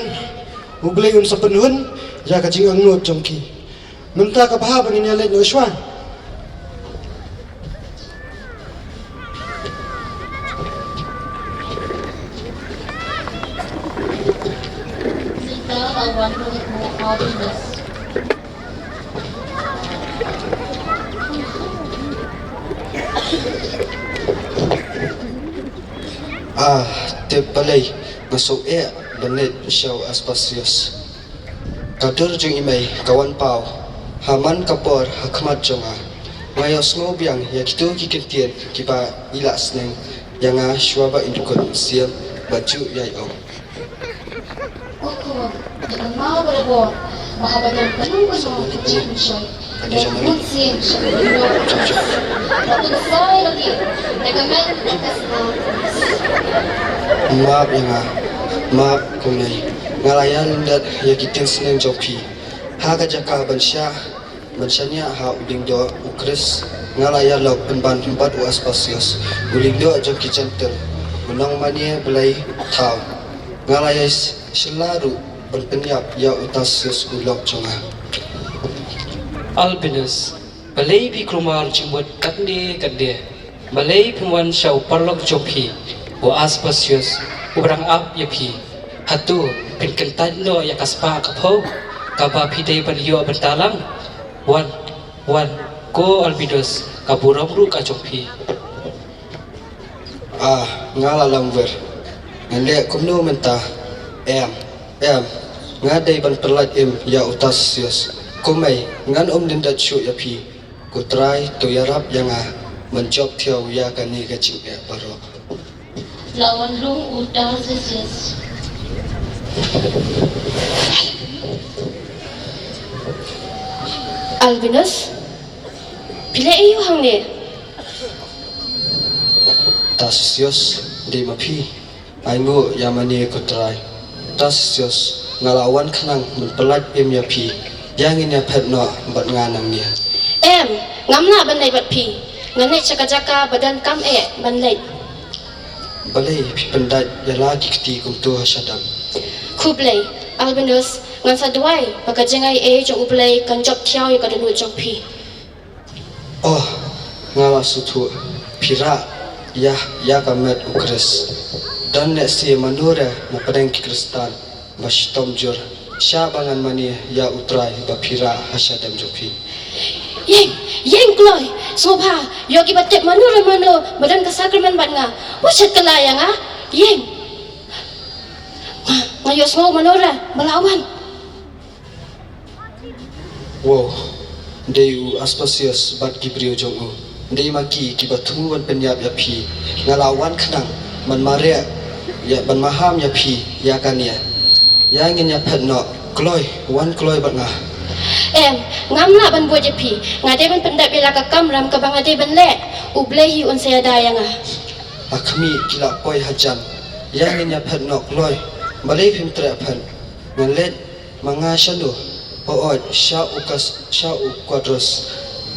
U Blei un sa pynhun ïa ka jingangnud jong ki. Mynta ka bha ba ngin ïa leit noh shuwa. Ah, tip balei nga shu eh ban leit sha u Aspasius. Ka dur jong i mei ka wan paw ha man ka por ha khmat jong nga. Nga ïohsngew biang ïa kito ki kyntien kiba i la sneng ïa nga shuwa ba in dukut mynsiem bad ju ïai ong. Map ïa nga, map kumne. Nga la ïa lyndet ïa ki tieng sneng jong phi ha ka jaka ban shah ban shaniah ha u lyngdoh u Khrist. Nga la ïa lok pynban bad u Aspasius, u lyngdoh jong ki Jentil, u nongmane blei thaw. Nga la ïa shylla ruh ban pynïap ïa u Tarcisius u lok jong nga. Albinus, balei phi kulmar jingmut katne katne? Balei phin wan sha u paralok jong phi, u Aspasius, u brang ap ïa phi? Hato phin kyntait noh ïa ka spah ka phew kaba phi dei ban ïoh bynta lang? Wan, wan, ko Albinus, ka burom ruh ka jong phi. Ah, nga la lamwir. Ngan leh kumno mynta? Em, em, nga dei ban pyllait im ïa u Tarcisius. Kumei, ngan ym lyndet shuh ïa phi. Ko Trai, to ïarap ïa nga ban jop thiaw ïa kane ka jingeh baroh. La wan rung u Tarcisius. Albinus, phi leh aïu hangne? Tarcisius, dei ma phi? Ai nguh ïa mane ko Trai. Tarcisius, nga la wan khnang ban pyllait im ïa phi. Ïa ngin ïa phet noh bad nga nangne. Em, ngam lah ban leit bad phi. Ngan leit sha ka jaka ba donkam eh ban leit. Balei phi pyndait ïa la ki kti kumto ha shadem? Khublei, Albinus, ngan sa duwai ba ka jingai ei jong U Blei kan jop thiaw ïa ka dohnud jong phi. Oh, nga la sngewthuh, phi rah ïa, ïa ka met u Khrist. Don lehse mano re na pdeng ki Khristan ba shitom jur, shah ba ngan mane ïa u Trai ba phi rah ha shadem jong phi. Ïeng, ïeng kloi, sngewbha, ïoh kiba tip mano re mano ba don ka sakramen bad nga. Wat shet kylla ïa nga, ïeng. Nga, nga ïohsngew mano re ba la wan. Wow, dei u Aspasius bad ki briew jong u. Dei ma ki kiba thmu ban pynïap ïa phi. Nga la wan khnang ban mareh ïa, ban maham ïa phi ïa kane. Ïa ngin ïa phet noh, kloi, wan kloi bad nga. Em, ngam lah ban bud ïa phi. Nga dei ban pyndep ïa la ka kamram kaba nga dei ban leh. U Blei hi un sa ïada ïa nga. Ha khmih ki la poi hajan. Ïa ngin ïa phet noh kloi. Balei phim treh phet? Ngan leit ma nga shano? Hooid, sha u kas, sha u Quadros.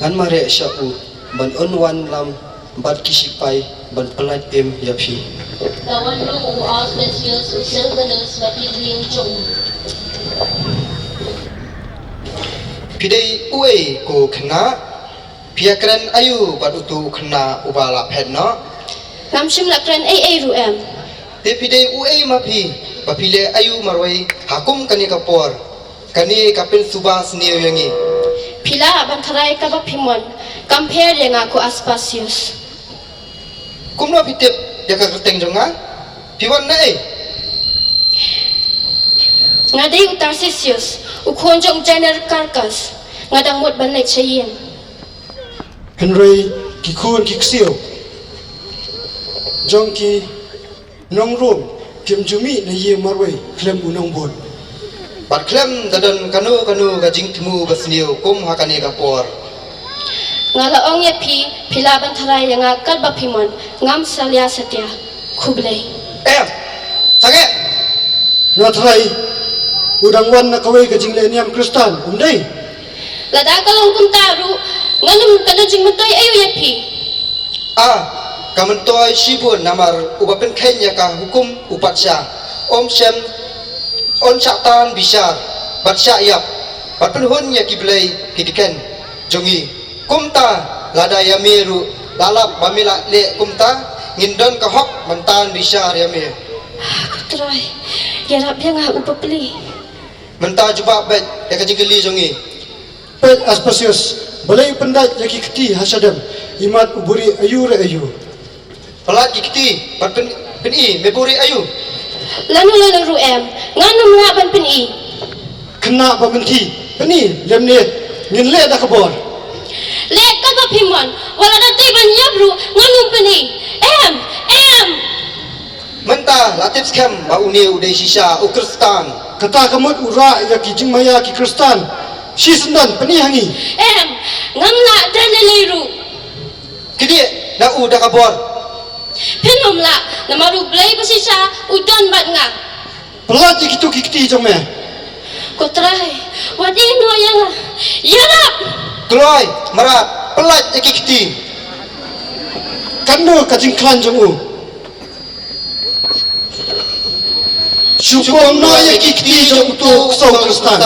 Ngan mareh sha u ban un wan lam bad ki shipai ban pyllait im ïa phi. Ka wan rung u Archelaus u Silvanus bad ki briew jong u. Phi dei uei ko khynnah? Phi ïa kren aïu bad utu u khynnah uba la phet noh? Ngam shym la kren ei ei ruh em. Te phi dei uei ma phi ba phi leh aïu marwei ha kum kane ka por? Kane ka pynsuba sniew ïa ngi. Phi lah ban tharai kaba phi mon, kam pher ïa nga ko Aspasius. Kumno phi tip ïa ka kyrteng jong nga? Phi wan na ei? Nga dei u Tarsisius, u khun jong u Jener Karkas. Nga dang mut ban leit sha ïing. Hynrei ki khun ki ksiew jong ki nong Rom kim ju mih na ïing marwei khlem u nongbud. Bad khlem da don kano kano ka jingthmu ba sniew kum ha kane ka por. Nga la ong ïa phi, phi lah ban tharai ïa nga katba phi mon, ngam salia satia. Khublei. Em, sangeh. Nga tharai u dang wan na kawei ka jingleh niam Khristan, um dei? Lada ka long kumta ruh, ngan ym, ka don jingmyntoi aïu ïa phi? A, ka myntoi shibun namar uba pynkheiñ ïa ka hukum u patsha. Um shym, un shah tan bishar bad shah ïap bad pynhun ïa ki blei ki diken jong ngi. Kumta lada ïa me ruh la lap ba me la leh kumta, ngin don ka hok ban tan bishar ïa me. Ko Trai, ïarap ïa nga u bapli. Mynta jubab beit ïa ka jingkylli jong ngi. Peit Aspasius, balei u pyndait ïa ki kti ha shadem, imat u buhrieh aïu re aïu? Pyllait ki kti bad pyn, pyni, me buhrieh aïu? Lano lano ruh em, ngan ym lah ban pyni. Khynnah ba mynthi, pyni, lymne ngin leh da ka bor. Leh katba phi mon, wat la da dei ban ïap ruh ngan ym pyni. Em, em. Mynta la tip skhem ba une u dei shisha u Khristan. Kata ka mut u rah ïa ki jingmaïa ki Khristan. Shisyndon, pyni ha ngi. Em, ngam lah da lei lei ruh. Khie na u da ka bor. Phin ym lah, namar u Blei ba shisha u don bad nga. Pyllait ïa kito ki kti jong me. Ko Trai, wat ïehnoh ïa nga. Ïarap. Kloi, mrad, pyllait ïa ki kti. Katno ka jingkhlaiñ jong u. Shu pom noh ïa ki kti jong uto u ksew Khristan.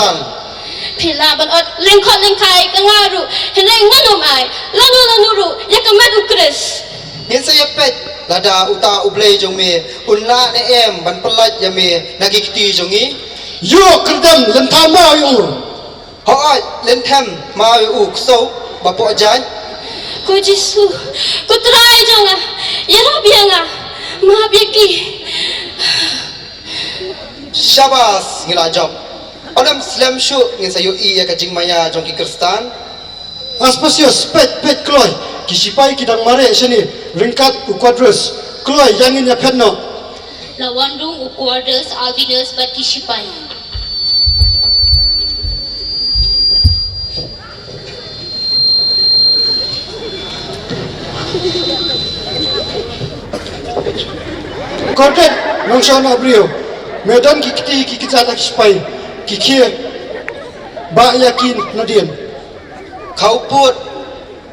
Phi lah ban ot lyngkhot lyngkhai ka nga ruh, hynrei ngan ym ai lano lano ruh ïa ka met u Khrist. Ngin sa ïa peit lada uta u Blei jong me un lah ne em ban pyllait ïa me na ki kti jong ngi. Ïoh kyrdem, lynthem maw ïa u. Hooid, lynthem maw ïa u ksew ba poh jaiñ. Ko Jisu, ko Trai jong nga, ïarap ïa nga, map ïa ki. Shabas, ngi la jop. Ym slem shuh, ngin sa ïohi ïa ka jingmaïa jong ki Khristan. Aspasius, peit, peit kloi, ki shipai ki dang mareh shane ryngkat u Quadrius. Kloi, ïa ngin ïa phet noh. La wan rung u Quadrius, Albinus bad ki shipai. Kordit, nongshong briew. Me don ki kti ki kjat ki shipai. Ki khie ba ïa ki nadien. Khaw put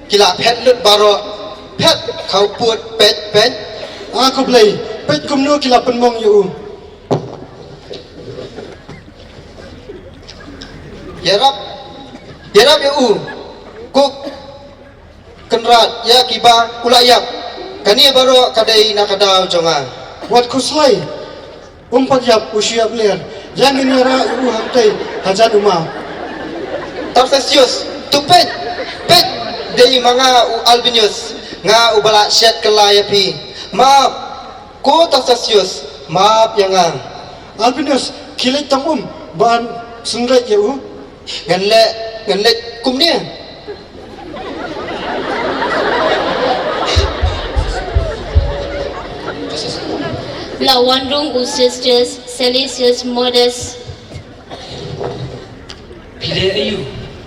ki la phet lut baroh. Phet khaw put, peit, peit. A ko Blei, peit kumno ki la pynmong ïa u. Ïarap, ïarap ïa u. Ko Kynrad ïa kiba u la ïap. Kane baroh ka dei na ka daw jong nga. Wat khuslai. Um pat ïap, u shu ïap ler. Ïa ngin ïa rah ïa u hangtei hajan u map. Tarsesius, to peit, peit, dei ma nga u Albinius, nga uba la shet kylla ïa phi. Map, ko Tarsesius, map ïa nga. Albinius, khie leit tang um ban synreit ïa u. Ngan leh, ngan leh kumne. La wan rung u Cestius, Sallustius, Modus, Ki leh aïu,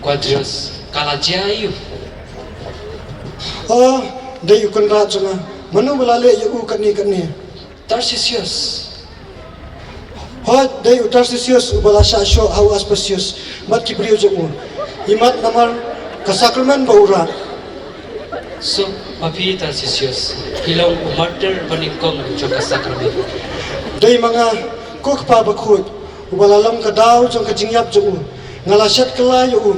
Quadrius, ka la jia aïu? Oh, dei u kynrad jong nga. Mano ba la leh ïa u katne katne? Tarsicius. Hooid, dei u Tarsicius uba la shah shoh ha u Aspasius bad ki briew jong u. Imat namar ka sakramen ba u rah. Suk ma phi Tarsicius, phi long u martir banyngkong jong ka sakramen. Dei ma nga, ko kpa bakhuid, uba la long ka daw jong ka jingïap jong u. Nga la shet kylla ïa u,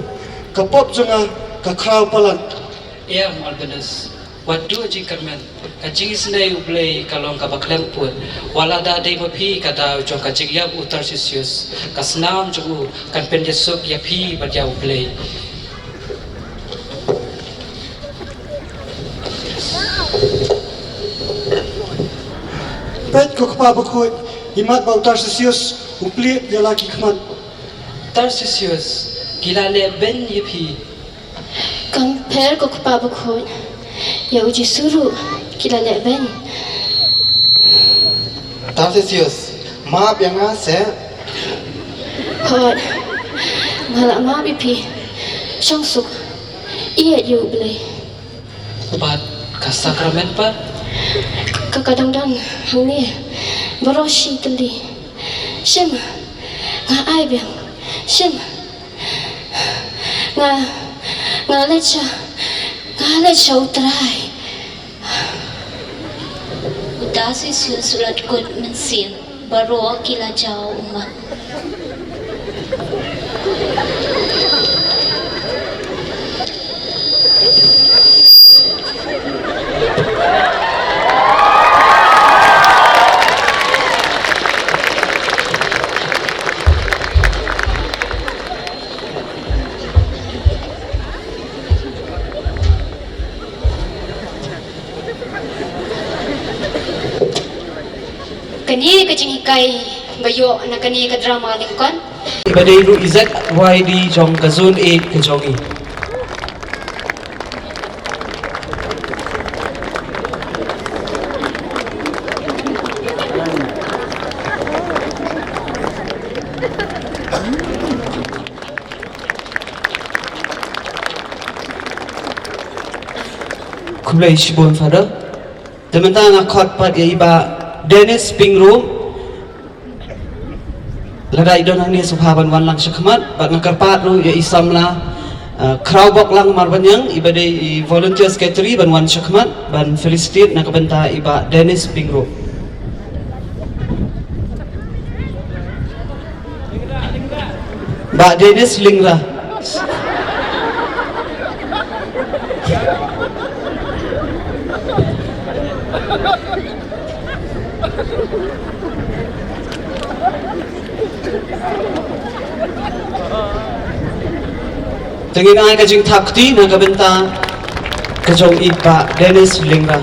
ka pop jong nga ka khraw palat. Em Albinus, wat duh jingkyrmen, ka jingisynei U Blei ka long kaba khlem pud. Wat la da dei ma phi ka daw jong ka jingïap u Tarsicius, ka snam jong u kan pynïasuk ïa phi bad ïa U Blei. Peit ko kpa bakhuid, imat ba u Tarsicius u plied ïa la ki khmat. Tarsicius, ki la leh beiñ ïa phi. Kam pher ko kpa bakhuid, ïa u Jisu ruh ki la leh beiñ. Tarsicius, map ïa nga seh. Hooid, nga la map ïa phi. Shong suk, ïeit ïa U Blei. Bad ka sakramen pat? Ka, ka dang don hangne baroh shi tylli. Shim, nga ai biang. Shim. Nga, nga leit sha, nga leit sha U Trai. U Tarsicius u la dkut mynsiem, baroh ki la jaw ummat. Kane ka jinghikai ba ïoh na kane ka drama lyngkot. Ba dei ruh i Z Y D jong ka Zone eight ka jong i. Khublei shibun Father. Te mynta nga khot pat ïa i Bah Dennis Pyngrope. Lada i don hangne sngewbha ban wan lang sha khmat, bad nga kyrpad ruh ïa i samla, eh, Khrawbok Langmarbaniang, iba dei i volunteer secretary ban wan sha khmat, ban felicitate na ka bynta i Bah Dennis Pyngrope. Bah Dennis Lingra. Te ngin ai ka jingthap kti na ka bynta ka jong i Bah Dennis Lingra.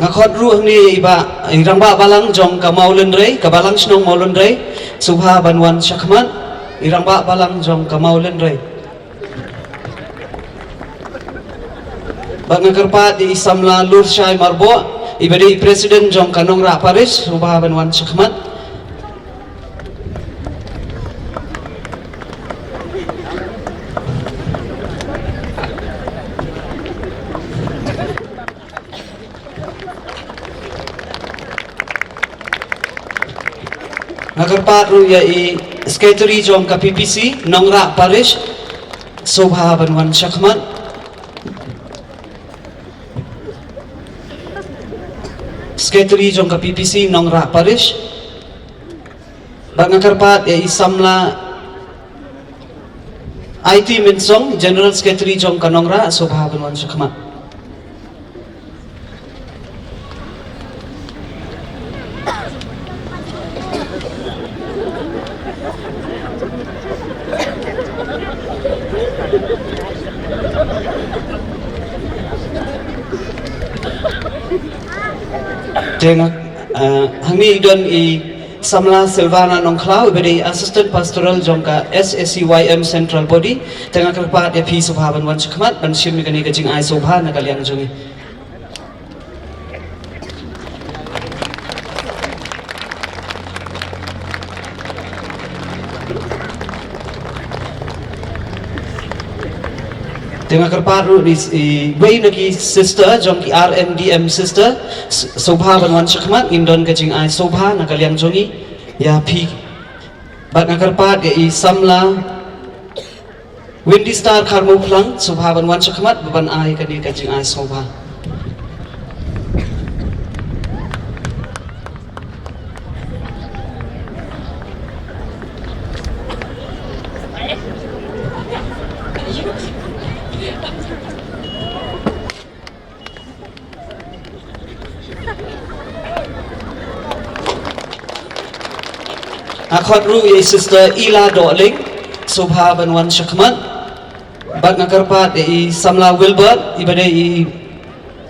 Nga khot ruh hangne i Bah, i Rangbah Balang jong ka Mawlynrei, ka Balang Shnong Mawlynrei, sngewbha ban wan sha khmat, i Rangbah Balang jong ka Mawlynrei. Bad nga kyrpad ïa i samla Lurshai Marboh, iba dei i president jong ka Nongrah Parish, sngewbha ban wan sha khmat. Nga kyrpad ruh ïa i secretary jong ka P P C Nongrah Parish, sngewbha ban wan sha khmat. Secretary jong ka P P C Nongrah Parish. Bad nga kyrpad ïa i samla I T Mynsong, General Secretary jong ka Nongrah, sngewbha ban wan sha khmat. Te nga, eh, hangne i don i Samla Silvana Nongkhlaw, iba dei Assistant Pastoral jong ka S A C Y M Central Body, te nga kyrpad ïa phi sngewbha ban wan shakhmat ban shim ïa kane ka jingai sngewbha na ka liang jong ngi. Te nga kyrpad ruh ïa i, iwei na ki sister jong ki R M D M sister, s-, sngewbha ban wan shakhmat, ngin don ka jingai sngewbha na ka liang jong ngi ïa phi. Bad nga kyrpad ïa i samla Windy Star Kharmawphlang, sngewbha ban wan shakhmat, ban ai kane ka jingai sngewbha. Nga khot ruh ïa i Sister Ila Dohling, sngewbha ban wan shakhmat. Bad nga kyrpad ïa i samla Wilbert, iba dei i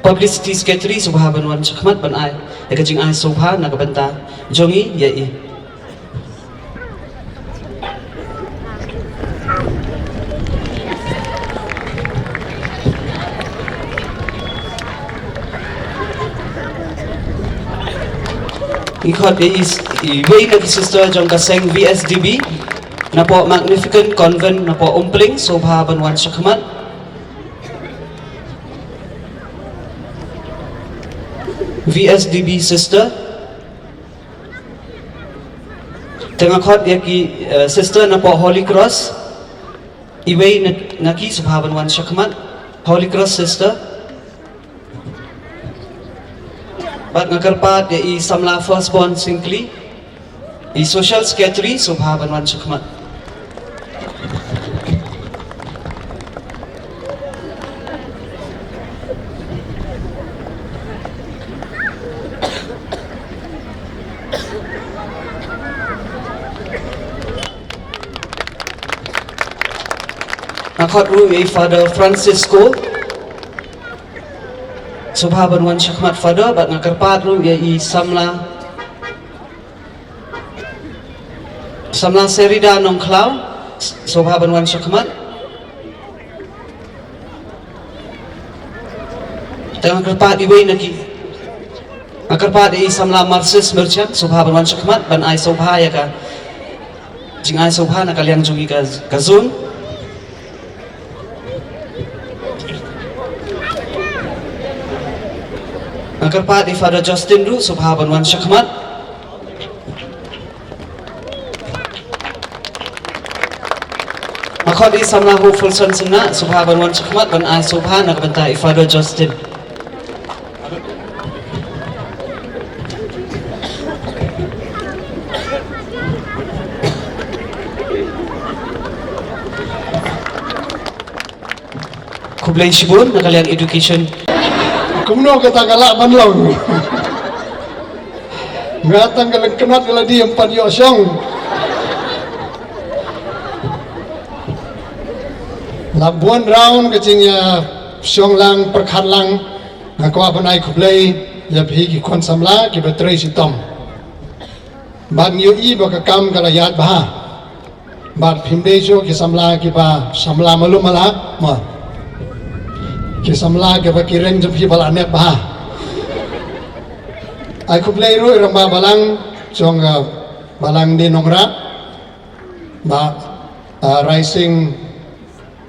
Publicity Secretary, sngewbha ban wan shakhmat ban ai ïa ka jingai sngewbha na ka bynta jong ngi ïa i. Ngi khot ïa i, iwei na ki sister jong ka seng V S D B napoh Magnificent Convent napoh Umpling, sngewbha ban wan shakhmat. V S D B sister. Te nga khot ïa ki, eh, sister napoh Holy Cross. Iwei na, na ki sngewbha ban wan shakhmat. Holy Cross sister. Bad nga kyrpad ïa i samla Firstborn Syngkli, i Social Secretary, sngewbha ban wan shakhmat. Nga khot ruh ïa i Father Francisco, sngewbha ban wan shakhmat Father, bad nga kyrpad ruh ïa i samla Samla Serida Nongkhlaw, sngewbha ban wan shakhmat. Te nga kyrpad iwei na ki, nga kyrpad i Samla Marsis Merchant, sngewbha ban wan shakhmat ban ai sngewbha ïa ka jingai sngewbha na ka liang jong i ka, ka zone. Nga kyrpad i Father Justin ruh, sngewbha ban wan shakhmat. Nga khot i Samla Hopefulson Sna, sngewbha ban wan shakhmat ban ai sngewbha na ka bynta i Father Justin. Khublei shibun na ka liang education. Kumno kata ka lah ban long? Nga tang ka lyngknot ka la dei em pat ïoh shong. La bun round ka jingïashong lang pyrkhat lang. Nga kwah ban ai khublei ïa phi ki khun samla kiba trei shitom. Bad ngi ïohi ba ka kam ka la ïaid bha. Bad phim dei shuh ki samla kiba samla malu mala, ma. Ki samla kiba ki reng jong phi ba la net bha. Ai khublei ruh i rangbah balang jong, uh, balang Nongrah. Bah, uh, Raising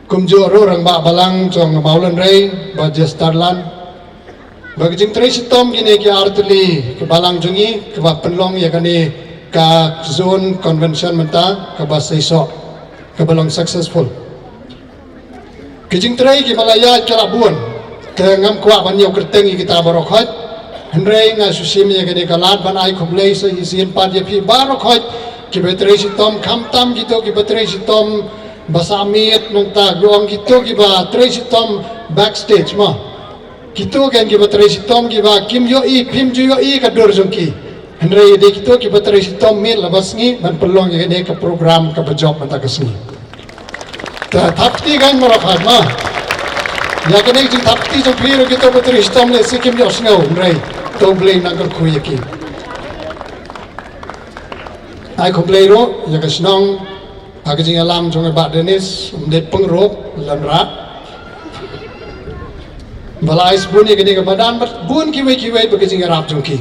Kumjuh ruh rangbah balang jong Mawlynrei, Bah Jestarland. Ba ka jingtrei shitom kine ki artylli ki balang jong ngi, kaba pynlong ïa kane ka zone convention mynta, kaba seisoh, kaba long successful. Ki jingtrei kiba la ïaid ka la bun. Te ngam kwah ban ïoh kyrteng ïa kita baroh khoit. Hynrei nga shu shim ïa kane ka lad ban ai khublei sa ïa sien pat ïa phi baroh khoit. Kiba trei shitom khamtam kito kiba trei shitom ba sah miet nangta, nga ong kito kiba trei shitom backstage mo. Kito ken kiba trei shitom kiba kim ïohi, phim ju ïohi ka dur jong ki. Hynrei dei kito kiba trei shitom miet la ba sngi ban pynlong ïa kane ka program kaba jop mynta ka sngi. Te thap kti kan baroh khoit mo. Ïa kane ka jingthap kti jong phi ruh kito ba trei shitom lehse kim ïohsngew, hynrei to Blei nang kyrkhu ïa ki. Ai khublei ruh ïa ka shnong ha ka jingïalam jong i Bah Dennis, um dei pyngroh lem rah. Ba la ai sbun ïa kane ka madan bad bun kiwei kiwei ba ka jingïarap jong ki.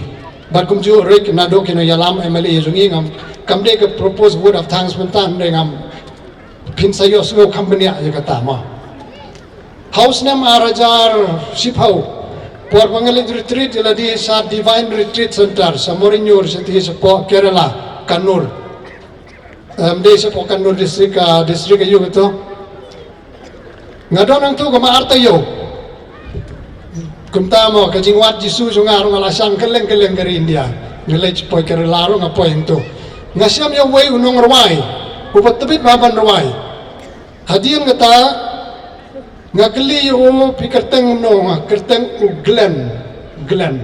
Bad kumjuh ruh naduh ki nongïalam M L A jong i ngam, kam dei ka propose vote of thanks mynta, hynrei ngam, phin sa ïohsngew kham bniah ïa kata mo. Ha u snem ar hajar shiphew, por ba nga leit retreat ïa lade sha Divine Retreat Center sha Moreh Ngur, sha te shapoh Kerala, Kannur. Em, dei shapoh Kannur district, ah, district aïu kato. Nga don hangto kumba ar taïew. Kumta mo, ka jingwad Jisu jong nga ruh nga la shang kylleng kylleng ka ri India. Nga leit poi Kerala ruh nga poi hangto. Nga shem ïa uwei u nongrwai uba tbit bha ban rwai. Hadien kata nga kylli ïa u, phi kyrteng kumno? Nga kyrteng u Glenn. Glenn.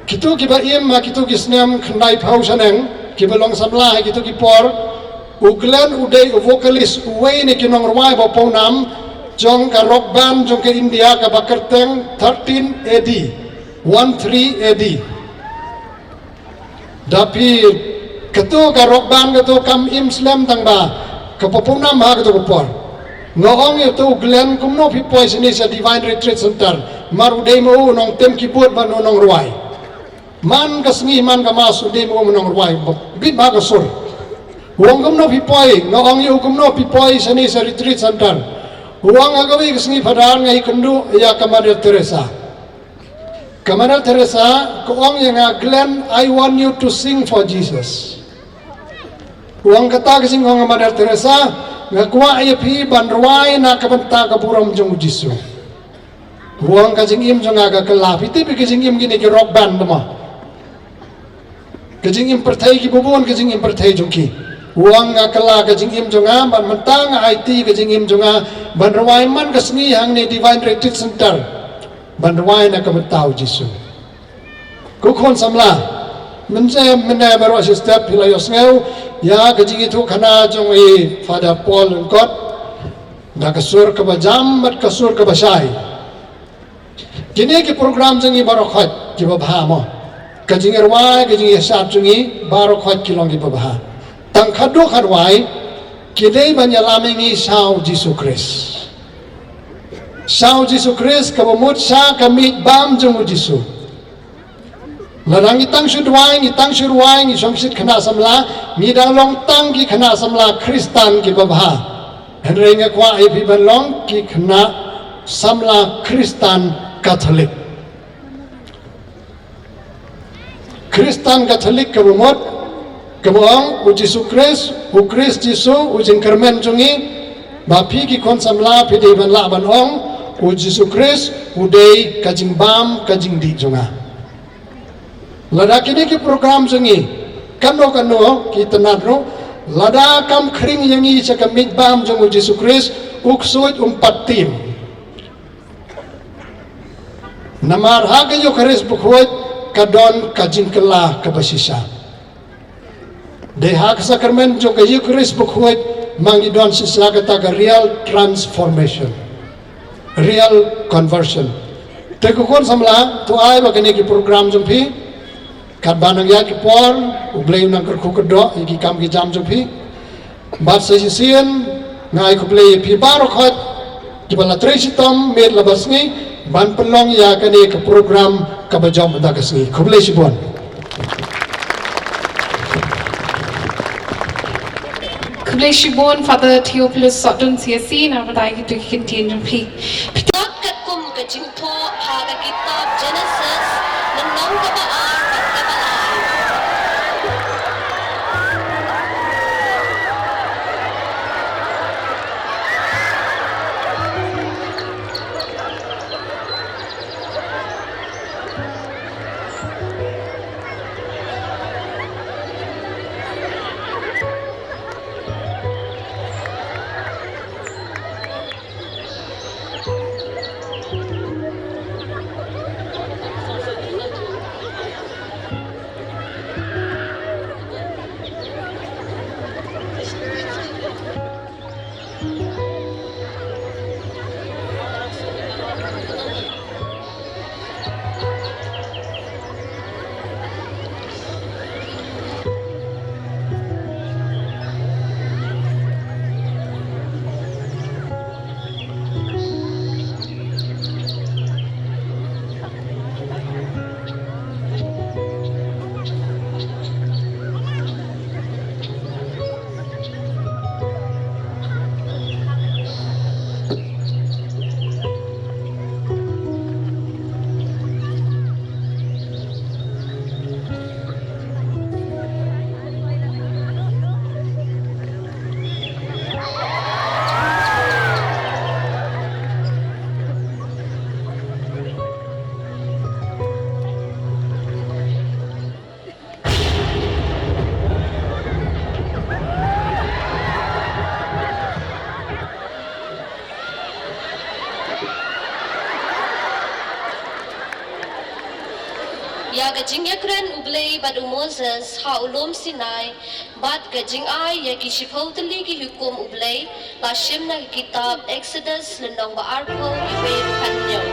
Kito kiba im ha kito ki snem khyndaiphew shaneng, kiba long samla ha kito ki por, u Glenn u dei u vocalist, uwei na ki nongrwai ba pawnam jong ka rock band jong ka India kaba kyrteng thirteen A D, one three A D. Da phi, kato ka rock band kato kam im slem tang ba ka pawnam ha kato ka por. Nga ong ïa uto u Glenn, kumno phi poi shane sha Divine Retreat Center? Mar u dei ma u nongtem keyboard bad u nongrwai. Man ka sngi man ka mass u dei ma u nongrwai, bit bha ka sur. U ong kumno phi poi, nga ong ïa u kumno phi poi shane sha Retreat Center. U ong ha kawei ka sngi Phadar nga ïakynduh ïa ka Mother Teresa. Ka Mother Teresa ka ong ïa nga, "Glenn, I want you to sing for Jesus." U ong kata ka jingong ka Mother Teresa, "Nga kwah ïa phi ban rwai na ka bynta ka burom jong u Jisu." U ong ka jingim jong nga ka kylla, phi tip ka jingim kine ki rock band mo. Ka jingim pyrthei kiba bun, ka jingim pyrthei jong ki. U ong nga kylla ka jingim jong nga, ban mynta nga aiti ka jingim jong nga ban rwai man ka sngi hangne Divine Retreat Center. Ban rwai na ka bynta u Jisu. Ko khun samla, mynne mynne baroh shi step phi la ïohsngew ïa ka jingïathuhkhana jong i Father Paul Lyngkot. Da ka sur kaba jam bad ka sur kaba shai. Kine ki program jong ngi baroh khoit kiba bha mo. Ka jingïarwai, ka jingïashad jong ngi baroh khoit ki long kiba bha. Tang khatduh khatrwai ki dei ban ïalam ïa ngi sha u Jisu Khrist. Sha u Jisu Khrist, kaba mut sha ka miej bam jong u Jisu. Lada ngi tang shu duwai, ngi tang shu rwai, ngi shong shit khynnah samla, ngi dang long tang ki khynnah samla Khristan kiba bha. Hynrei nga kwah ïa phi ban long ki khynnah samla Khristan Katholik. Khristan Katholik kaba mut, kaba ong u Jisu Khrist, u Khrist Jisu, u jingkyrmen jong ngi, ba phi ki khun samla phi dei ban lah ban ong, u Jisu Khrist u dei ka jingbam, ka jingdih jong nga. Lada kine ki program jong ngi, kano kano ki tynnad ruh, lada kam khring ïa ngi sha ka miej bam jong u Jisu Khrist, u ksuid um pat tim. Namar ha ka Eukharist bakhuid ka don ka jingkylla kaba shisha. Dei ha ka sakramen jong ka Eukharist bakhuid ma ngi don shisha kata ka real transformation, real conversion. Te ko khun samla, to ai ba kane ki program jong phi, katba nang ïaid ki por, U Blei un nang kyrkhu kyrdoh ïa ki kam ki jam jong phi. Bad sa shisien nga ai khublei ïa phi baroh khoit kiba la trei shitom miet la ba sngi ban pynlong ïa kane ka program kaba jop mynta ka sngi. Khublei shibun. Khublei shibun Father Theophilus Sotdon C S C, na batai ki tu ki ktien jong phi. Phi tip katkum ka jingthoh ha ka kitab Genesis, lynnong kaba ar bad kaba lai. Ïa ka jingïakren U Blei bad u Moses ha u lum Sinai, bad ka jingai ïa ki shiphew tylli ki hukum U Blei, la shim na ka kitab Exodus lynnong ba arphew, uwei haduh khathynñiew.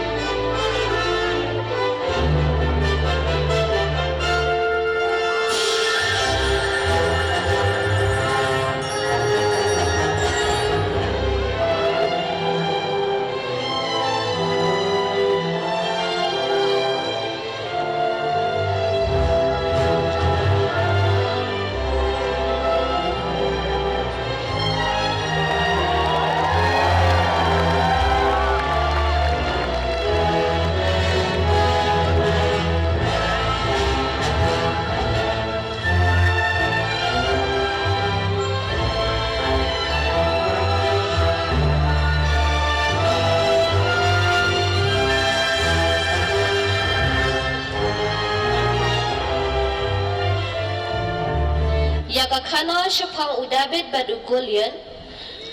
Ïa ka khana shaphang u David bad u Goliath,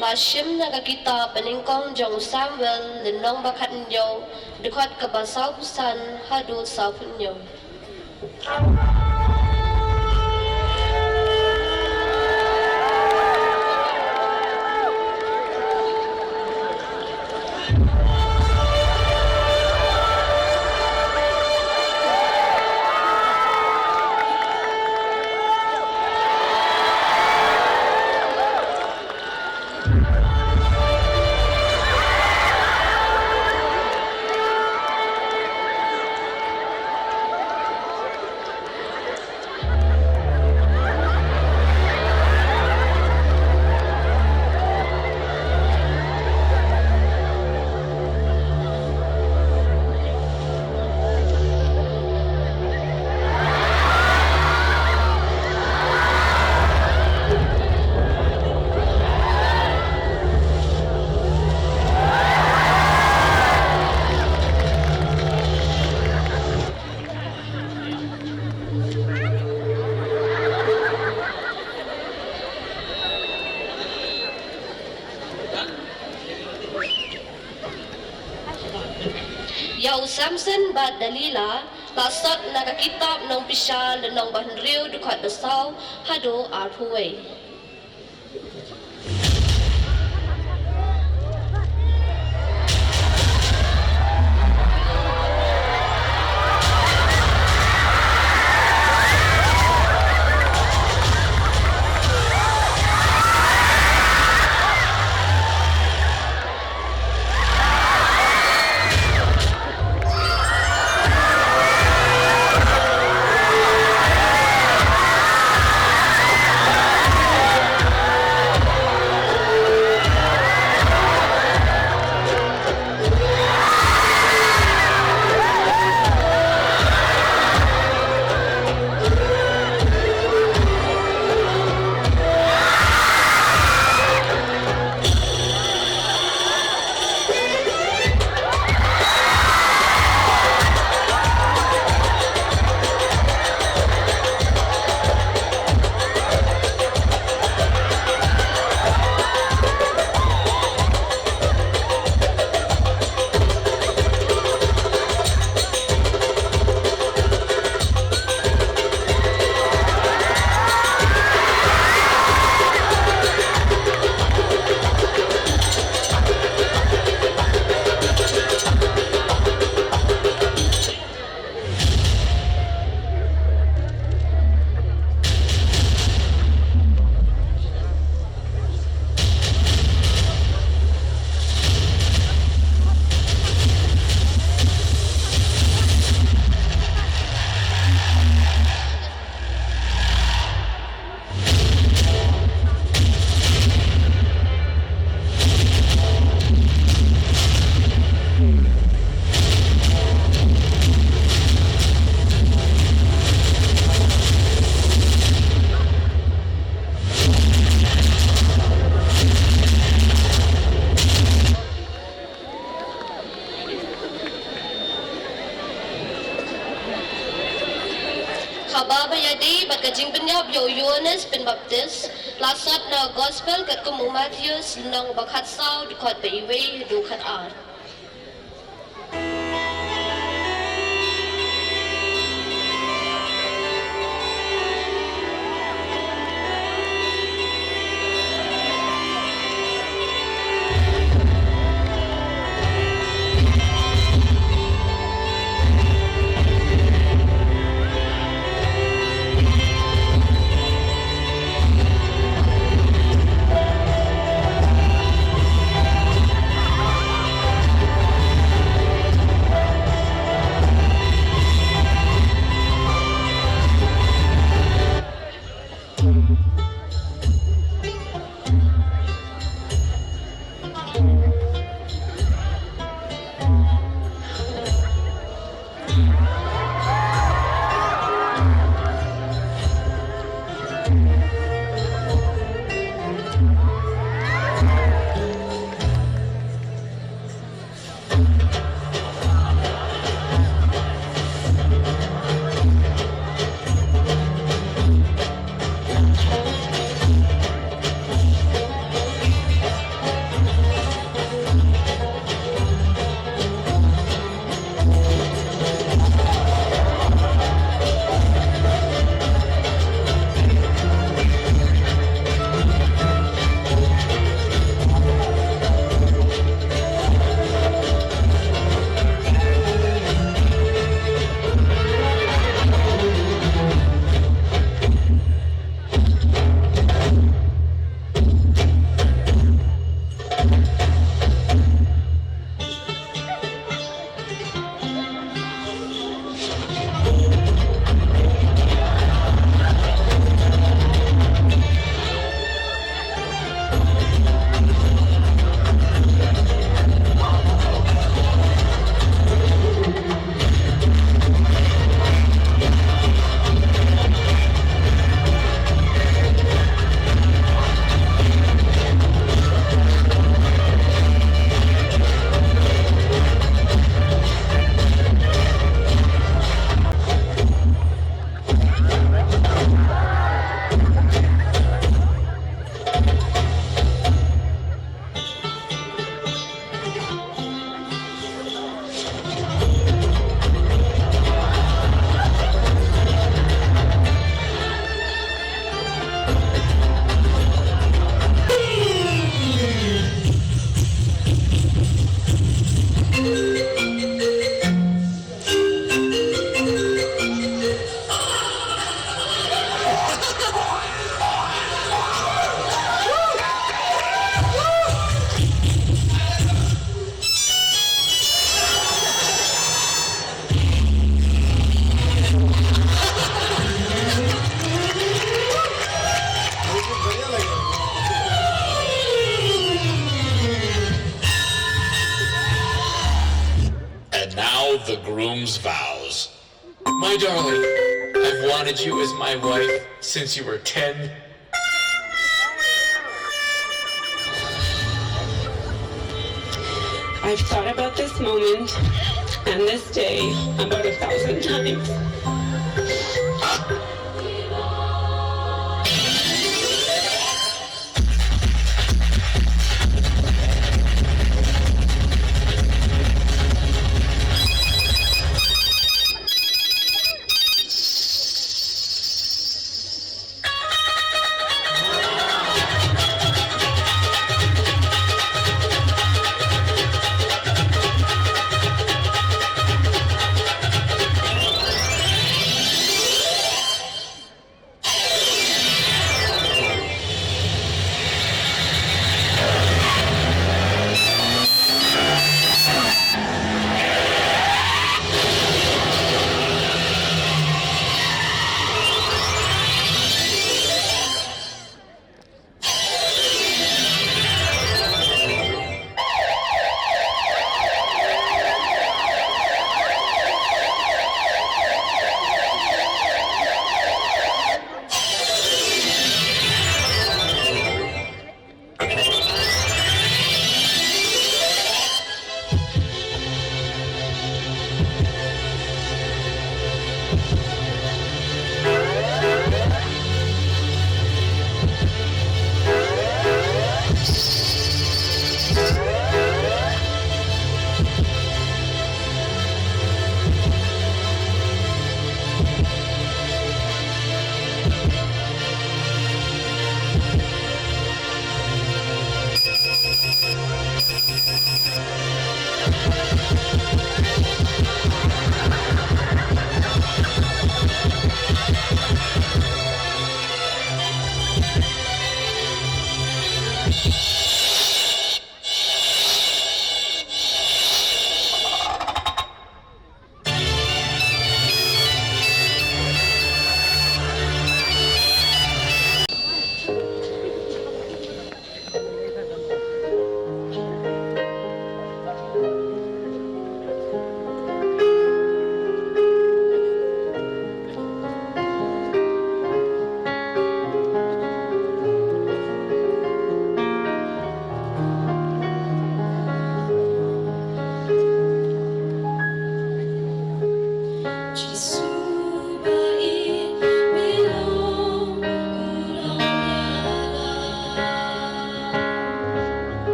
la shim na ka kitab Banyngkong jong u Samuel, lynnong ba khathynñiew, dkhot kaba sawphew san haduh sawphew hynñiew. Ïa u Samson bad Dalila, la sot na ka kitab Nongpisa, lynnong ba hynriew, dkhot ba saw haduh arphew wei. Kaba ba ïadei bad ka jingpynïap ïa u Ïoannis Pynbaptis, la sot na Gospel katkum u Mathaios, lynnong ba khatsaw, dkhot ba wei haduh khatar. Now the groom's vows. My darling, I've wanted you as my wife since you were ten. I've thought about this moment and this day about a thousand times.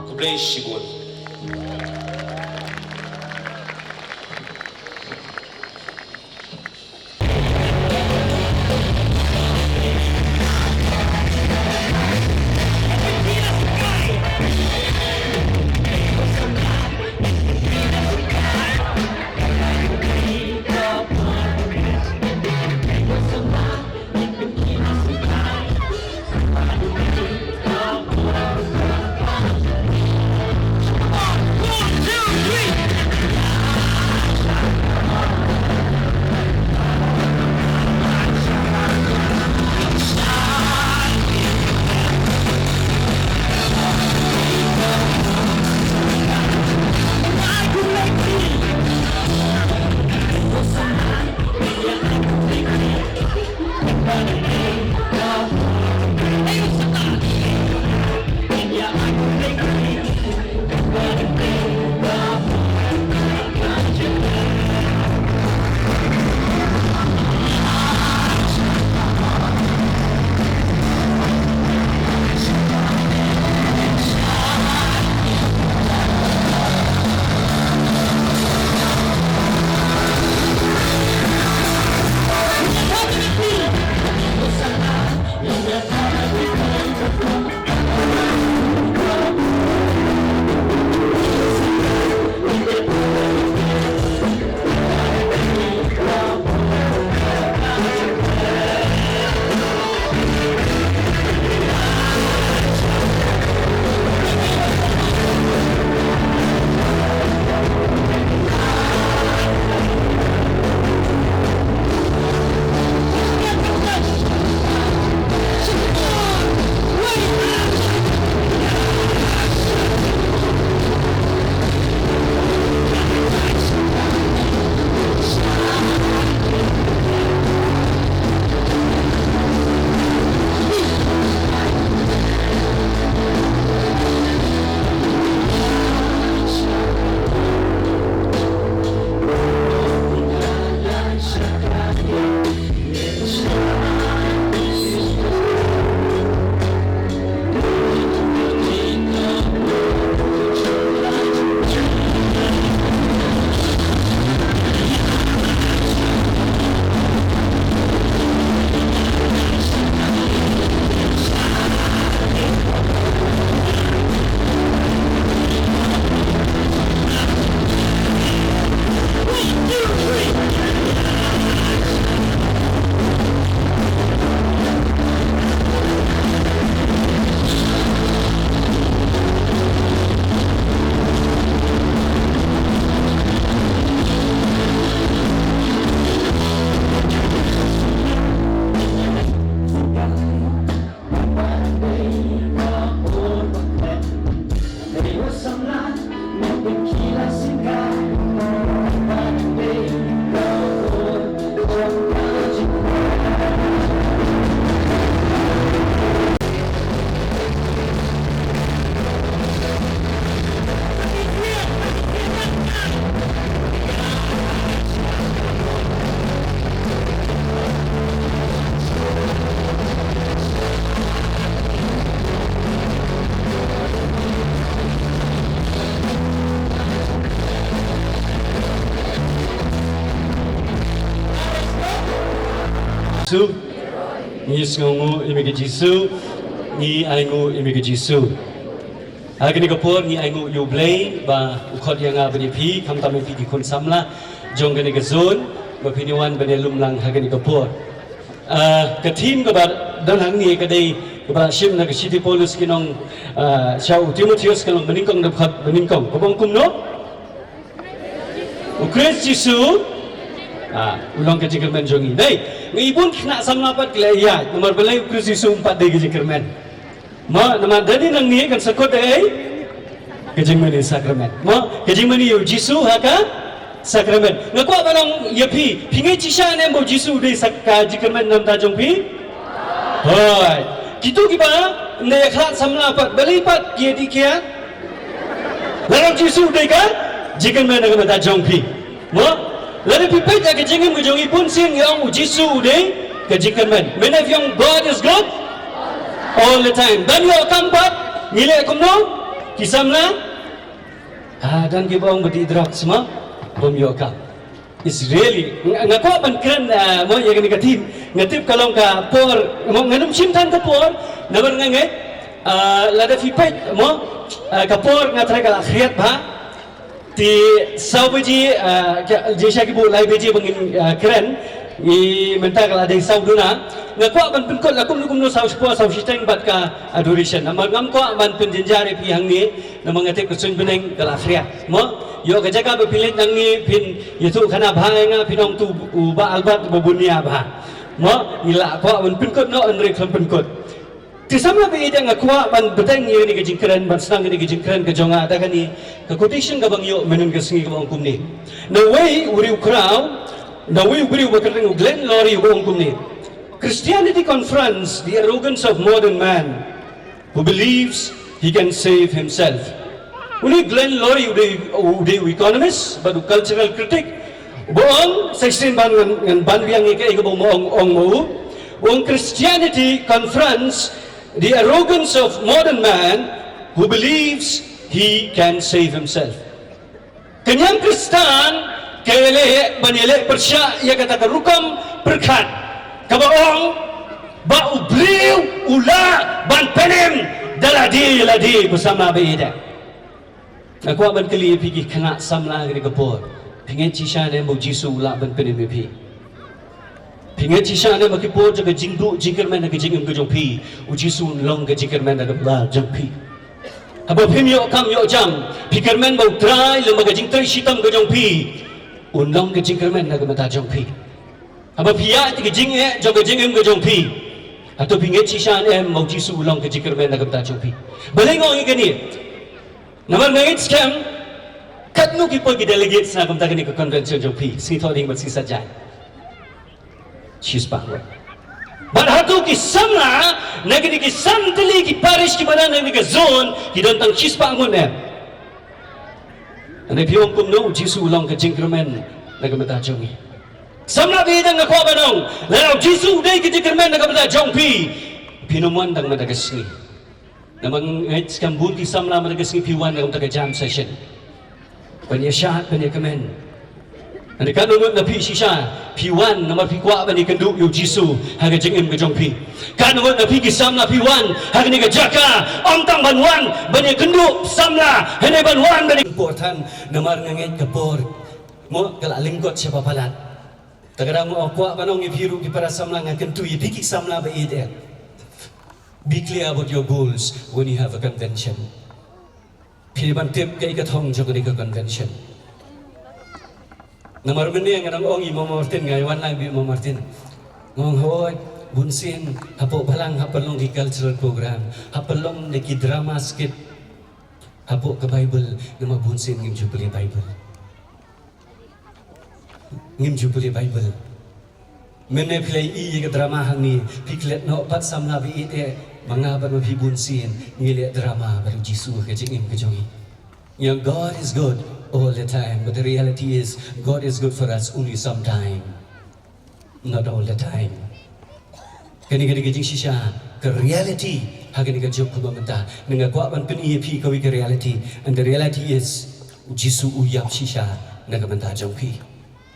Khublei shibun. Jisu, ngi sngewnguh ïa me ko Jisu, ngi ainguh ïa me ko Jisu. Ha kane ka por ngi ainguh ïa U Blei ba u khot ïa nga bad ïa phi, khamtam ïa phi ki khun samla jong kane ka zone, ba phin ïa wan ban ïalum lang ha kane ka por. Ah, ka theme kaba don hangne ka dei kaba shim na ka shithi Paulus ki nong, ah, sha u Timotheus ka long banyngkong dkhot banyngkong. Kaba ong kumno? U Khrist Jisu, ah, u long ka jingkyrmen jong ngi. Dei, ngi bun ki khynnah samla pat ki la ïaid, namar balei u Khrist Jisu um pat dei ka jingkyrmen. Mo, namar da dei nangne kan sa kut da ei? Ka jingmane sakramen. Mo, ka jingmane ïa u Jisu ha ka sakramen. Nga kwah ban ong ïa phi, phi ngeit shisha ne em ba u Jisu u dei sa ka jingkyrmen na ka bynta jong phi? Hooid. Kito kiba ym dei ïakhlad samla pat, balei pat ki ïa dih kiad? Lada u Jisu u dei ka jingkyrmen na ka bynta jong phi. Mo? Lada phi peit ïa ka jingim ka jong i, bun sien ngi ong u Jisu u dei ka jingkyrmen. Mynta phi ong God is good all the time. Don ïoh kam pat, ngi leh kumno? Ki samla? Ah, don kiba ong ba dih drugs mo, bym ïoh kam. It's really, nga, nga kwah ban kren, ah, mo, ïa kane ka theme. Nga tip ka long ka por, mo, ngan ym shim than ka por, namar nga ngeit, ah, lada phi peit mo, ah, ka por nga tharai ka la khriat bha. Te saw baje, ah, ka, je sha ki buh lai baje ba ngin, ah, kren. Ngi mynta ka la dei saw duna. Nga kwah ban pynkut la kumno kumno saw shipor saw shiteng bad ka adoration. Namar ngam kwah ban pynjynjar ïa phi hangne. Namar nga tip ka suiñ bneng ka la khriat. Mo, ïoh ka jaka ba phi leit nangne phin ïathuh khana bha ïa nga, phin ong to u Bah Albert ba bun nia bha. Mo, ngi la kwah ban pynkut noh, hynrei khlem pynkut. Te samla ba ïeit, nga kwah ban bteng ïa kane ka jingkren, ban sdang kane ka jingkren ka jong nga da kane ka quotation kaba nga ïoh mynhynnin ka sngi, kaba ong kumne: Nawei u riewkhraw, nawei u briew ba kyrteng u Glenn Lowry u ong kumne: Christianity confronts the arrogance of modern man who believes he can save himself. Une u Glenn Lowry u dei, u dei u economist bad u cultural critic. Uba ong, sa shisien ban ngan, ngan ban biang ïa kaei kaba u ong, ong ma u. U ong, Christianity confronts the arrogance of modern man who believes he can save himself. Ka niam Khristan ka ïaleh ban ïaleh pyrshah ïa kata ka rukom pyrkhat kaba ong ba u briew u lah ban pynim da lade lade, ko samla ba ïeit. Nga kwah ban kylli ïa phi ki khynnah samla ha kane ka por. Phi ngeit shisha ne em ba u Jisu u lah ban pynim ïa phi? Phi ngeit shisha ne em ha ki por jong ka jingduh jingkyrmen ha ka jingim ka jong phi, u Jisu un long ka jingkyrmen ha ka bynta jong phi? Haba phim ïoh kam ïoh jam, phi kyrmen ba U Trai lem ha ka jingtrei shitom ka jong phi, un long ka jingkyrmen ha ka bynta jong phi? Haba phi ïaid ha ka jingeh jong ka jingim ka jong phi, hato phi ngeit shisha ne em ba u Jisu u long ka jingkyrmen ha ka bynta jong phi? Balei nga ong ïa kane? Namar nga ngeit skhem, katno ki poi ki delegates na ka bynta kane ka convention jong phi, Sngi Thohdieng bad Sngi Saitjaiñ? Shispah ngut. Bad hato ki samla na kine ki san tylli ki parish kiba don ha kane ka zone ki don tang shispah ngut ne em? Hynrei phi ong kumno u Jisu u long ka jingkyrmen na ka bynta jong ngi? Samla ba ïeit, nga kwah ban ong, lada u Jisu u dei ka jingkyrmen na ka bynta jong phi, phin ym wan tang mynta ka sngi. Namar nga ngeit skhem bun ki samla mynta ka sngi phi wan na ka bynta ka jam session, ban ïashad, ban ïakmen. Hynrei katno ngut na phi shisha phi wan namar phi kwah ban ïakynduh ïa u Jisu ha ka jingim ka jong phi? Katno ngut na phi ki samla phi wan ha kane ka jaka ym tang ban wan ban ïakynduh samla, hynrei ban wan ban ïa- Por than, namar nga ngeit ka por mo ka la lyngkot sha ba palat. Te ka dang, nga kwah ban ong ïa phi ruh ki para samla, nga kyntu ïa phi ki samla ba ïeit, eh, be clear about your goals when you have a convention. Phi dei ban tip kaei ka thong jong kane ka convention. Namar mynne nga dang ong ïa i Mama Martin, nga ïa wan lang bad i Mama Martin. Nga ong hooid, bun sien hapoh balang hap ban long ki cultural program, hap ban long ne ki drama skit hapoh ka Bible, namar bun sien ngim ju pule Bible. Ngim ju pule Bible. Mynne phi la ïohi ïa ka drama hangne, phi klet noh pat samla ba ïeit, eh, ma nga bad ma phi bun sien ngi leh drama bad u Jisu ha ka jingim ka jong ngi. Ngi ong God is good all the time, but the reality is God is good for us only sometime, not all the time. Kane ka dei ka jingshisha, ka reality ha kane ka juk kaba mynta. Nga kwah ban pyni ïa phi kawei ka reality, and the reality is u Jisu u ïap shisha na ka bynta jong phi.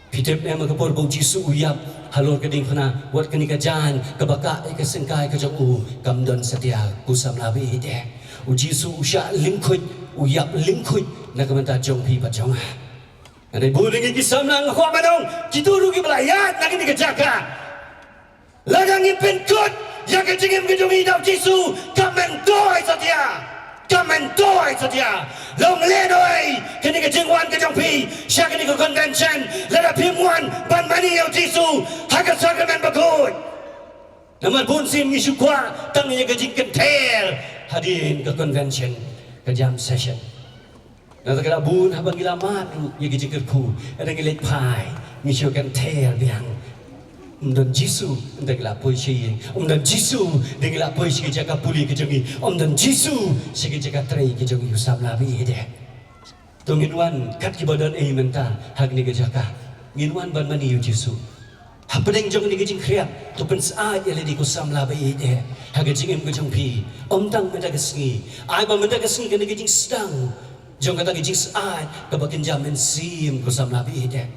Phi tip ne em, ha ka por ba u Jisu u ïap halor ka diengphna, wat kane ka jaiñ kaba kah ïa ka syngkai ka jong u kam don satia, ko samla ba ïeit, eh. U Jisu u shah lyngkhuid, u ïap lyngkhuid na ka bynta jong phi bad jong nga. Hynrei bun na ngi ki samla, nga kwah ban ong, kito ruh kiba la ïaid na kane ka jaka, lada ngim pynkut ïa ka jingim ka jong ngi da u Jisu, ka myntoi satia. Ka myntoi satia. Long lehnoh kane ka jingwan ka jong phi sha kane ka convention lada phim wan ban mane ïa u Jisu ha ka sakramen bakhuid. Namar bun sien ngi shu kwah tang ïa ka jingkynther hadien ka convention, ka jam session. Nangta ka la bun haba ngi la mad ruh ïa ka jingkyrkhu, ynda ngi leit phai ngi shu kynther biang. Ym don Jisu, ynda ngi la poi sha ïing. Ym don Jisu, ynda ngi la poi sha ka jaka pule ka jong ngi. Ym don Jisu sha ka jaka trei ka jong ngi, u samla ba ïeit, eh. To ngin wan kat kiba don ei mynta ha kane ka jaka. Ngin wan ban mane ïa u Jisu. Hapdeng jong kane ka jingkhriat, to pynsyaid ïa lade ko samla ba ïeit eh ha ka jingim ka jong phi. Ym tang mynta ka sngi, ai ba mynta ka sngi kane ka jingsdang jong kata ka jingsyaid kaba kynja mynsiem ko samla ba ïeit eh.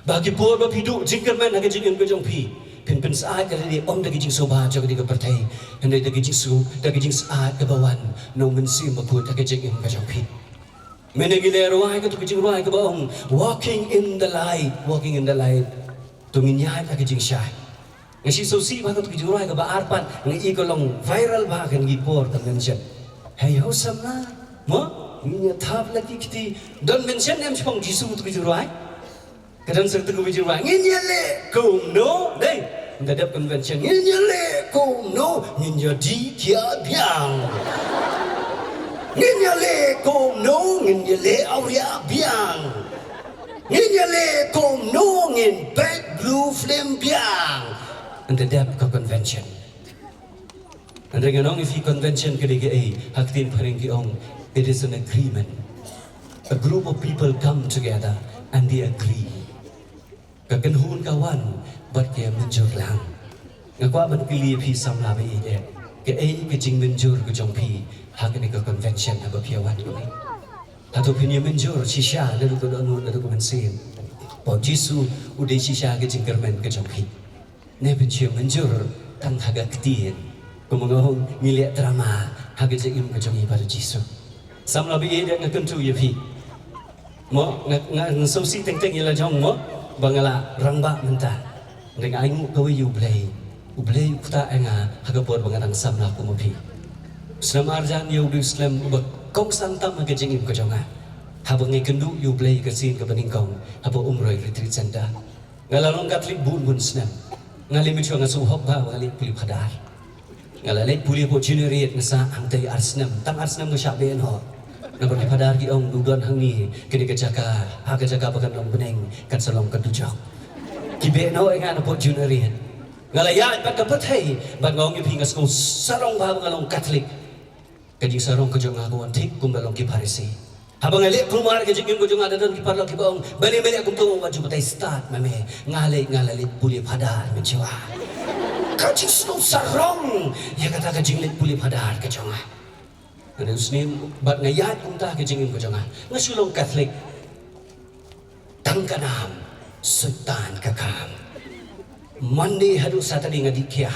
Ba ki por ba phi duh jingkyrmen ha ka jingim ka jong phi, phin pynsyaid ïa lade ym da ka jingsngewbha jong kane ka pyrthei, hynrei da ka jingsu, da ka jingsyaid kaba wan na u Mynsiem Bakhuid ha ka jingim ka jong phi. Mynne ngi leh rwai kato ka jingrwai kaba ong, Walking in the Light, Walking in the Light. To ngin ïaid ha ka jingshai. Nga shu sngewsih bha kato ka jingrwai kaba ar pat, nga i ka long viral bha ha kine ki por convention. Hei ho samla, mo, ngin ïa thap la ki kti. Don mention em shaphang Jisu kato ka jingrwai? Ka don sa kato ka jingrwai, ngin ïaleh kumno, dei. Ynda dep convention, ngin ïaleh kumno, ngin ïa dih khia biang. Ngin ïaleh kumno, ngin ïaleh awria biang. Ngin ïaleh kumno, ngin peit blue film biang. Ynda dep ka convention. Hynrei ngan ong ïa phi, convention ka dei kaei, ha ka ktien phareng ki ong, it is an agreement. A group of people come together and they agree. Ka kynhun ka wan bad ka mynjur lang. Nga kwah ban kylli ïa phi samla ba ïeit eh, kaei ka jingmynjur ka jong phi ha kane ka convention haba phi ïa wan kumne? Hato phin ïa mynjur shisha naduh ka dohnud naduh ka mynsiem ba u Jisu u dei shisha ka jingkyrmen ka jong phi? Ne phin shu mynjur tang ha ka ktien, kumba nga ong, ngi leh drama ha ka jingim ka jong ngi bad u Jisu. Samla ba ïeit, nga kyntu ïa phi. Mo, nga, nga, nga sngewsih teng teng ïa la jong mo ba nga la rangbah mynta. Hynrei nga ainguh kawei ïa U Blei. U Blei u ktah ïa nga ha ka por ba nga dang samla kum ma phi. Snem arjan ïa u dei u snem uba kongsan tam ha ka jingim ka jong nga. Haba nga ïakynduh ïa U Blei ka sien kaba nyngkong haba Umroi Retreat Center. Nga la long Katholik bun bun snem. Nga leh mynshwa nga sngewhok bha ba nga leit pule phadar. Nga la leit pule hapoh Junior Eight, nga sah hangtei ar snem. Tang ar snem nga shah beh noh. Namar ki phadar ki ong, "Duh don hangne, kane ka jaka, ha ka jaka ba kan long bneng, kan sa long ka dujok." Ki beh noh ïa nga napoh Junior Eight. Nga la ïaid bad ka pyrthei bad nga ong ïa phi, nga sngew sarong bha ba nga long Katholik. Ka jingsarong ka jong nga ka wan thik kumba long ki Pharisi. Haba nga leh kulmar ka jingim ka jong nga, da don ki paralok kiba ong, "Balei me leh kumto, wat ju batai stad ma me." Nga leh, nga la leit pule phadar mynshwa. Ka jingsngew sarong ïa kata ka jingleit pule phadar ka jong nga. Nga dei u snem bad nga ïaid kumta ka jingim ka jong nga. Nga shu long Katholik. Tang ka nam, Soitan ka kam. Monday haduh Saturday nga dih khia.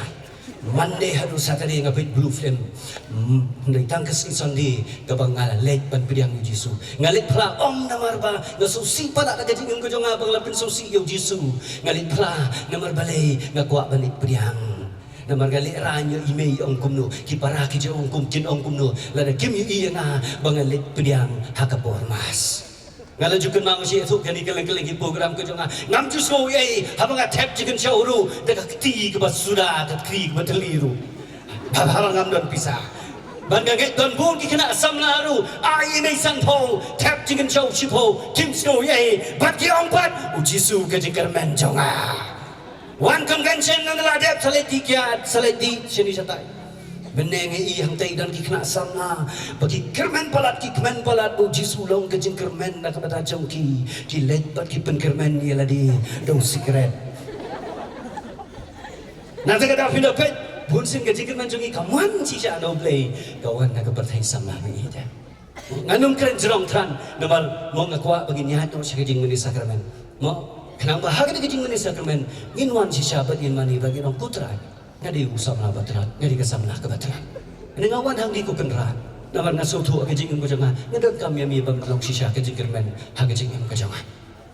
Monday haduh Saturday nga peit blue film. Hmm, hynrei tang ka sngi Sunday kaba nga la leit ban pdiang ïa u Jisu. Nga leit phla, ym namar ba nga sngewsih palat da ka jingim ka jong nga ba nga la pynsngewsih ïa u Jisu. Nga leit phla namar balei nga kwah ban leit pdiang. Namar nga lehraiñ ïa i mei, ong kumno, ki para ki jong ong kum, kin ong kumno, lada kim ïohi ïa nga ba nga leit pdiang ha ka por Mass. Nga la ju kynmaw sha ïathuh kane kylleng kylleng ki program ka jong nga. Ngam ju sngew ei ei haba nga thep jingkynshew ruh da ka kti kaba suda, ka kti kaba thylli ruh. Haba, haba ngam don pisa. Bad nga ngeit don bun ki khynnah samla ruh, ai ïa i mei sanphew, thep jingkynshew shiphew, kim sngew ei ei. Bad ki ong pat, u Jisu ka jingkyrmen jong nga. Wan convention nga la dep, sa leit dih kiad, sa leit dih shane shatai. Mynne nga i hangtei don ki khynnah samla ba ki kyrmen palat, ki kmen palat ba u Jisu long ka jingkyrmen na ka bynta jong ki. Ki leit bad ki pynkyrmen ïa lade da u sikret. Nangta ka dei phi da peit, bun sien ka jingkyrmen jong ngi kam wan shisha na U Blei, ka wan na ka pyrthei samla ba ïeit. Ngan ym kren jrong than, namar mo nga kwah ba ngin ïaid noh sha ka jingmane sakramen. Mo, khnang ba ha kane ka jingmane sakramen ngin wan shisha bad ngin mane bad ngin ong, Ko Trai, nga dei u samla ba trat, nga dei ka samla kaba trat. Nga wan hangne Ko Kynrad, namar nga sngewthuh ha ka jingim ka jong nga nga donkam ïa me ban long shisha ka jingkyrmen ha ka jingim ka jong nga.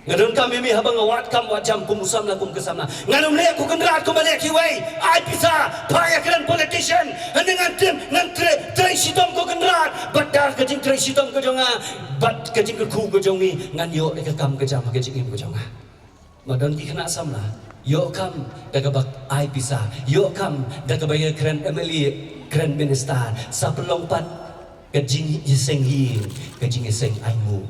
Nga donkam ïa me haba nga wad kam wad jam kum u samla kum ka samla. Ngan ym leh Ko Kynrad kumba leh kiwei. Ai pisa, phah ïakren politician. Hynrei ngan trei, ngan trei, trei shitom Ko Kynrad. Bad da ka jingtrei shitom ka jong nga, bad ka jingkyrkhu ka jong me, ngan ïoh ïa ka kam ka jam ha ka jingim ka jong nga. Ba don ki khynnah samla ïoh kam da kaba ai pisa, ïoh kam da kaba ïakren M L A, kren minister, sa pynlong pat ka jingïaseng ïing, ka jingïaseng ainguh.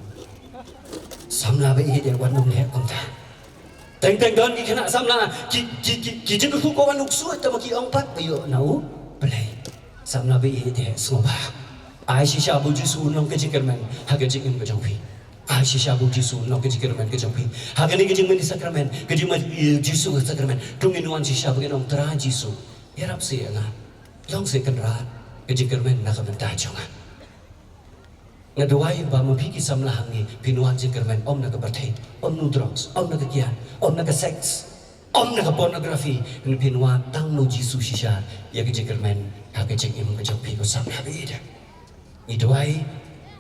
Samla ba ïeit, wat nym leh kumta. Teng teng don ki khynnah samla ki, ki, ki, ki jingkyrkhu ka wan u ksuid, tangba ki ong pat ba ïoh na U Blei. Samla ba ïeit, sngewbha ai shisha ba u Jisu un long ka jingkyrmen ha ka jingim ka jong phi. Ai shisha ba u Jisu un long ka jingkyrmen ka jong phi. Ha kane ka jingmane sakramen, ka jingmane, eh, Jisu ka sakramen, to ngin wan shisha ba ngin ong, Trai Jisu, ïarap seh ïa nga. Long seh Kynrad ka jingkyrmen na ka bynta jong nga. Nga duwai ba ma phi ki samla hangne phin wan jingkyrmen, ym na ka pyrthei, ym na u drugs, ym na ka kiad, ym na ka sex, ym na ka pornography, hynrei phin wan tang na u Jisu shisha ïa ka jingkyrmen ha ka jingim ka jong phi ko samla baieit. Ngi duwai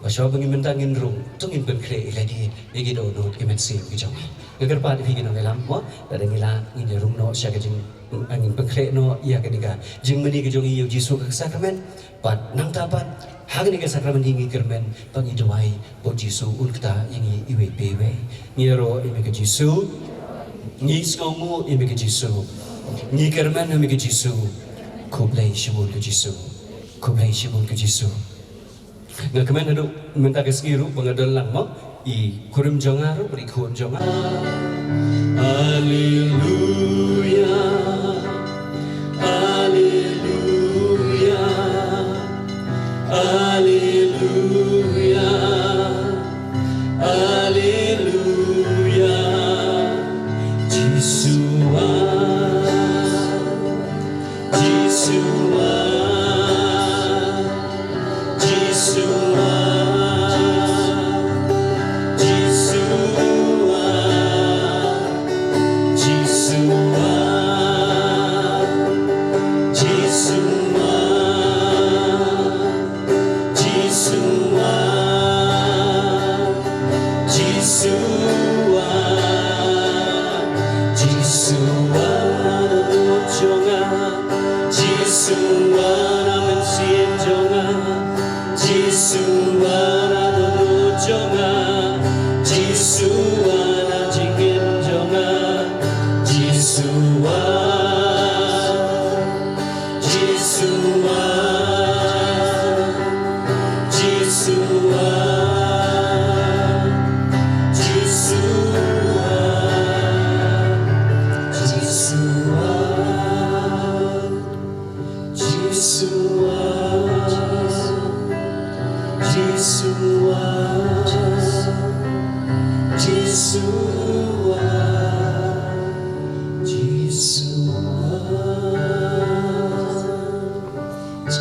ba shuwa ba ngin mynta ngin rung, to ngin pynkhreh ïa lade ïa ki dohnud ki mynsiem ki jong ngi. Nga kyrpad ïa phi ki nongïalam mo, lada ngi lah ngin ïa rung noh sha ka jing, ngin pynkhreh noh ïa kane ka jingmane ka jong ngi ïa u Jisu ka sakramen. Bad nangta pat ha kane ka sakramen ngi kyrmen bad ngi duwai ba u Jisu un ktah ïa ngi iwei pa iwei. Ngi ïaroh ïa me ko Jisu. Ngi sngewnguh ïa me ko Jisu. Ngi kyrmen ha me ko Jisu. Khublei shibun ko Jisu. Khublei shibun ko Jisu. Nga kmen haduh mynta ka sngi ruh ba nga don lang mo, i kurim jong nga ruh bad i khun jong nga. Haleluya, haleluya, haleluya, haleluya. Jisu ah, Jisu ah, Jisu ah, Jisu ah, Jisu ah, Jisu ah, Jisu ah, Jisu ah, Jisu ah, na dohnud jong nga. Jisu ah, na mynsiem jong nga. Jisu ah, na dohnud jong nga. Jisu ah, na jingim jong nga. Jisu ah, Jisu ah, Jisu ah, Jisu ah, Jisu ah, Jisu ah, Jisu ah, Jisu ah, Jisu ah.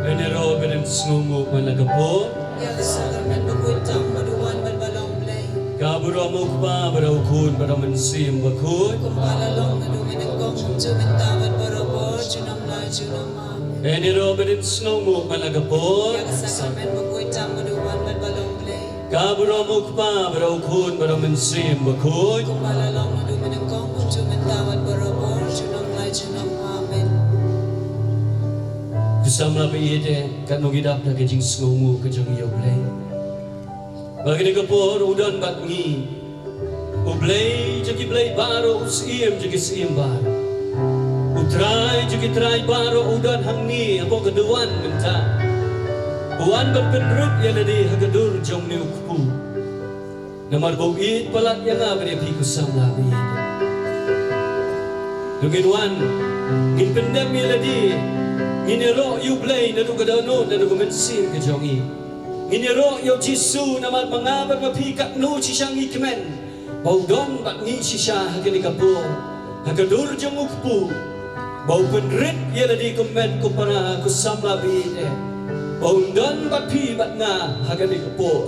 Ïa ngi ruh ban sngewnguh man la ka por. Ïa ka sakramen bakhuid tam bad u wan bad ba long Blei. Ka burom u Kpa bad u Khun bad u Mynsiem Bakhuid. Kumba la long naduh mynnyngkong, kumjuh mynta bad barabor, junom la junom. Amen. Ïa ngi ruh ban sngewnguh man la ka por. Ïa ka sakramen bakhuid tam bad u wan bad ba long Blei. Ka burom u Kpa bad u Khun bad u Mynsiem Bakhuid. Kumba la long naduh mynnyngkong, kumjuh mynta bad barabor, junom la junom. Amen. Ko samla baieit, katno ngi dap da ka jingsngewnguh ka jong ngi ïa u Blei. Ba kane ka por u don bad ngi. U Blei jong ki blei baroh, u Syiem jong ki syiem baroh, u Trai jong ki trai baroh u don hangne hapoh ka duwan mynta. U wan ban pynrit ïa lade ha ka dur jong une u kpu. Namar ba u ïeit palat ïa nga bad ïa phi ko samla baieit. To ngin wan, ngin pyndem ïa lade, ngin ïaroh ïa u Blei naduh ka dohnud, naduh ka mynsiem ka jong ngi. Ngin ïaroh ïa u Jisu namar ma nga bad ma phi katno shisha ngi kmen ba u don bad ngi shisha ha kane ka por, ha ka dur jong u kpu. Ba u pynrit ïa lade ko hynmen ko para ko samla baieit, ba un don bad phi bad nga ha kane ka por.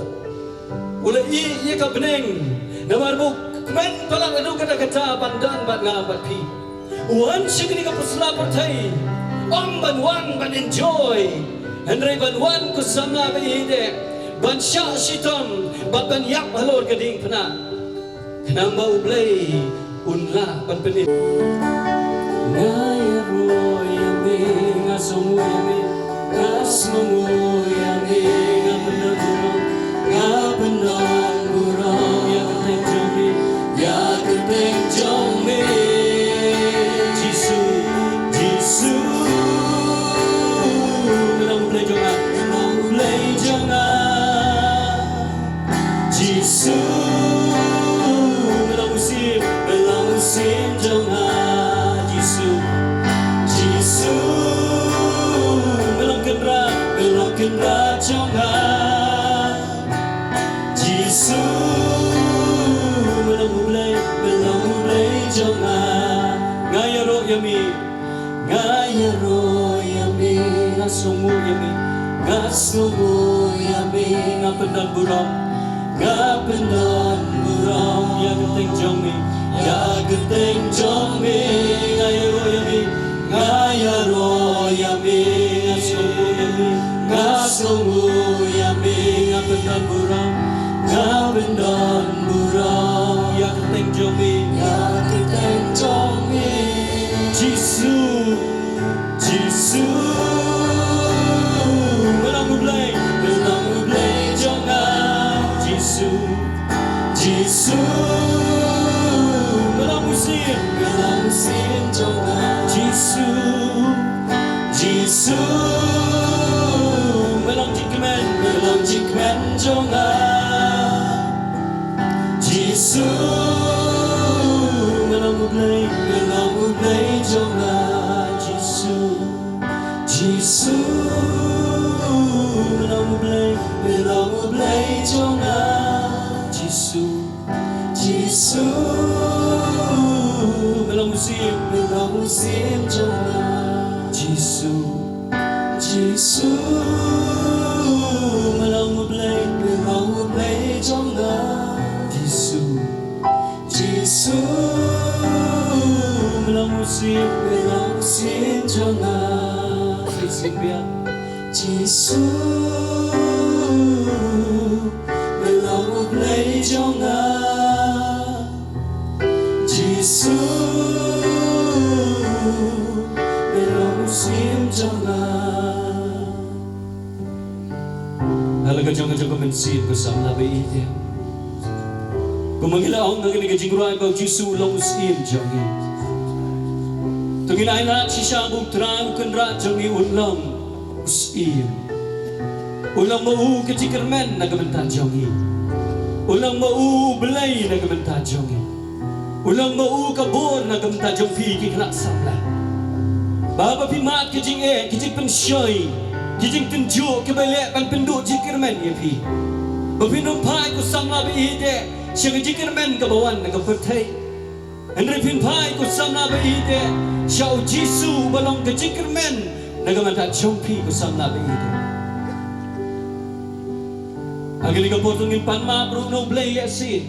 U la ïeh ïa ka bneng namar ba u kmen palat haduh katta katta ban don bad nga bad phi. U wan sha kane ka pyrthei, ym ban wan ban enjoy, hynrei ban wan ko samla baieit, ban shah shitom bad ban ïap halor ka diengphna. Khnang ba u Blei un lah ban pynïaid. Nga ïaroh ïa me, nga sngewnguh ïa me, nga sngewnguh ïa me, nga pyndonkam burom, nga pyndonkam burom ïa ka kyrteng jong me, ïa ka kyrteng jong me. Jisu, Jisu, me long u Blei jong nga, me long u Blei jong nga. Jisu, me long u Syiem. Kynrad jong nga, Jisu, me long U Blei, me long U Blei jong nga. Nga ïaroh ïa me, nga ïaroh ïa me, nga sngewnguh ïa me, nga sngewnguh ïa me, nga pyndon burom, nga pyndon burom ïa ka kyrteng jong me, ïa ka kyrteng jong me, nga ïaroh ïa me, nga ïaroh ïa me, nga sngewnguh ïa me, nga sngewnguh ïa me, nga pyndon burom, nga pyndon burom ïa ka kyrteng jong me, ïa ka kyrteng jong me. Jisu, Jisu, me long U Blei, me long U Blei jong nga. Jisu, Jisu, me long U Syiem, me long U Syiem jong nga. Jisu, Jisu, me long jingkmen, me long jingkmen jong nga. Jisu, me long U Blei, me long U Blei jong nga. Jisu, Jisu, me long U Blei, me long U Blei jong nga. Jisu, Jisu, me long U Syiem, me long U Syiem jong nga. Jisu, Jisu, me long U Blei, me long U Blei jong nga. Jisu, Jisu, me long U Syiem, me long U Syiem jong nga. Jisu, Jisu, me long U Blei jong nga. Jisu, me long U Syiem jong nga. Ha la ka jong ka jong ka mynsiem ko samla ba ïeit. Kumba ngi la ong ha kane ka jingrwai ba U Jisu u long U Syiem jong ngi. To ngin ailad shisha ba U Trai U Kynrad jong ngi un long U Syiem. U long ma u ka jingkyrmen na ka bynta jong ngi. U long ma u U Blei na ka bynta jong ngi. U long ma u ka bor na ka bynta jong phi ki khynnah samla. Ba haba phi mad ki jingeh, ki jingpynshoi, ki jingtynjuh kiba leh ban pynduh jingkyrmen ïa phi. Ba phin ym phai ko samla ba ïeit sha ka jingkyrmen kaba wan na ka pyrthei. Hynrei phin phai ko samla ba ïeit sha U Jisu uba long ka jingkyrmen na ka bynta jong phi ko samla ba ïeit. Ha kane ka por to ngin pan map ruh na U Blei lehse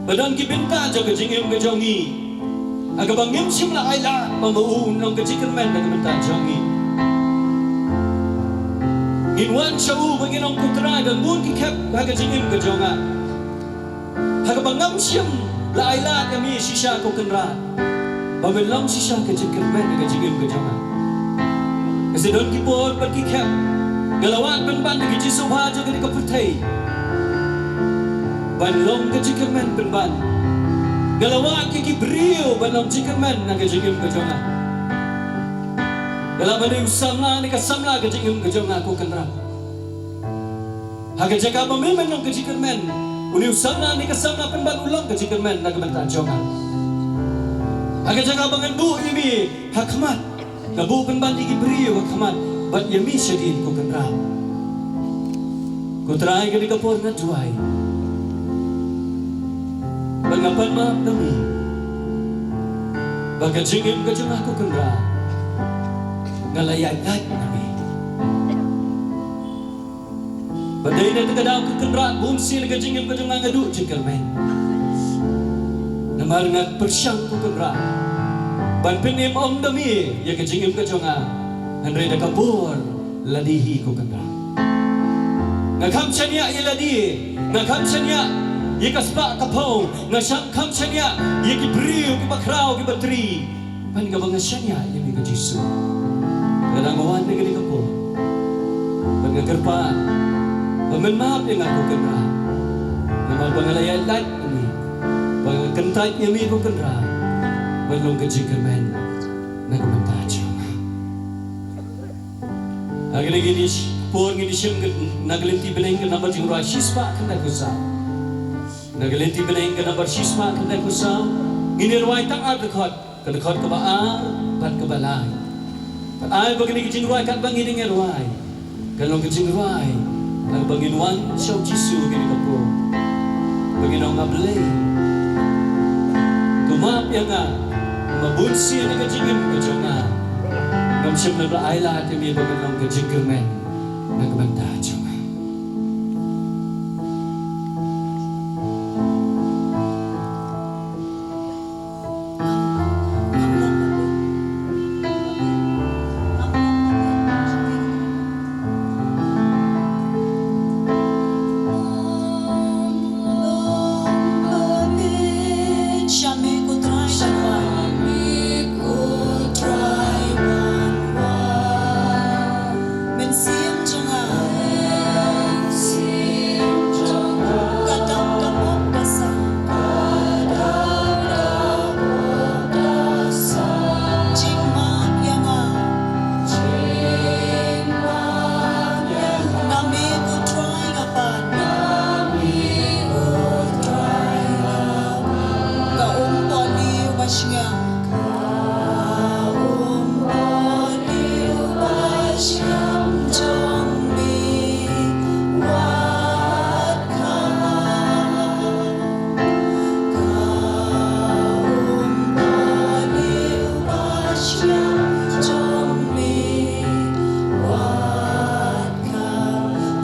ba don ki bynta jong ka jingim ka jong ngi ha kaba ngim shym la ailad ba ma u un long ka jingkyrmen na ka bynta jong ngi. Ngin wan sha u ba ngin ong, Ko Trai, don bun ki khep ha ka jingim ka jong nga ha kaba ngam shym la ailad ïa me shisha ko Kynrad ba men long shisha ka jingkyrmen ha ka jingim ka jong nga. Ka sdang ki por bad ki khep nga la wad pynban da ki jingsngewbha jong kane ka pyrthei ban long ka jingkyrmen pynban. Nga la wad ki, ki briew ban long jingkyrmen ha ka jingim ka jong nga. Nga la ban dei u samla ne ka samla ka jingim ka jong nga ko Kynrad. Ha ka jaka ba me men long ka jingkyrmen, une u samla ne ka samla pynban u long ka jingkyrmen na ka bynta jong nga. Ha ka jaka ba ngan buh ïa me ha khmat, nga buh pynban ïa ki briew ha khmat bad ïa me shadien ko Kynrad. Ko Trai, kane ka por nga duwai bad nga pan map na me ba ka jingim ka jong nga ko Kynrad nga la ïaid lait na me. Ba dei na kata ka daw ko Kynrad, bun sien ka jingim ka jong nga nga duh jingkyrmen. Namar nga pyrshang ko Kynrad ban pynim ym da me ïa ka jingim ka jong nga, hynrei da ka bor lade hi ko Kynrad. Nga kham shaniah ïa lade, nga kham shaniah ïa ka spah ka phew, nga sham kham shaniah ïa ki briew kiba khraw kiba tri. Ban kaba nga shaniah ïa me ko Jisu. Lada nga wan ha kane ka por bad nga kyrpad ba men map ïa nga ko Kynrad. Namar ba nga la ïaid lait na me, ba nga kyntait ïa me ko Kynrad ban long ka jingkyrmen na ka bynta jong nga. Ha kane ka por ngin ïa shim na ka lynti bneng ka nambar jingrwai shispah khyndai phew saw. Na ka lynti bneng ka nambar shispah khyndai phew saw ngin ïa rwai tang ar dkhot. Ka dkhot kaba ar bad kaba lai. Bad ai ba kane ka jingrwai katba ngi dang ïa rwai, Kan long ka jingrwai, haba ngin wan sha u Jisu ha kane ka por, ba ngin ong, A Blei, to map ïa nga, ba bun sien na ka jingim ka jong nga ngam shym la ai lad ïa me ba kan long ka jingkyrmen na ka bynta jong nga. Mynsiem jong nga. Mynsiem jong nga. Ka dap da pop da sang. Ka dap da pop da sang. Jingmap ïa nga. Jingmap ïa nga. Na me ko Trai nga pan. Na me ko Trai nga pan. Ka umpohliew ba shngiang.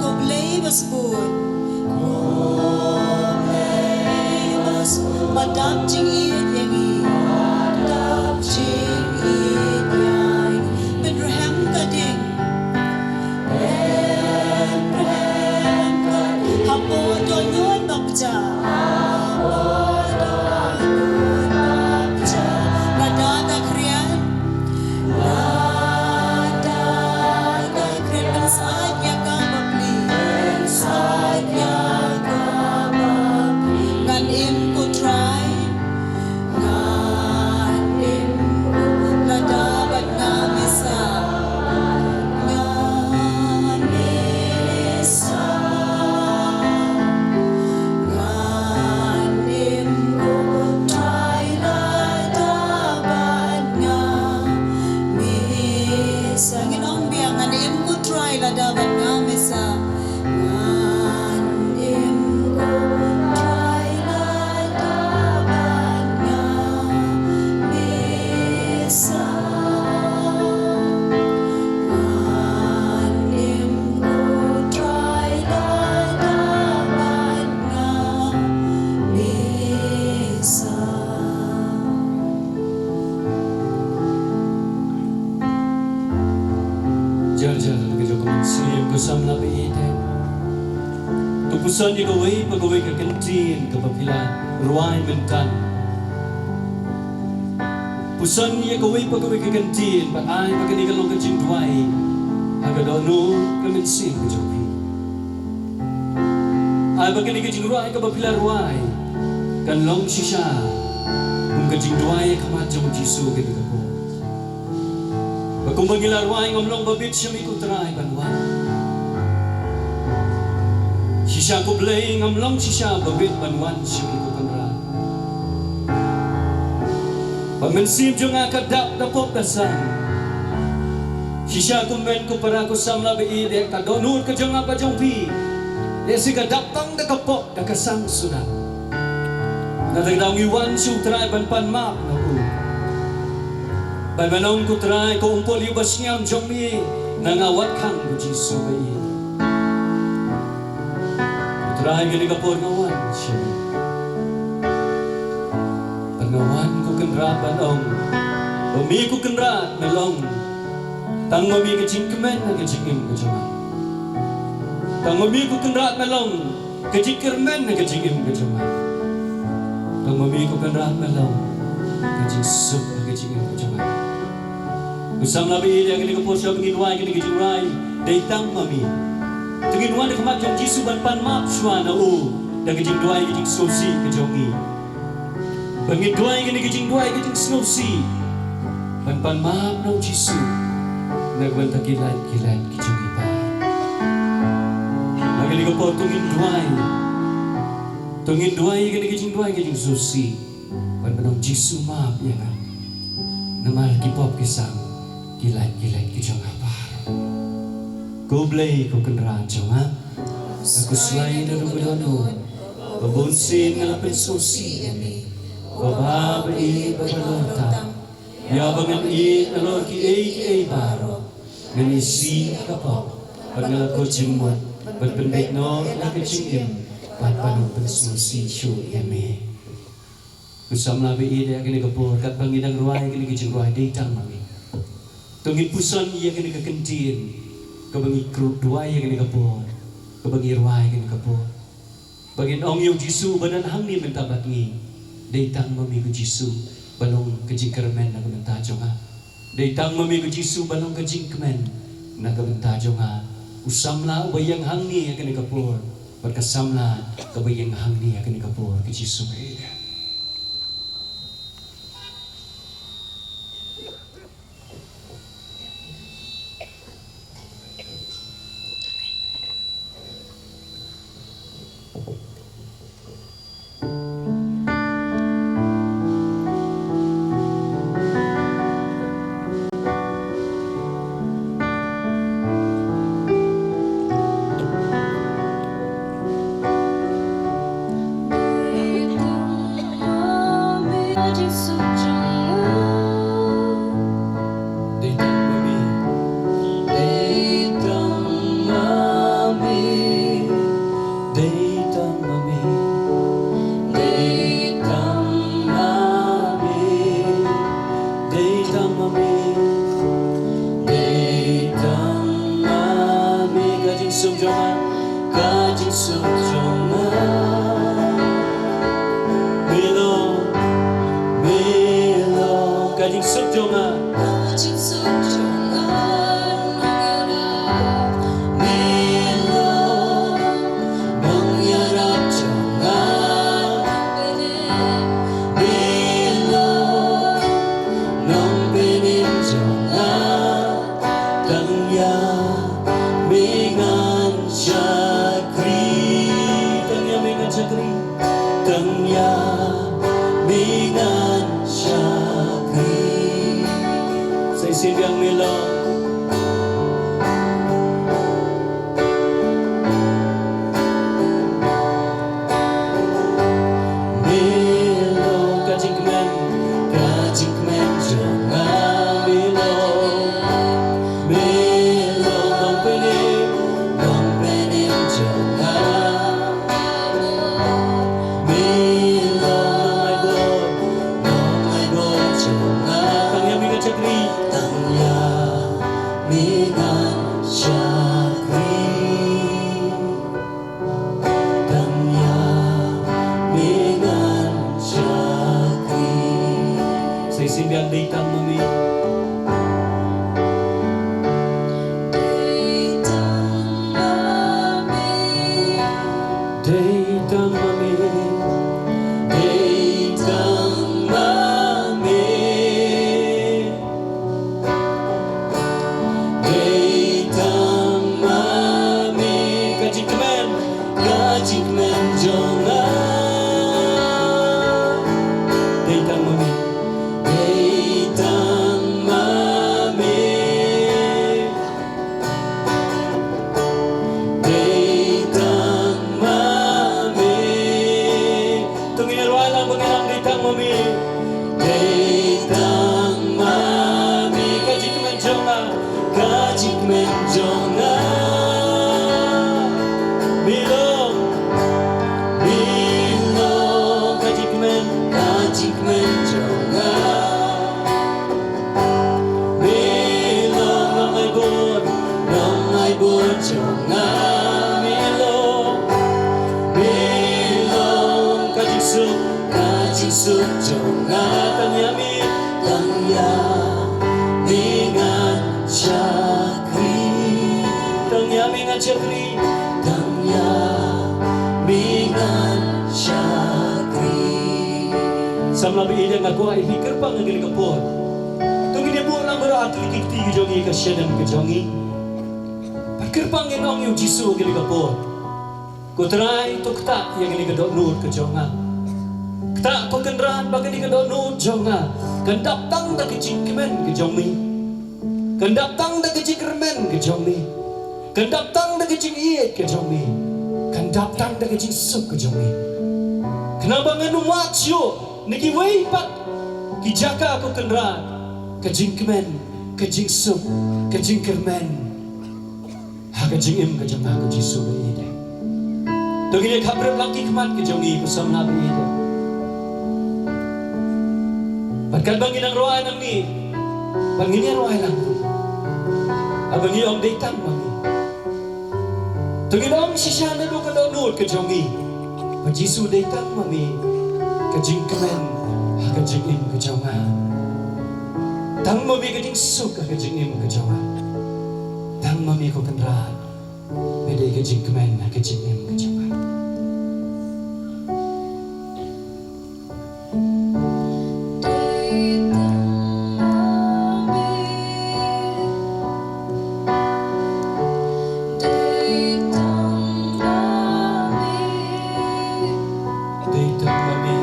Ko Blei ba sbun. Ko Blei ba sbun. Ba dap jingïeit ïa ngi. Ba dap jingïeit ïa ngi. Pynrhem ka ding. Pynrhem ka ding. Hapoh dohnud ba kjat. Hapoh dohnud ba kjat. Lada ka khriat. Lada ka khriat, pynsait ïa ka bapli. Pynsait ïa ka bapli. Ngan im ko Trai. Ngan im ko, lada bad nga me sah. Nga me sah. Ngan im ko Trai lada bad nga me sah. Ngin ong biang, ngan im ko Trai lada bad nga me sah. Ngan im ko Trai lada bad nga me sah. Ngan im ko Trai lada bad nga me sah. Jar jar ka jong ka mynsiem ko samla ba ïeit. To puson ïa kawei pa kawei ka kyntien kaba phi la rwai mynta. Puson ïa kawei pa kawei ka kyntien, bad ai ba kane ka long ka jingduwai ha ka dohnud ka mynsiem ka jong phi. Ai ba kane ka jingrwai kaba phi la rwai kan long shisha kum ka jingduwai ha khmat jong u Jisu ha kane ka por. Ba kumba ngi la rwai, ngam long ba bit sha me ko Trai ban wan. Shisha ko Blei, ngam long shisha ba bit ban wan sha me ko Kynrad. Ba mynsiem jong nga ka dap da pop da sang. Shisha kumne ko para ko samla ba ïeit, ka dohnud ka jong nga bad jong phi, lehse ka dap tang da ka pop da ka sang suda. Nangta ka daw ngi wan sha u Trai ban pan map na u. Ban ong, Ko Trai, ko umpohliew ba shngiang jong me, na nga wat khang, ko Jisu ba ïeit. Ko Trai, kane ka por nga wan sha me. Bad nga wan, ko Kynrad, ban ong ba me, ko Kynrad, me long tang ma me ka jingkmen ha ka jingim ka jong nga. Tang ma me, ko Kynrad, me long ka jingkyrmen ha ka jingim ka jong nga. Tang ma me, ko Kynrad, me long ka jingsuk ha ka jingim ka jong nga. Ko samla ba ïeit, ha kane ka por shuwa ba ngin duwai kane ka jingrwai, dei tang ma me. To ngin wan ha khmat jong u Jisu ban pan map shuwa na u da ka jingduwai ka jingsngewsih ka jong ngi. Ba ngin duwai kane ka jingduwai ka jingsngewsih ban pan map na u Jisu na ka bynta ki lait ki lait ki jong ngi baroh. Ha kane ka por to ngin duwai. To ngin duwai kane ka jingduwai ka jingsngewsih ban ong, Jisu, map ïa nga namar ki pop ki sang, ki lait ki lait ki jong nga baroh. Ko Blei ko Kynrad jong nga, nga khuslai naduh ka dohnud ba bun sien nga la pynsngewsih ïa me, ba bha ba ïeit ba balor tam. Ïa ba ngan ïeit nalor kiei kiei baroh, ngan isih ha ka pop bad nga la kut jingmut ban pynbeit noh na ka jingim bad ban ym pynsngewsih shuh ïa me. Ko samla ba ïeit, ïa kane ka por katba ngi dang rwai kane ka jingrwai Dei Tang Ma Me, to ngin puson ïa kane ka kyntien kaba ngi kyrduh duwai ïa kane ka por, kaba ngi rwai kane ka por. Ba ngin ong ïa u Jisu ba don hangne mynta bad ngi. Dei tang ma me ko Jisu ba long ka jingkyrmen na ka bynta jong nga. Dei tang ma me ko Jisu ba long ka jingkmen na ka bynta jong nga. U samla uba ïeng hangne ïa kane ka por bad ka samla kaba ïeng hangne ïa kane ka por, ko Jisu. Dei tang ma me. Dei tang ma me. Dei tang ma me. Dei tang ma me. Dei tang ma me. Dei tang ma me. Ka jingsuk jong nga. Ka jingsuk jong nga. Me long, me long. Ka jingsuk jong nga. Ka jingsuk jong nga. Me long, nongïarap jong nga. Me long, nongpynim jong nga. Tang ïa me ngan shakri. Tang ïa me ngan shakri. Tang ïa me ngan shakri. Sa shisien biang, me long. Me long ka jingkmen, ka jingkmen jong nga. Me long, me long nongpynim, nongpynim jong nga. Me long nongaibor, nongaibor jong nga. Tang ïa me ngan shakri. Tang ïa me ngan shakri. Tang ïa me ngan shakri. Sa shisien biang, dei tang ma me. Dei tang ma me. Dei tang ma me. Dei tang ma me. Dei tang ma me. Ka jingkmen, ka jingkmen jong nga. Dei tang ma me. Dei tang ma me. Dei tang ma me. To ngin ïa rwai lang bad ngi lang, dei tang ma me. Dei tang ma me. Ka jingkmen jong nga, ka jingkmen jong nga. Me long, me long ka jingkmen, ka jingkmen jong nga. Me long nongaibor, nongaibor jong nga. Me long, me long ka jingsuk, ka jingsuk jong nga. Tang ïa me, tang ïa me ngan shakri. Tang ïa me ngan shakri. Tang ïa me ngan shakri. Samla ba ïeit, nga kwah ïa phi kyrpang ha kane ka por. To ngin ïa buh lang baroh ar tylli ki kti ka jong ngi, ka shadem ka jong ngi. Bad kyrpang, ngin ong ïa u Jisu ha kane ka por. Ko Trai, to ktah ïa kane ka dohnud ka jong nga. Ktah, ko Kynrad, ba kane ka dohnud jong nga kan dap tang da ka jingkmen ka jong me. Kan dap tang da ka jingkyrmen ka jong me. Kan dap tang da ka jingïeit ka jong me. Kan dap tang da ka jingsuk ka jong me. Khnang ba ngan ym wad shuh na kiwei pat ki jaka, ko Kynrad, ka jingkmen, ka jingsuk, ka jingkyrmen ha ka jingim ka jong nga, ko Jisu ba ïeit. To ngin ïa khapbrip lang ki khmat ka jong ngi, ko samla ba ïeit. Bad katba ngi nang rwai nangne, bad ngin ïa rwai lang ruh, haba ngi ong dei tang ma me. To ngin ong shisha naduh ka dohnud ka jong ngi, ba Jisu dei tang ma me ka jingkmen ha ka jingim ka jong nga. Tang ma me ka jingsuk ha ka jingim ka jong nga. Tang ma me, ko Kynrad, me dei ka jingkmen ha ka jingim ka jong nga. Dei tang ma me.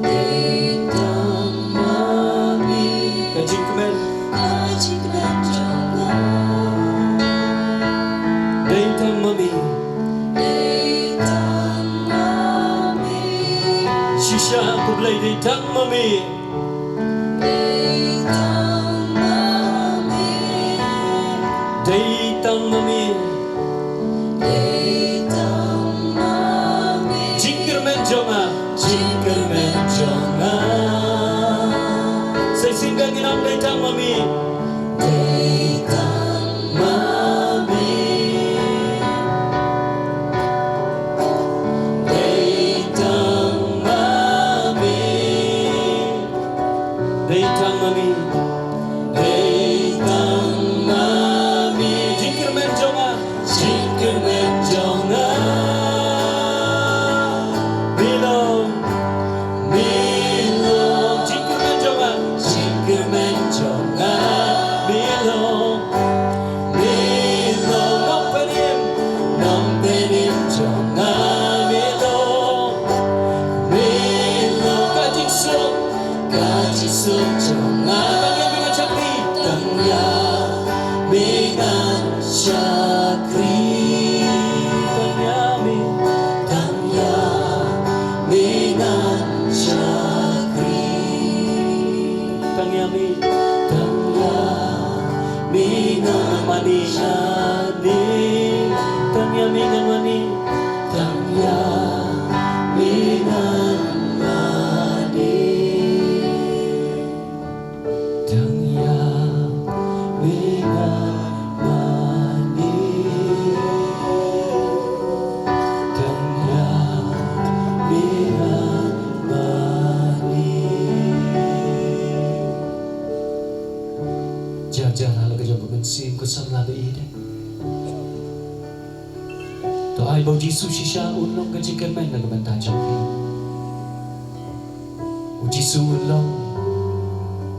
Dei tang ma me. Ka jingkmen. Ka jingkmen jong nga. Dei tang ma me. Dei tang ma me. Shisha, ko Blei, dei tang ma me. Dei tang ma me. Dei tang ma me. Dei tang ma me. Jingkyrmen jong nga. Jingkyrmen jong nga. Sa shisien ngi ong dei tang ma me. Dei tang ma me. Dei tang ma me. Dei tang ma me. Dei tang ma me. Jingkyrmen jong nga. Jingkyrmen jong nga. Me long. Me long. Jingkyrmen jong nga. Jingkyrmen jong nga. Me long. Me long. Nongpynim. Nongpynim jong nga. Me long. Me long. Ka jingsuk. Ka jingsuk jong nga. Tang ïa me ngan shakri. Tang ïa me ngan shakri. Tang ïa me. Tang ïa me ngan shakri. Tang ïa me. Tang ïa me ngan mane. Tang ïa me ngan mane. Tang ïa me ngan mane. Tang ïa me ngan mane. Tang ïa me ngan mane. Jar jar ha la ka jong ka mynsiem, ko samla ba ïeit. To ai ba u Jisu shisha un long ka jingkyrmen na ka bynta jong phi. U Jisu un long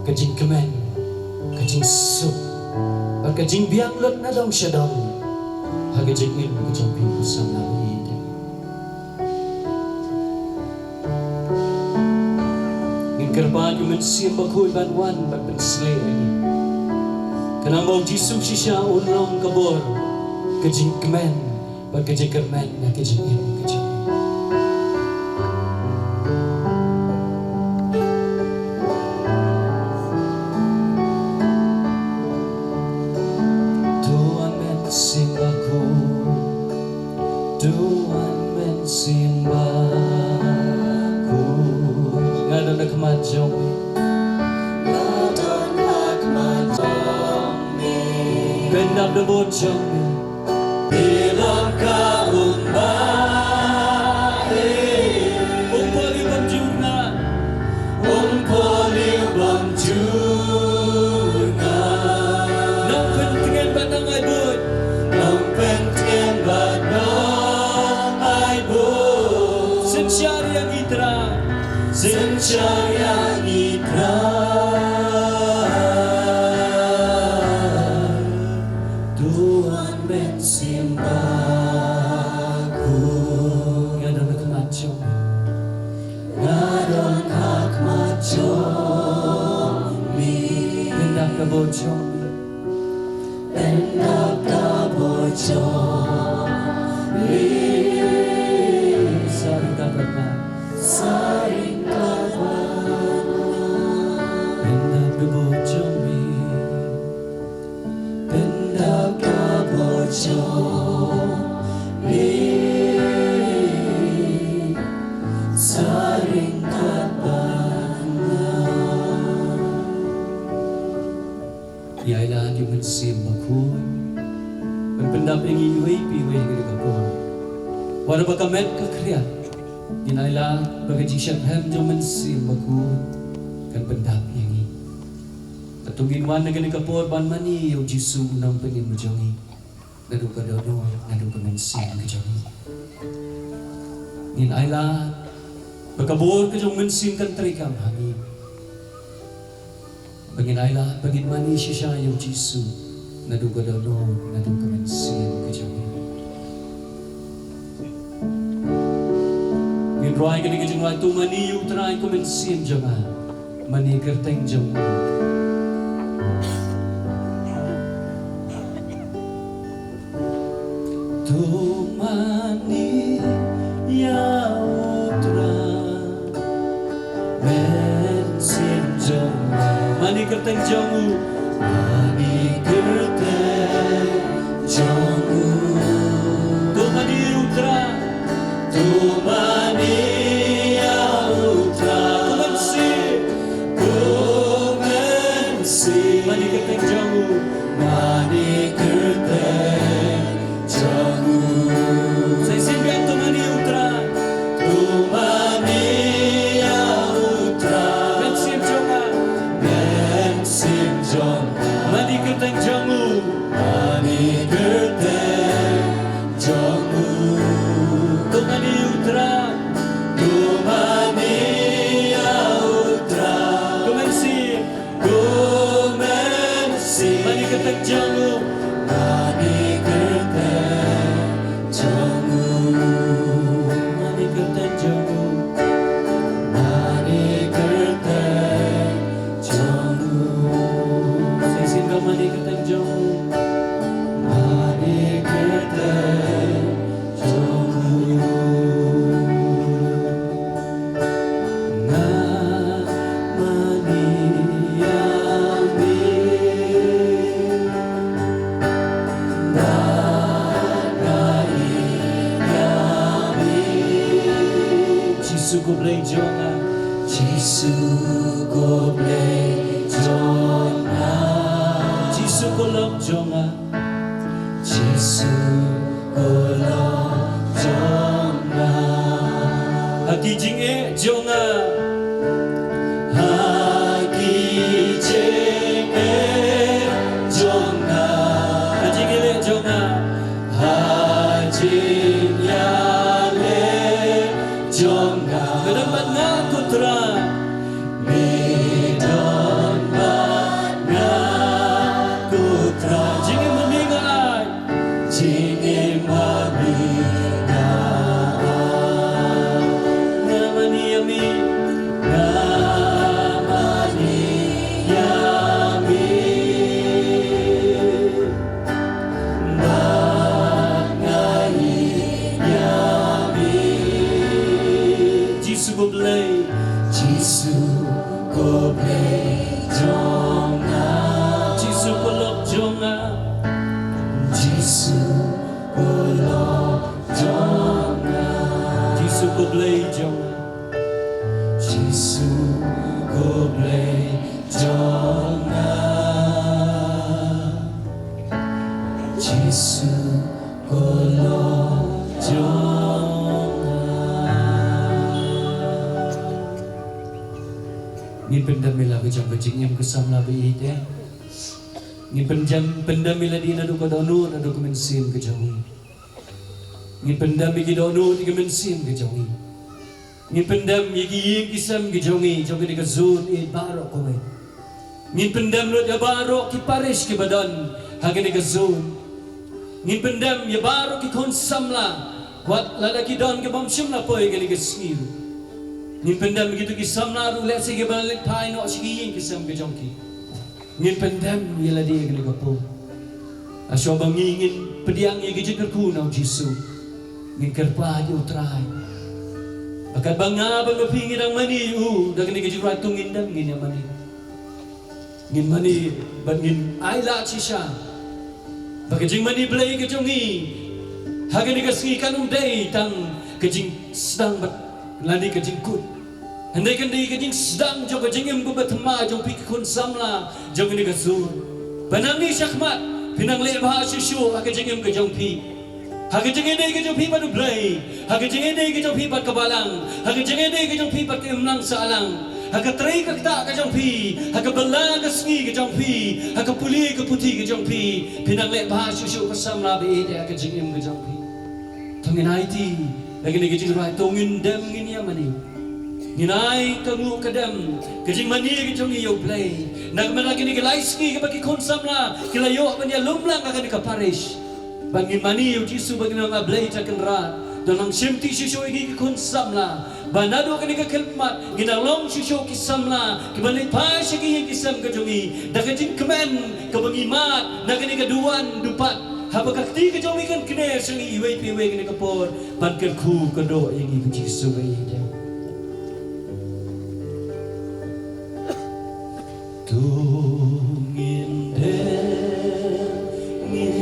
ka jingkmen, ka jingsuk, bad ka jingbiang lut na dong sha dong ha ka jingim ka jong phi, ko samla ba ïeit. Ngin kyrpad ïa u Mynsiem Bakhuid ban wan bad pynshlei ïa ngi. Khnang ba u Jisu shisha un long ka bor, ka jingkmen bad ka jingkyrmen na ka jingim ka jong ngi. To wan Mynsiem Bakhuid. To wan Mynsiem Bakhuid. Nga don ha khmat jong me. Nga don ha khmat jong me. Pyndap da bor jong me. Phi long ka ummat. Um poi bymjur nga. Um poi bymjur nga. Nongpyntngen bad nongai bud. Nongpyntngen bad nongai bud. Synshar ïa ngi Trai. Synshar ïa ngi Trai. To wan Mynsiem Bakhuid. Nga don ha khmat jong me. Nga don ha khmat jong me. Pyndap da bor jong me. Pyndap da bor Sa ryngkat bad nga. Sa ryngkat bad nga. Pyndap ka bor jong me. Pyndap ka bor jong me. Sa ryngkat bad nga. Ngi ailad ïa u Mynsiem Bakhuid ban pyndap ïa ngi iwei pa iwei ha kane ka por. Wat la ba ka met ka khriat, ngin ailad ba ka jingshitrhem jong u Mynsiem Bakhuid kan pyndap ïa ngi. Katto ngin wan ha kane ka por ban mane ïa u Jisu u Nongpynim jong ngi. Naduh ka dohnud, naduh ka mynsiem ka jong ngi. Ngin ailad ba ka bor ka jong u Mynsiem kan treikam ha ngi. Ba ngin ailad ba ngin mane shisha ïa u Jisu naduh ka dohnud, naduh ka mynsiem ka jong ngi. Ngin rwai kane ka jingrwai: To mane ïa U Trai ko mynsiem jong nga. Mane kyrteng jong u. To mane ïa U Trai, mynsiem jong nga. Mane kyrteng jong u. Mane kyrteng jong u. To mane ïa U Trai. To mane ïa U Trai. Ko mynsiem. Ko mynsiem. Mane kyrteng jong u. Mane kyrteng jong u. Sa shisien biang: To mane ïa U Trai. To mane ïa U Trai. Mynsiem jong nga. Mynsiem jong nga. Mane kyrteng jong u. Mane kyrteng jong u. To mane ïa U Trai. To mane ïa U Trai. Ko mynsiem. Ko mynsiem. Mane kyrteng jong u. Mane kyrteng jong u. Mane kyrteng jong u. Mane kyrteng jong u. Sa shisien: Mane kyrteng jong u. Mane kyrteng jong u. Nga mane ïa me. Bad nga ïeit ïa me. Jisu ko Blei jong nga. Jisu ko Blei jong nga. Jisu ko lok jong nga. Jisu ko lok jong nga. Ha ki jingeh jong nga. Ha ki jingeh jong nga. Ha jingïaleh jong nga. Ha jingïaleh jong nga. Me don bad nga ko Trai. Me don bad nga ko Trai. Jingim ma me nga ai. Jingim ma me nga ai. Nga mane ïa me. Nga mane ïa me. Bad nga ïeit ïa me. Jisu ko Blei. Jisu ko Blei jong nga. Jisu ko lok jong nga. Jisu ko lok jong nga. Jisu ko Blei jong nga. Jisu ko Blei jong nga. Jisu ko lok jong nga. Ngin pyndem ïa la ka jong ka jingim ka samla ba ïeit. Ngin pyndem, pyndem ïa lade naduh ka dohnud, naduh ka mynsiem ka jong ngi. Ngin pyndem ïa ki dohnud, ïa ki mynsiem ki jong ngi. Ngin pyndem ïa ki ïing ki sem ki jong ngi, jong kane ka zone eight baroh kawei. Ngin pyndem lut ïa baroh ki parish kiba don ha kane ka zone. Ngin pyndem ïa baroh ki khun samla, wat lada ki don ki bym shym la poi ha kane ka sngi. Ngin pyndem ïa kito ki samla ruh lehse kiba la leit phai noh sha ki ïing ki sem ki jong ki. Ngin pyndem ïa lade ha kane ka por. Hashwa ba ngi ngin pdiang ïa ka jingkyrkhu na u Jisu, ngin kyrpad ïa u Trai. Ba katba nga bad ma phi ngi dang mane ïa u da kane ka jingrwai to ngin dem ngin ïa mane. Ngin mane bad ngin ai lad shisha ba ka jingmane Blei ka jong ngi ha kane ka sngi kan ym dei tang ka jingsdang bad lane ka jingkut. Hynrei kan dei ka jingsdang jong ka jingim kaba thymmai jong phi ki khun samla jong kane ka sur. Ba nangne shakhmat phin nang leh bha shuh shuh ha ka jingim ka jong phi, ha ka jingïadei ka jong phi bad U Blei, ha ka jingïadei ka jong phi bad ka balang, ha ka jingïadei ka jong phi bad ka imlang sahlang, ha ka trei ka ktah ka jong phi, ha ka bylla ka sngi ka jong phi, ha ka pule ka puthi ka jong phi. Phin nang leh bha shuh shuh ka samla ba ïeit ha ka jingim ka jong phi. To ngin aiti da kane ka jingrwai to ngin dem ngin ïa mane. Ngin ai ka nguh ka dem ka jingmane ka jong ngi ïa U Blei. Na ka bynta kine ki lai sngi kaba ki khun samla ki la ïoh ban ïalum lang ha kane ka parish. Ba ngin mane ïa U Jisu ba ngin ong, A Blei Trai Kynrad, to nang shimti shuh shuh ïa ngi ki khun samla. Ba naduh kane ka khyllipmat ngin nang long shuh shuh ki samla kiban leit phai sha ki ïing ki sem ka jong ngi da ka jingkmen kaba ngi mad na kane ka duwan dupat. Haba ka kti ka jong ngi kan kner sha ngi iwei pa iwei kane ka por ban kyrkhu kyndoh ïa ngi, ko Jisu ba ïeit. To ngin dem ngin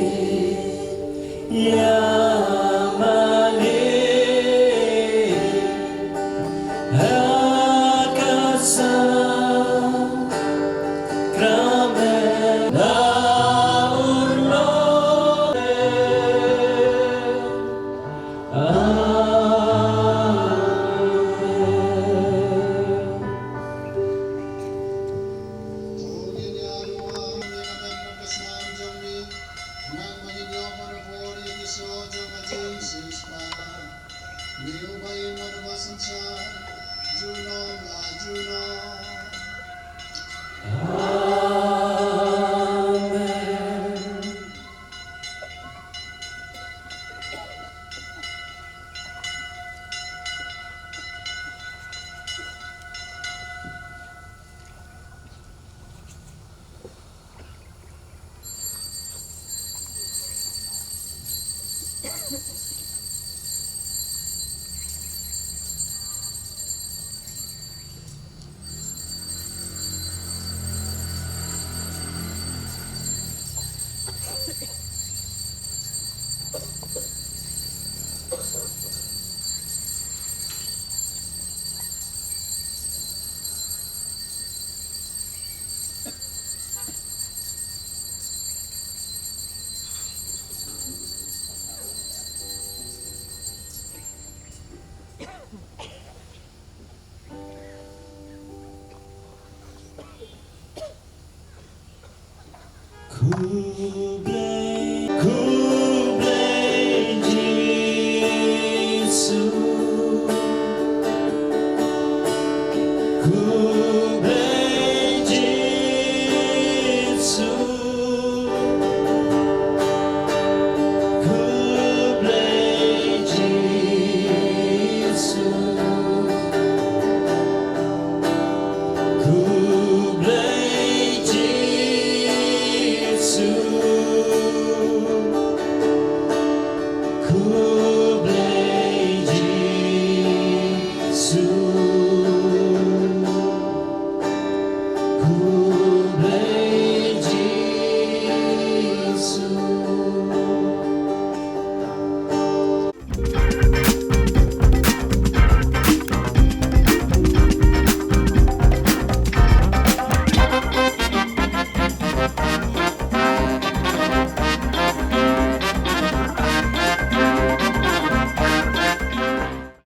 ïa mane ha ka sakramen la urlong. Amen.